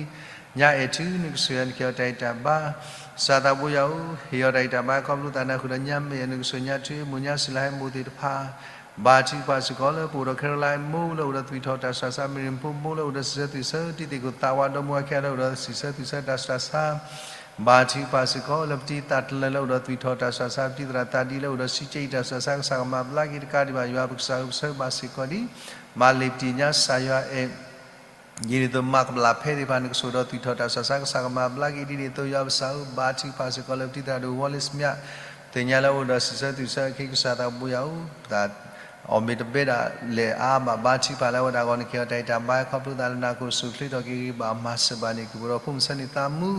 ညါအဲၣ်ထူ နကဆိၣ်ဂ့ၤအီၤ နကဟ့ၣ်အီၤတၢ်ဂံၢ်တၢ်ဘါ ကစၢ်သးဘိယွၤဧၢ ဟ့ၣ်အီၤတၢ်ဂံၢ်တၢ်ဘါ ခီဖျိသးနၢ်ဟူဒီးညါမ့ၢ် နကဆိၣ်ညါထူဟဲမိၢ် ညါစူၤလါဟဲမိၢ်သ့ၣ်တဖၣ် ဘါထုကဖၣ်စ့ၢ်ကီးလၢပအိၣ်ဒီး Caroline မိၢ်လၢအိၣ်ဒီးသွံၣ်ထီၣ်တၢ်စှၤဆါ မ့ၢ်ရ့ၣ်ဖိမိၢ်လၢအိၣ်ဒီးစံးဆၢသွံၣ်ဆၢ တံၤသကိးသးဝါ ဒီမါဝၤခံဂၤလၢ အိၣ်ဒီးစံးဆၢသွံၣ်ဆၢတၢ်စှၤဆါ ဘါထုကဖၣ်စ့ၢ်ကီးလၢပတံၤသးတလၢၢ်လၢအိၣ်ဒီးသွံၣ်ထီၣ်တၢ်စှၤဆါ ပတံၤသရၣ်သးဒံလၢအိၣ်ဒီးစံးကဲအံၤတၢ်စှၤဆါ ကစၢ်ကမၤဘျါက့ၤတကးဒံးဘၣ် ယွၤပကစၢ်ဧၢပဆၢဘၣ်စ့ၢ်ကီးဒ် မၤလ့ၤပတံၢ်ညါ ကစၢ်ယွၤအဲၣ် ဒ်န့ၣ်အသိး မၤကပျၢ်ဖဲသ့ၣ်တဖၣ် နကဆိၣ်ဒီးသွံၣ်ထီၣ်တၢ်စှၤဆါ ကစၢ်ကမၤဘျါက့ၤ ဒ်န့ၣ်အသိး ယွၤပကစၢ်ဧၢ ဘါထုကဖၣ်စ့ၢ်ကီးလၢပတံၤသရၣ်ဒိၣ် Wallace မၠး သ့ၣ်ညါလၢအိၣ်ဒီးစံးဆၢသွံၣ်ဆၢအခံ ကစၢ်သးဘိယွၤဧၢ ပသး အီၣ်မ့ၢ်တဘဲဒၣ်လဲၣ်အါဘၣ် ဘါထုကဖၣ်လၢအဝဲဒၣ်အဂီၢ် နကဟ့ၣ်အီၤတၢ်ဂံၢ်တၢ်ဘါ ခီဖျိသးလၢနၢ်ကအိၣ်ဆူၣ်ချ့ထီၣ်က့ၤဂ့ၤဘၣ် မၤစၢၤဘၣ်န့ၣ် ကပၢၤဒီးဖိမုၣ်ဆၢန့ၣ်သးမူ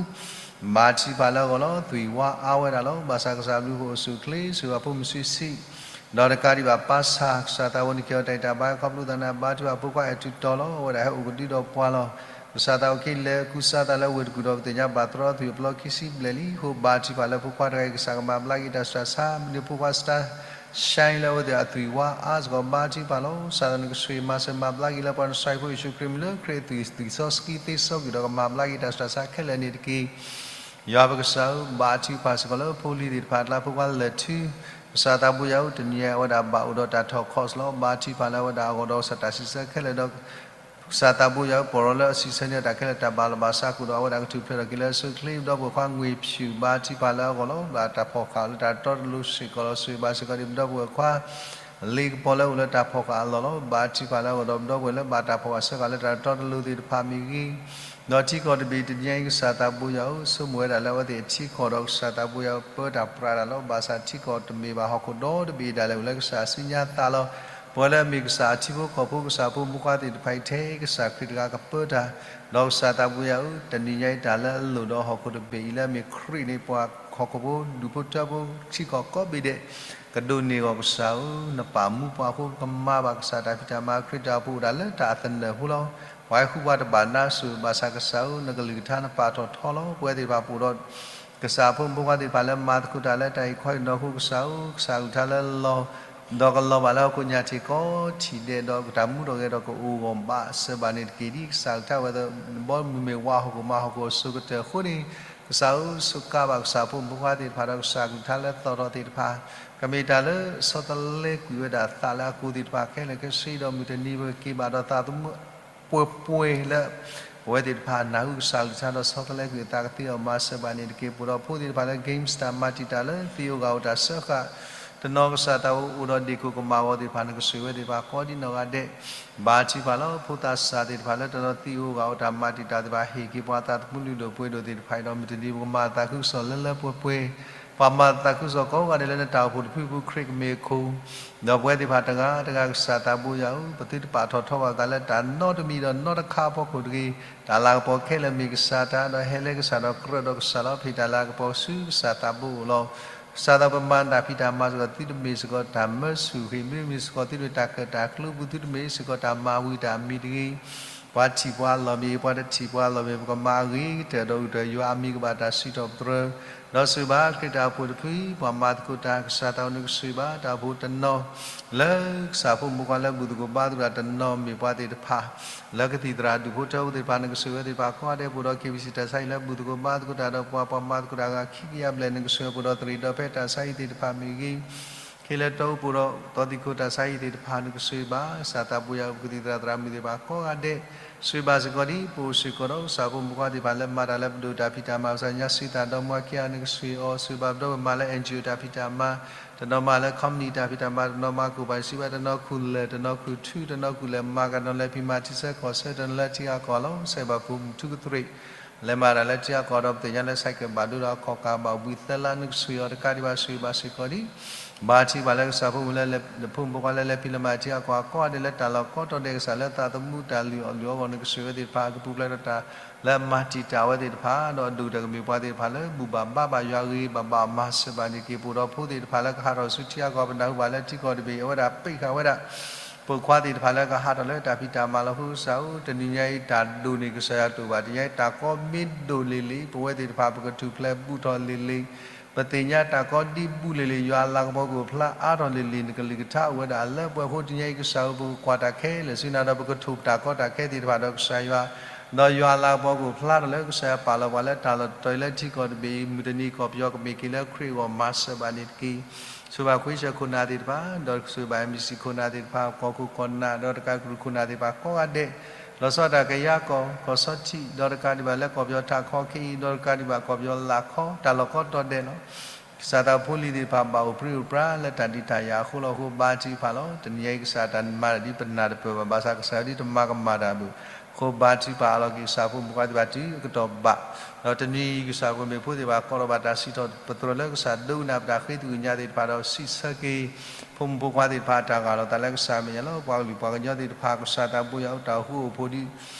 ဘါထုကဖၣ်လၢအဂီၢ်လီၤ သွံၣ်ဝါအါဝဲဒၣ်လီၤ ဘၣ်ဆၣ်ကစၢ်ဘျုးဖှိၣ်အိၣ်ဆူၣ်ချ့ ဆိၣ်ဂ့ၤဘၣ်ဖိမုၣ်ဆံးဆံး ဒီးတကးဒံးဘၣ်ပၢ်ဆၣ် ကစၢ်သးဘိ နကဟ့ၣ်အီၤတၢ်ဂံၢ်တၢ်ဘါ ခီဖျိသးန့ၣ် ဘါထုကဖၣ်ဖိခွါအဲၣ်ထူးတီၤလီၤ အဝဲဒၣ်ဟဲအိၣ်ကဒုဒီးပှၤလီၤ ကစၢ်သးဘိ က့ၤလဲၤကူစါသးလၢဝ့ၢ်တကူၣ်ဒီး ပသ့ၣ်ညါဘၣ်တြီသွံၣ်အပျီခံဆံဘျဲၣ်လံ အဃိဘါထုကဖၣ်လၢဖိခွါတဂၤအံၤ ကစၢ်ကမၤဘျါက့ၤတၢ်စှၤဆါ မ့ၢ်န့ၢ်ဖိခွါ Starshine လၢအဝဲသ့ၣ်အသွံၣ်ဝါအါစ့ၢ်ကီး ဘါထုကဖၣ်လီၤ ကစၢ်သးဘိ နကဆိၣ်ဂ့ၤမၤစၢၤမၤဘျါက့ၤလၢပှၤနစၢ်ဟံၣ်ဖိယ့ၣ်ၡူးခရံာ်မံၤလၢ ခရံာ်အသွံၣ်သွံၣ်စီဆှံသ့စီကွံာ်ဒီး ကမၤဘျါက့ၤတၢ်စှၤဆါခဲလၢာ်န့ၣ်တက့ၢ် ယွၤပကစၢ်ဧၢ ဘါထုကဖၣ်စ့ၢ်ကီးလၢဖိလံၤသ့ၣ်တဖၣ်အကျါ ဖိခွါလၢာ်ထူ ကစၢ်သးဘိယွၤဧၢ တနံၤအံၤအဝဲဒၣ်ဘၣ်အိၣ်ဒီးတၢ်ထီၣ် course လီၤ ဘါထုကဖၣ်လၢအဝဲဒၣ်အဂီၢ်ဒီးကစၢ်တၢ်စံးဆၢခဲလၢာ်ဒီး ကစၢ်သးဘိယွၤဧၢ ပီၢ်ရီလၢအစံးဆၢန့ၢ်တၢ်ခဲလၢာ်တၢ်ဘၣ်လီၤဘၣ်စးကူၣ်ဒီး အဝဲဒၣ်ကထူၣ်ဖျဲးထီၣ်က့ၤလၢအဆိအချ့ ဒီပုၢ်ဝဲၢ်ခွါငွေဖြူ ဘါထုကဖၣ်လၢအဂီၢ်လီၤ ဘၣ်တၢ်ဖီၣ်ဃာ်လၢတၢ်တီတလိၤစ့ၢ်ကီးလီၤ ဆိၣ်ဂ့ၤဘၣ်စ့ၢ်ကီးဒ်ပဒီပုၢ်ဝဲၢ်ခွါ လ့ကပီၤလၢအိၣ်လၢတၢ်ဖီၣ်ဃာ်အလီၢ်လီၤ ဘါထုကဖၣ်လၢအဂီၢ်ဒီး ပဒီပုၢ်ဝဲၢ်လၢဘၣ်တၢ်ဖီၣ်ဃာ်ဆှၢဃာ်လၢတၢ်တီတလိၤသ့ၣ်တဖၣ်မ့ၢ်ဂ့ၤ ဒီးထံကီၢ်တဘ့ၣ်တနံၤအံၤ ကစၢ်သးဘိယွၤဧၢ ဆိကမိၣ်ဝဲဒၣ်လၢအဝဲသ့ၣ်ထံကီၢ်ဒီး ကစၢ်သးဘိယွၤဧၢ ပၢတၢ်ပြးတၢ်လီၤ ဘၣ်ဆၣ်ထံကီၢ်တမ့ၢ်ဘၣ်ဟီၣ်ခိၣ်ဒီတဘ့ၣ်ဒၣ်လဲာ်အိၣ်လၢကစၢ်အစုညါသးလီၤ ပဝဲလၢအမ့ၢ်ကစၢ်အထံဖိကီၢ်ဖိ ကစၢ်ဖိမုၣ်ခွါသ့ၣ်တဖၣ်အံၤ ထဲကစၢ်ခရံာ်တဂၤကပၢတၢ် ဒီးကစၢ်သးဘိယွၤဧၢ တနံၤညါအံၤတၢ်လၢအလိၣ်ဒီးဟီၣ်ခိၣ်တဘ့ၣ်အံၤလၢအမ့ၢ်ခရံာ်န့ၣ် ပှၤဟီၣ်ခိၣ်ဖိ ဒူၣ်ဖိထၢဖိ ထံကီၢ်ကိးဘ့ၣ်ဒဲး ကဒိးန့ၢ်အဂီၢ်ကစၢ်ဧၢ နပာ်မူပှၤအဃိ ကမၤဘၣ်ကစၢ်တၢ်ဖံးတၢ်မၤခရံာ်တၢ်အိၣ်ဖှိၣ်အိၣ်ဒၣ်လၢတၢ်အသနၢၣ်ဖိလီၤ ပှၤဟဲဃုပှၤတဘၣ်နါစိၤ ဘၣ်ဆၣ်ကစၢ်ဧၢ နကလုၢ်ကထါနပာ်ထီၣ်ထီလီၤ ပဝဲသ့ၣ်တဖၣ်ပအိၣ်ဒီး ကစၢ်ဖိမုၣ်ဖိခွါသ့ၣ်တဖၣ်လၢမၤသကိးတၢ်လၢတၢ်အံၤခီအံၤနီၢ်ခိ ကစၢ်ဧၢ ကစၢ်ကလုၢ်ကထါလၢလီၤ ဒီးကလီၤဘၣ်လၢဟီၣ်ခိၣ်ညၣ်ထံးကိးထံၣ်ဒဲးဒီးကတၢ်မူထီၣ်ဂဲၤထီၣ်ကအိၣ်ဂီၢ်ဘၣ်စၢၤဘၣ်န့ၣ်တက့ၢ်ဒ်ကစၢ်ကလုၢ်ကထါဝဲ ဘီမုၢ်မ့ၢ်ဝးဟီၣ်ခိၣ်မၤဟီၣ်ခိၣ်အစိၤကတၢၢ်အဃိန့ၣ် ကစၢ်ဧၢ စူးကါဘၣ်ကစၢ်ဖိမုၣ်ဖိခွါသ့ၣ်တဖၣ်ဒီး ကစၢ်ကလုၢ်ကထါလၢသီထီၣ်သ့ၣ်တဖၣ် ကမ့ၢ်တၢ်လၢဆီတလဲကွံာ်ဝဲဒၣ်သးလၢအကိၢ်သ့ၣ်တဖၣ်ခဲလၢာ်ခဲဆ့ဒီး မုၢ်တနံၤပကက့ၤဘၣ်ဒီးသးသမူ ပှဲၤပှဲၤလၢ ပဝဲသ့ၣ်တဖၣ်နၢ်ဟူကစၢ်ကလုၢ်ကထါဒီးဆီတလဲကွံာ်အသးကသ့အီၤမၤစၢၤဘၣ်န့ၣ်တက့ၢ် ပအိၣ်ဒီးဖိသ့ၣ်တဖၣ်လၢ Gamestar မၤတံာ်တာ်လၢသံးဧိၤဂၤဧိၤတၢ်စၢဃာ် တနီၤကစၢ်သးဘိအိၣ်ဒီးဒ့ၣ်ခိၣ်ကမၣ်အဂီၢ်သ့ၣ်တဖၣ် နကဆိၣ်ဂ့ၤဝဲသ့ၣ်တဖၣ်ကိးဒ်နီၢ်ဂၤဒဲး ဘါထုကဖၣ်လီၤ ဖိသၣ်ဆၣ်သ့ၣ်တဖၣ်လၢတနီၤသံးဧိၤဂၤဧိၤတၢ်မၤတံာ်တာ်သ့ၣ်တဖၣ် ဟ့ၣ်က့ၤပှၤသးသမူလုၢ်ဒိၣ်ပှ့ၤဒိၣ်သ့ၣ်တဖၣ်အံၤဒီး မုၢ်တနံၤပကမၤသးခုကစီၣ်လၢလၢပှဲၤပှဲၤ ပှၤမၤသးခုကစီၣ်ကိးဂၤဒဲးလၢနတၢ်အိၣ်ဖှိၣ်တဖုပူၤ ခရံာ်ကမ့ၢ်အခိၣ် ဒီးပဝဲသ့ၣ်တဖၣ်တဂၤတဂၤကစၢ်သးဘိယွၤဧၢ ပသုတပာ်ထီၣ်ထီဘၣ်သးလၢတၢ်နီတမံၤဒီးနီတခါအဖီခိၣ်တဂ့ၤ တၢ်လၤကပီၤခဲလၢာ်မ့ၢ်ကစၢ်တၢ်ဒီးဟဲလၢကစၢ်ဒီးကြၢးဒီးကစၢ်လီၤ ဖံးတၢ်လၤကပီၤဆူကစၢ်သးဘိအအိၣ်လီၤ ကစၢ်သးဘိမၤတၢ်ဖံးတၢ်မၤစ့ၢ်ကီး သုတမ့ၢ်စ့ၢ်ကီးတၢ်မၢဆူၣ်ဂ့ၤ မ့တမ့ၢ်စ့ၢ်ကီးသုတမ့ၢ်တၢ်ကၢၣ်တၢ်ကျူပူၤ သုတမ့ၢ်စ့ၢ်ကီးတၢ်မၤဝံၤတၢ်အမံၤတဂ့ၤ ပှၤထံၣ်ပှၤလီၢ်မ့ၢ်ဂ့ၤ ပှၤတထံၣ်ပှၤလီၢ်မ့ၢ်ဂ့ၤ ပကမၤအဂ့ၤကတၢၢ်ဒီးဂုာ်ကတၢၢ်ယွၤအမံၤကဘၣ်တၢ်စံးထီၣ်ပတြၢၤ ဒီးဆိၣ်ဂ့ၤဘၣ်ခရံာ်တၢ်အိၣ်ဖှိၣ်တဖု ပှၤမၤသကိးတၢ်ကစၢ်သးဘိနကဆိၣ်ဂ့ၤဘၣ်တၢ်အိၣ်ဖှိၣ်တနီၤ လၢကစၢ်ဖိမုၣ်ခွါလၢဘူၣ်သကိးဘါသကိးတၢ်တနီၤမ့ၢ်ပှၤသ့ၣ်တဖၣ် လၢကသံၣ်သရၣ်ဒူၣ်ဖိထၢဖိသ့ၣ်တဖၣ် နကဆိၣ်ဂ့ၤဝဲသ့ၣ်တဖၣ်ကိးဂၤဒဲး ပအိၣ်ဒီး KBC တၢ်ဆါဟံၣ်လၢဘူၣ်သကိးဘါသကိးတၢ်ဒီးပှၤ ပှၤမၤသကိးတၢ်အဂၤခံကယၤဘျဲၣ် နကဆိၣ်ဂ့ၤ ပအိၣ်ဒီးသရံးဒီးဖဲတၢ်ဆါဟံၣ်သ့ၣ်တဖၣ်မ့ၢ်ဂ့ၤ ခ့လၢတီအူပူၤဒီး သီသံၣ်ခိၣ်တၢ်ဆါဟံၣ်သ့ၣ်တဖၣ် နကဆိၣ်ဂ့ၤဘၣ် ကစၢ်သးပူၤယၤ ပကသံၣ်သရၣ်သရၣ်မုၣ်သ့ၣ်တဖၣ်ကိးဂၤဒဲး, ဆိၣ်ဂ့ၤဘၣ်စ့ၢ်ကီးဒ် ပအိၣ်စ့ၢ်ကီးဒီး ကစၢ်ဖိမုၣ်ဖိခွါသ့ၣ်တဖၣ် လၢမၤတၢ်လၢပဒိၣ်တၢ်ဖံးတၢ်မၤ ကစၢ်ညါစံးတၢ်ဒီမါခံဂၤ နကဆိၣ်ဂ့ၤအီၤ ဆိၣ်ဂ့ၤဘၣ်ပဒီပုၢ်ဝဲၢ်မၤလၢ NGO တၢ်ဖံးတၢ်မၤ, တနီၤမၤလၢ company တၢ်ဖံးတၢ်မၤ, တနီၤမၤကိၣ်ပှၤစံးဘၣ် တနီၤခူၣ်လၢၢ် တနီၤခူၣ်ထူ တနီၤခူၣ်လဲၤမၤ ကနီၤလဲၤဖံးမၤထံဆၢကီၢ်ဆၢ တနီၤလၢထံဂၤကီၢ်လီၤ. စဲးဘၣ်ဖိမုၣ်ထူကသရ့ၣ် လဲၤမၤတၢ်လၢထံဂၤကီၢ်ဒီး ပသ့ၣ်ညါလၢ ဆိုင်ကယ် ဘၣ်ဒိဒီးအခီၣ်ကၢ်ဘၣ်ဝံၤသၢလါ နကဆိၣ်ဂ့ၤအီၤတကးဒံးဘၣ် ဆိၣ်ဂ့ၤဘၣ်စ့ၢ်ကီးဒ် ဘါထုကဖၣ်လၢကစၢ်ဖိမုၣ်လၢ ဖိမုၣ်ဖိခွါလၢလဲၤဖံးလဲၤမၤထံဂၤကီၢ်ဂၤကိးဂၤဒဲးလၢတၢ်လီၢ်ကိးတီၤဒဲး ကစၢ်လၢသးသမူတၢ်လုၢ်အီၣ်လုၢ်အီဂီၢ် နကဆိၣ်ဂ့ၤဝဲသ့ၣ်တဖၣ် ကပူၤဖျဲးဒီးတၢ်လၢမၤတံာ်တာ်ဝဲသ့ၣ်တဖၣ် ဒီးအဒိၣ်တၢ်ကမ့ၢ်ပှၤသ့ၣ်တဖၣ်လၢ ဘူၣ်ဘၣ်ဘါဘၣ်ယွၤဂ့ၤဘၣ်ဘၣ်မၤစၢၤဘၣ်န့ၣ်တက့ၢ်. ပအိၣ်ဒီးဖိသ့ၣ်တဖၣ်လၢကဟးထီၣ်ဆူထံဂၤကီၢ် ပနၢ်ဟူဘၣ်လၢထံကီၢ်တဘ့ၣ် အဝဲဒၣ်ပ့ၢ်ဃာ်ဝဲဒၣ် ပိာ်ခွါသ့ၣ်တဖၣ်လၢကဟးထီၣ်လၢတၢ်ဖံးတၢ်မၤလီၤ. အဃိကစၢ်ဧၢ တနံၤညါအံၤတၢ်ဒိၣ်န့ၣ် ကစၢ်ယွၤတအိၣ်ဘၣ်. တနံၤညါအံၤတၢ်ကီမ့ၢ်ဒိၣ်လံၤလံၤ ပဝဲသ့ၣ်တဖၣ် ပကထူၣ်ဖျဲးဘူးထီၣ်လံၤလံၤ, ပသ့ၣ်ညါတၢ်ကီဒ်ဘူးလံၤလံၤ ယွၤအလၤကပီၤကအိၣ်ဖျါအါထီၣ်လံၤလံၤ နကလုၢ်ကထါအိၣ်ဝဲဒၣ်လၢပှဲၤအဃိ တနံၤညါအံၤကစၢ်ဧၢ ပကကွၢ်တၢ်ခဲလၢာ်ဆူနၤဒီး ပကထူၣ်တၢ်ကီတၢ်ခဲသ့ၣ်တဖၣ်ဒီးကစၢ်ယွၤ, ဒီးယွၤအလၤကပီၤကအိၣ်ဖျါထီၣ်လၢ ကစၢ်ယွၤပာ်လီၤပှၤလၢတၢ်လီၢ်တတီၤအံၤလၢထံကီၢ်တဘ့ၣ်အံၤ မုၢ်တနံၤကီၢ်ပယီၤကမ့ၢ်က့ၤလၢခရံာ်အဂီၢ် မၤစၢၤဘၣ်န့ၣ်တက့ၢ်. ဆိၣ်ဂ့ၤဘၣ်ခွံဆၢခိၣ်နၢ်သ့ၣ်တဖၣ် ဒီးဆိၣ်ဂ့ၤဘၣ် MBC ခိၣ်နၢ်သ့ၣ်တဖၣ် ကီၢ်ခိၣ်ကီၢ်နၢ် ဒီးတကးကရူၢ်ခိၣ်နၢ်သ့ၣ်တဖၣ်ကိးဂၤဒဲး, လီၤဆီဒၣ်တၢ်ကယၤကီၢ် ကီၢ်ဆီထံး ဒီးတကးဒံးဘၣ်လၢကီၢ်ပယီၤထးခီခဲအံၤ ဒီးတကးဒံးဘၣ်ကီၢ်ပယီၤလၢ်ခီ တၢ်လီၢ်ကိးတီၤဒဲးလီၤ. ကစၢ်သးဖိလံၤသ့ၣ်တဖၣ် ဘၣ်အိၣ်ပြံအိၣ်ပြါ လၢတၢ်ဒုးတၢ်ယၤအဃိလီၤ. အဃိဘါထုကဖၣ်လီၤ. တနံၤညါအံၤကစၢ်တၢ်မၤတၢ်ဒ်ပနၢ်တပၢၢ်ဘၣ် ဘၣ်ဆၣ်ကစၢ်ယွၤဒ်တမၤကမၣ်တၢ်ဘၣ်. အဃိဘါထုကဖၣ်အးလီၤက့ၤ ကစၢ်ဖိမုၣ်ဖိခွါသ့ၣ်တဖၣ်တုၤအကတီၢ်ဘၣ်, ဒီးတနံၤအံၤကစၢ်ကမ့ၢ်ဖိသ့ၣ်တဖၣ် ကိးထီၣ်ဘၣ်တၢ်စံးထီၣ်ပတြၢၤလၢကစၢ်ဒိကနၣ်ပတၢ်ဃ့သကွံာ်ညါသ့ၣ်တဖၣ်ဒီး စံးဆၢက့ၤ ဖိမုၣ်ဖိခွါသ့ၣ်တဖၣ် တၢ်ဂၢ်လီၤသးလၢကစၢ်အမဲာ်ညါလီၤ. ပှၤကလုာ်ပှၤကညီသ့ၣ်တဖၣ် ကစၢ်သးဘိယွၤအိၣ်တၢ်အိၣ်ဃူအိၣ်ဖိးဒ်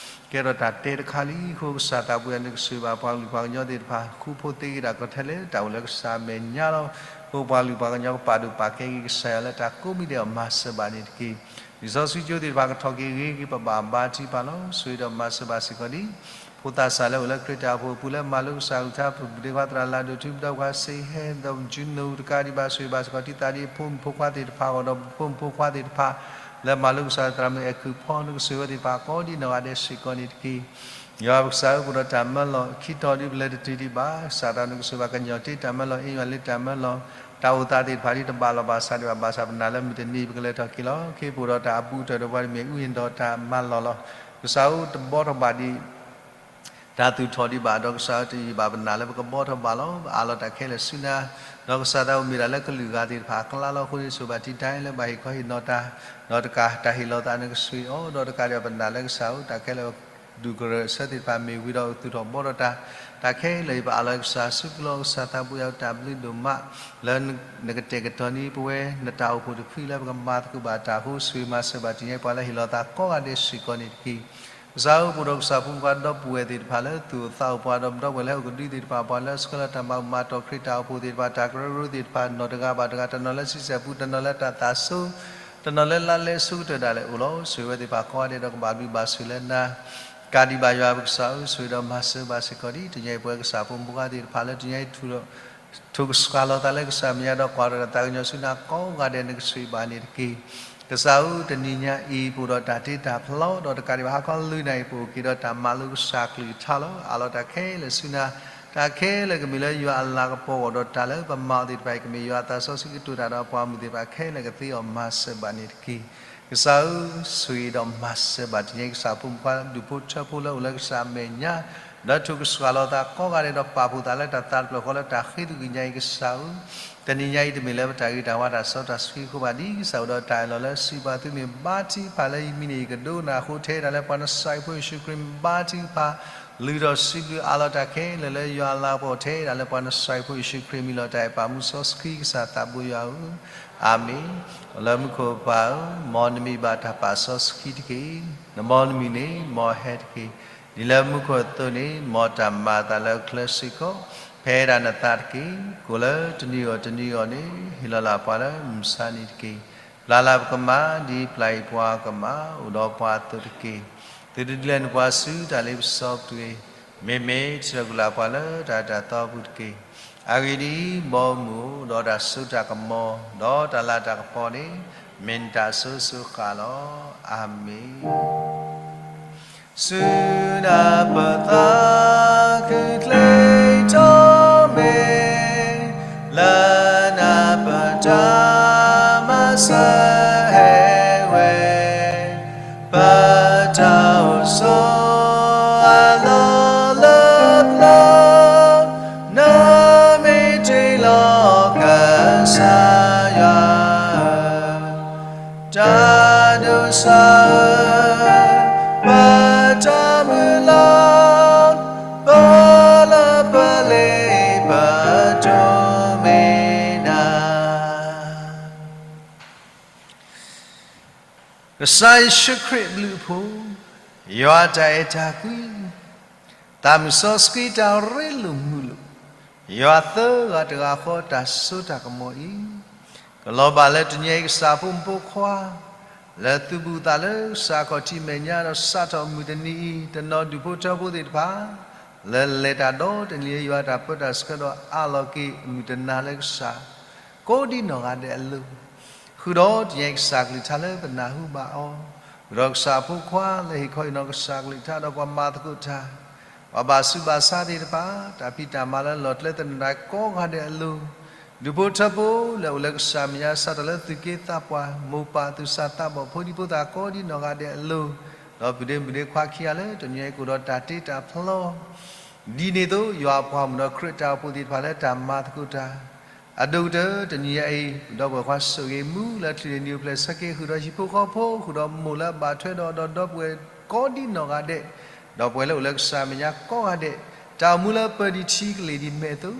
ကဲထီၣ်တၢ်တဲတခါလံ. အဃိကစၢ်သးဘိယွၤ နကဆိၣ်ဂ့ၤဘၣ်ပှၤကလုာ်ပှၤကညီသ့ၣ်တဖၣ် ဃူဖိးသ့က့ၤတၢ်ကီတၢ်ခဲလၢာ် တၢ်အိၣ်လၢကစၢ်အမဲာ်ညါလီၤ. အဃိပှၤကလုာ်ပှၤကညီကပာ်ဒိၣ်ပာ်ကဲက့ၤကစၢ်ယွၤလၢတၢ်ကိးမံၤဒဲးအဂီၢ် မၤစၢၤဘၣ်န့ၣ်တက့ၢ်. လံာ်စီဆှံကၠိသ့ၣ်တဖၣ် ကထီၣ်က့ၤဂ့ၤက့ၤပဘၣ် ဘါထုကဖၣ်လီၤ. ဆိၣ်ဂ့ၤဒီးမၤစၢၤဘၣ်စ့ၢ်ကီးဒ် ဖိသၣ်စၢ်လၢအိၣ်လၢခရံာ်တၢ်အိၣ်ဖှိၣ်အပူၤလၢ မၤလိကစၢ်အကလုၢ်ကထါ ပဘူၣ်ဒ့ခွါသရၣ်လၢဒိၣ်ထူ ပဒီပုၢ်ဝဲၢ်စ့ဟဲ ဒီးပကၠူနူ တကးဒံးဘၣ် ဆိၣ်ဂ့ၤဘၣ်စ့ၢ်ကီး တံသးဒ်ဖိမုၣ်ဖိခွါသ့ၣ်တဖၣ်အဂီၢ် ဒီးပဖိမုၣ်ဖိခွါသ့ၣ်တဖၣ် လၢမၤလိကစၢ်သရၣ်မုၣ်အဲၣ်ခုၣ်ဖီ နကဆိၣ်ဂ့ၤဝဲသ့ၣ်တဖၣ် ကိးဒ်နီၢ်ဂၤဒဲးစ့ၢ်ကီးန့ၣ်တက့ၢ်. ယွၤပကစၢ်ဧၢ ပအိၣ်ဒီးတၢ်မၢလီၤ ခံတီၤဒ်ပလဲၤတတုၤဒံးဘၣ် ကစၢ်သးနကဆိၣ်ဂ့ၤဘၣ် ကညီၤတ့တၢ်မၢလီၤ အ့ယွၤလၢတၢ်မၢလီၤ တၢ်အိၣ်သးသ့ၣ်တဖၣ်ဒ်တဘၣ်လီၤဘၣ်ဆၣ်ဒံးဘၣ် ဘၣ်ဆၣ်ပနာ်လၢမုၢ်တနံၤပကလဲၤထီၣ်က့ၤလီၤ. ခ့ပအိၣ်ဒီးတၢ်အဘူးအတၢၢ်ဒီးပှၤတမ့ၢ်အူယံၤဒီးတၢ်မၤလီၢ်လီၤ. ကစၢ်ဧၢ တဘီထီၣ်ဘၣ်ဒံး တၢ်သူၣ်ထီၣ်ဒံးဘၣ် ဒီးကစၢ်တယံာ်ဘၣ်ပနာ်လၢပကဘီထီၣ်ဘၣ်လီၤ. ပအးလီၤတၢ်ခဲလၢာ်ဆူနၤ ဒီးကစၢ်သးအိၣ်မ့ၢ်ဒၣ်လၢကလုာ်ဂၤသ့ၣ်တဖၣ်အကျါလီၤ. အဃိန့ၣ် ဆိၣ်ဂ့ၤဘၣ်တံာ်တာ်လၢဘၣ်ဟ့ၣ်ခီဟ့ၣ်နီၤတၢ် ဒီးတကးတၢ်ဟ့ၣ်လီၤသးနကဆိၣ်ဂ့ၤအီၤ ဒီးတကးဒံးဘၣ်ပနာ်လၢကစၢ်ဧၢ တၢ်ခဲလၢာ်ဒူၣ်ကရၢအဆၢသ့ၣ်တဖၣ်မ့ၢ်ဝံၤဒီးသူၣ်ထီၣ်ဘီထီၣ်တၢ် တၢ်ခဲလၢာ်အံၤပအးလီၤကစၢ်စုပူၤလီၤ. ကစၢ်သးဘိယွၤတၢ်ဘျုးဒိၣ်မး လၢနကတဲာ်ကတီၤန့ၢ်ပဝဲနတၢ်အိၣ်ဖှိၣ်တဖုလၢပကမၤသကိးဘၣ်တၢ်အဃိ ဆိၣ်ဂ့ၤမၤစၢၤဘၣ်တနံၤညါအံၤပှၤလၢဟ့ၣ်လီၤသးကိးဂၤဒဲးစ့ၢ်ကီးန့ၣ်တက့ၢ်. ကစၢ်ဧၢ ပအိၣ်ဒီးကစၢ်ဖိမုၣ်ဖိခွါဒီပုၢ်ဝဲၢ်သ့ၣ်တဖၣ်လၢသူၣ်အိၣ်သးအိၣ် ပှၤဒီးပဒီပုၢ်ဝဲၢ်လၢဟဲအိၣ်ကဒုသ့ၣ်တဖၣ် ပှၤလၢဆှၢလီၤတၢ်မၤမၤတီၢ်ခရံာ်တၢ်အိၣ်ဖှိၣ်သ့ၣ်တဖၣ် တၢ်ကရၢကရိသ့ၣ်တဖၣ် နီၢ်တဂၤဘၣ်တဂၤ တနီၤလၢဆံဆဲၣ်ပူၤ တနီၤလၢတၢ်သးစူၤ တနီၤလၢလါလဲဆိကတၢၢ်ဒၣ်လဲာ်အိၣ်လီၤ. ဆိၣ်ဂ့ၤဝဲသ့ၣ်တဖၣ်ကိးဂၤဒဲးဒီးကဘၣ်ဘျုးဘၣ်ဆိၣ်လၢနၤ ကးဒံးဘၣ်ယွၤပကစၢ်ဧၢ ဆိၣ်ဂ့ၤဒီးမၤစၢၤဘၣ်စ့ၢ်ကီးဒ် တနံၤညါအံၤပဝဲကစၢ်ဖိမုၣ်ဖိခွါသ့ၣ်တဖၣ်လၢတနံၤညါအံၤ ထိၣ်ကစှၤလီၤသးလၢကစၢ်မဲာ်ညါဒီးကွၢ်ထီၣ်တၢ်သးကညီၤဆူနၤကိးဂၤဒဲး နကဆိၣ်ဂ့ၤဘၣ်န့ၣ်တက့ၢ်. ကစၢ်ဧၢ တနံၤညါအံၤပအိၣ်ဒီးတၢ်တ့တၢ်ဖျီ ဒီးတကးဒံးဘၣ်ဟါခီလွံၢ်နၣ်ရံၣ် ပအိၣ်က့ၤဒီးတၢ်မၤလိကစၢ်ကလုၢ်ကထါလီၤ. အးလီၤတၢ်ခဲလၢာ်ဆူနၤ တၢ်ခဲလၢာ်ကမ့ၢ်လၢယွၤအလၤကပီၤအဂီၢ် ဒီးတၢ်လၢပမၤအီၤသ့ၣ်တဖၣ်အံၤ ကမ့ၢ်ယွၤအသးစီဆှံကတိၤတၢ်ဒီးပှၤမုၣ်သ့ၣ်တဖၣ်ခဲလၢာ်ကသ့အီၤ မၤစၢၤဘၣ်န့ၣ်တက့ၢ်. ကစၢ်ဧၢ ဆိၣ်ဂ့ၤဒီးမၤစၢၤဘၣ်တနံၤညါအံၤ ကစၢ်ဖိမုၣ်ဖိခွါဒူၣ်ဖိထၢဖိလၢအိၣ်လၢကစၢ်အမဲာ်ညါ ဒီးထိၣ်ကစှၤလီၤသးကိးဂၤဒဲးဒီးပာ်ဖှိၣ်သးလၢတၢ်သးတဖျၢၣ်ဃီလၢတၢ်ဃ့သကွံာ်ညါအံၤ ကစၢ်ဧၢ တနံၤညါအံၤတမ့ၢ်လၢပတၢ်ဂ့ၤတၢ်ဝါ တၢ်စီတၢ်ဆှံအဃိဘၣ် ဒ်ကစၢ်အိၣ်ဒီးတၢ်အၢၣ်လီၤလၢစံးပာ်သုမ့ၢ်ဘါထုကဖၣ်လၢယမံၤန့ၣ် ယကဒိကနၣ်အဃိ ထဲဒၣ်လၢပှၤနစၤရ့းဖိယ့ၣ်ၡူးခရံာ်မ့ၢ်ဘါထုကဖၣ် လုၢ်ထီၣ်စံးဘျုးအးလီၤတၢ်ခဲလၢာ်လၢ ယွၤအလၤကပီၤထဲဒၣ်လၢပှၤနစၤရ့းဖိယ့ၣ်ၡူးခရံာ်မံၤလီၤ. တၢ်အဲၣ်ပာ်မူစီဆှံကစၢ်သးဘိယွၤဧၢ, အၤမ့ၣ်. လၢမူခိၣ်ပၢ်ဧၢ, မ်နမံၤဘၣ်တၢ်ပာ်စီဆှံတက့ၢ်. နမ်နမံၤန့ၣ် မ်ဟဲတက့ၢ်. ဒ်လၢမူခိၣ်အသိးန့ၣ် မ်တၢ်မၤအသးလၢအချၢစ့ၢ်ကီး ဖဲဒၣ်နသးတက့ၢ်. ကိၣ်လၢတနံၤအီၤတနံၤအီၤန့ၣ် ဟ့ၣ်လီၤလၢပှၤလၢမုၢ်ဆါနံၤတက့ၢ်. ပျၢ်လၢပကမၤ ဒ်ပျၢ်အံၤပှၤကမၤ အိၣ်ဒီးပှၤအသိးတက့ၢ်. သုတဒုးလဲၤနပှၤဆူတၢ်လ့ပစီပူၤတဂ့ၤ. မ့မ့ၢ်တၢ်လၢပျၢ်ပှၤလၢတၢ်တၢ်သီပူၤတက့ၢ်. အဂ့ၢ်ဒ်အံၤ, ဘီမုၢ်အိၣ်ဒီးတၢ်စိတၢ်ကမီၤ, ဒီးတၢ်လၤတၢ်ကပီၤန့ၣ် မ့ၢ်နတၢ်အစိၤစိၤဃၣ်လီၤ. အၤမ့ၣ်. ဆူနၤပသးခုချ့ထီၣ်မ့ၢ် လၢနၤပတၢ် ကစၢ်ဧၢ, ပတၢ်မုၢ်လၢ်, ပလၢပလ့ပဒိး မ့ၢ်နၤ. ကစၢ်ယ့ၣ်ၡူးခရံာ်အဘျုးအဖှိၣ်, ယွၤတၢ်အဲၣ်တၢ်ကွံ, သးမုၢ်စီဆှံတၢ်ရ့လိာ်မုာ်လိာ်, ယွၤသၢဂၤတဂၤဃီတၢ်စိတၢ်ကမီၤအံၤ, ကလီၤဘၣ်လၢတနံၤအံၤကစၢ်ဖိမုၣ်ဖိခွါ, လၢသုဘူးသးလၢကစၢ်ခီၣ်ထံးမဲာ်ညါဒီးစးထီၣ်မုၢ်တနံၤအံၤ တနီၤဒူၣ်ဖိထၢဖိသ့ၣ်တဖၣ် လၢလဲၤတၢ်ဒီတနံၤလၢယွၤတၢ်ပၢတၢ်ဆှၢဒီးအးလီၤက့ၤ မုၢ်တနၤလၢကစၢ် ကိးဒံနီၢ်ဂၤဒဲးအလိၤ, ဃုာ်ဒီးတနံၤအံၤကစၢ်ကလုၢ်ကထါလၢပနၢ်ဟူဘၣ်အီၤ, ဃုာ်ဒီးကစၢ်အဖိခွါလၢဟ့ၣ်ခီဟ့ၣ်နီၤကစၢ်ကလုၢ်ကထါဒီးပှၤမၤသကိးတၢ်, ပှၤဘၣ်ဆူးဘၣ်ဆါသ့ၣ်တဖၣ်, တၢ်ဖံးတၢ်မၤလၢလီၢ်ကျဲသနၢၣ်ကိးဂၤဒဲးအလိၤ, ဒူၣ်ဖိထၢဖိလၢအိၣ်လၢကစၢ်မဲာ်ညါ စးထီၣ်လၢသူၣ်က့သးပှၢ်, မိၢ်ပၢ်သူၣ်စၢ်သးဘီၣ် ဖိဒံဖိသၣ်ကိးဒံနီၢ်ဂၤဒဲးအလိၤ, ဒီးပုၢ်ဒ့မုၣ်ဒ့ခွါခံဂၤလၢတနံၤအံၤကအိၣ်ဒီးတၢ်တ့တၢ်ဖျီ ဒ်န့ၣ်အသိး ယွၤအပှၤမုၣ်ဒီးခရံာ်တၢ်အိၣ်ဖှိၣ်သ့ၣ်တဖၣ်လၢတၢ်မၤသကိးတၢ် အဒိၣ်ကတၢၢ်တနံၤအံၤ ဒီပုၢ်ဝဲၢ်ခွါဆိၣ်ဂ့ၤမူလၢချံးန့ၣ် နံၤအိၣ်ဖျဲၣ်ဆၢက့ၤ ဃုာ်ဒီးဟံၣ်ဖိဃီဖိ ဃုာ်ဒီးမိၢ်လၢအဘၣ်ထွဲဒီး ဒီးဒီပုၢ်ဝဲၢ်ကိးဒံနီၢ်ဂၤဒဲး, ဒီပုၢ်ဝဲၢ်လၢအိၣ်လၢကစၢ်မဲာ်ညါကိးဂၤဒဲး, တၢ်အိၣ်မူလၢပၢၤဒံးထံကလ့ၢ်ဒံးမဲာ်အသိး,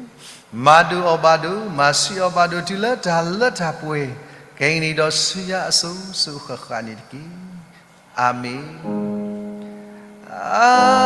မၤဒိၣ်အီၣ်ဘၣ်ဒိၣ်, မၤဆံးအီၣ်ဘၣ်ဒိၣ်တုၤလၢတၢ်လၢတၢ်ပှဲၤ, ခဲကနံၣ်ဒီးဆူညါအစိၤစိၤဃၣ်ဃၣ်န့ၣ်တက့ၢ်. အၤမ့ၣ်.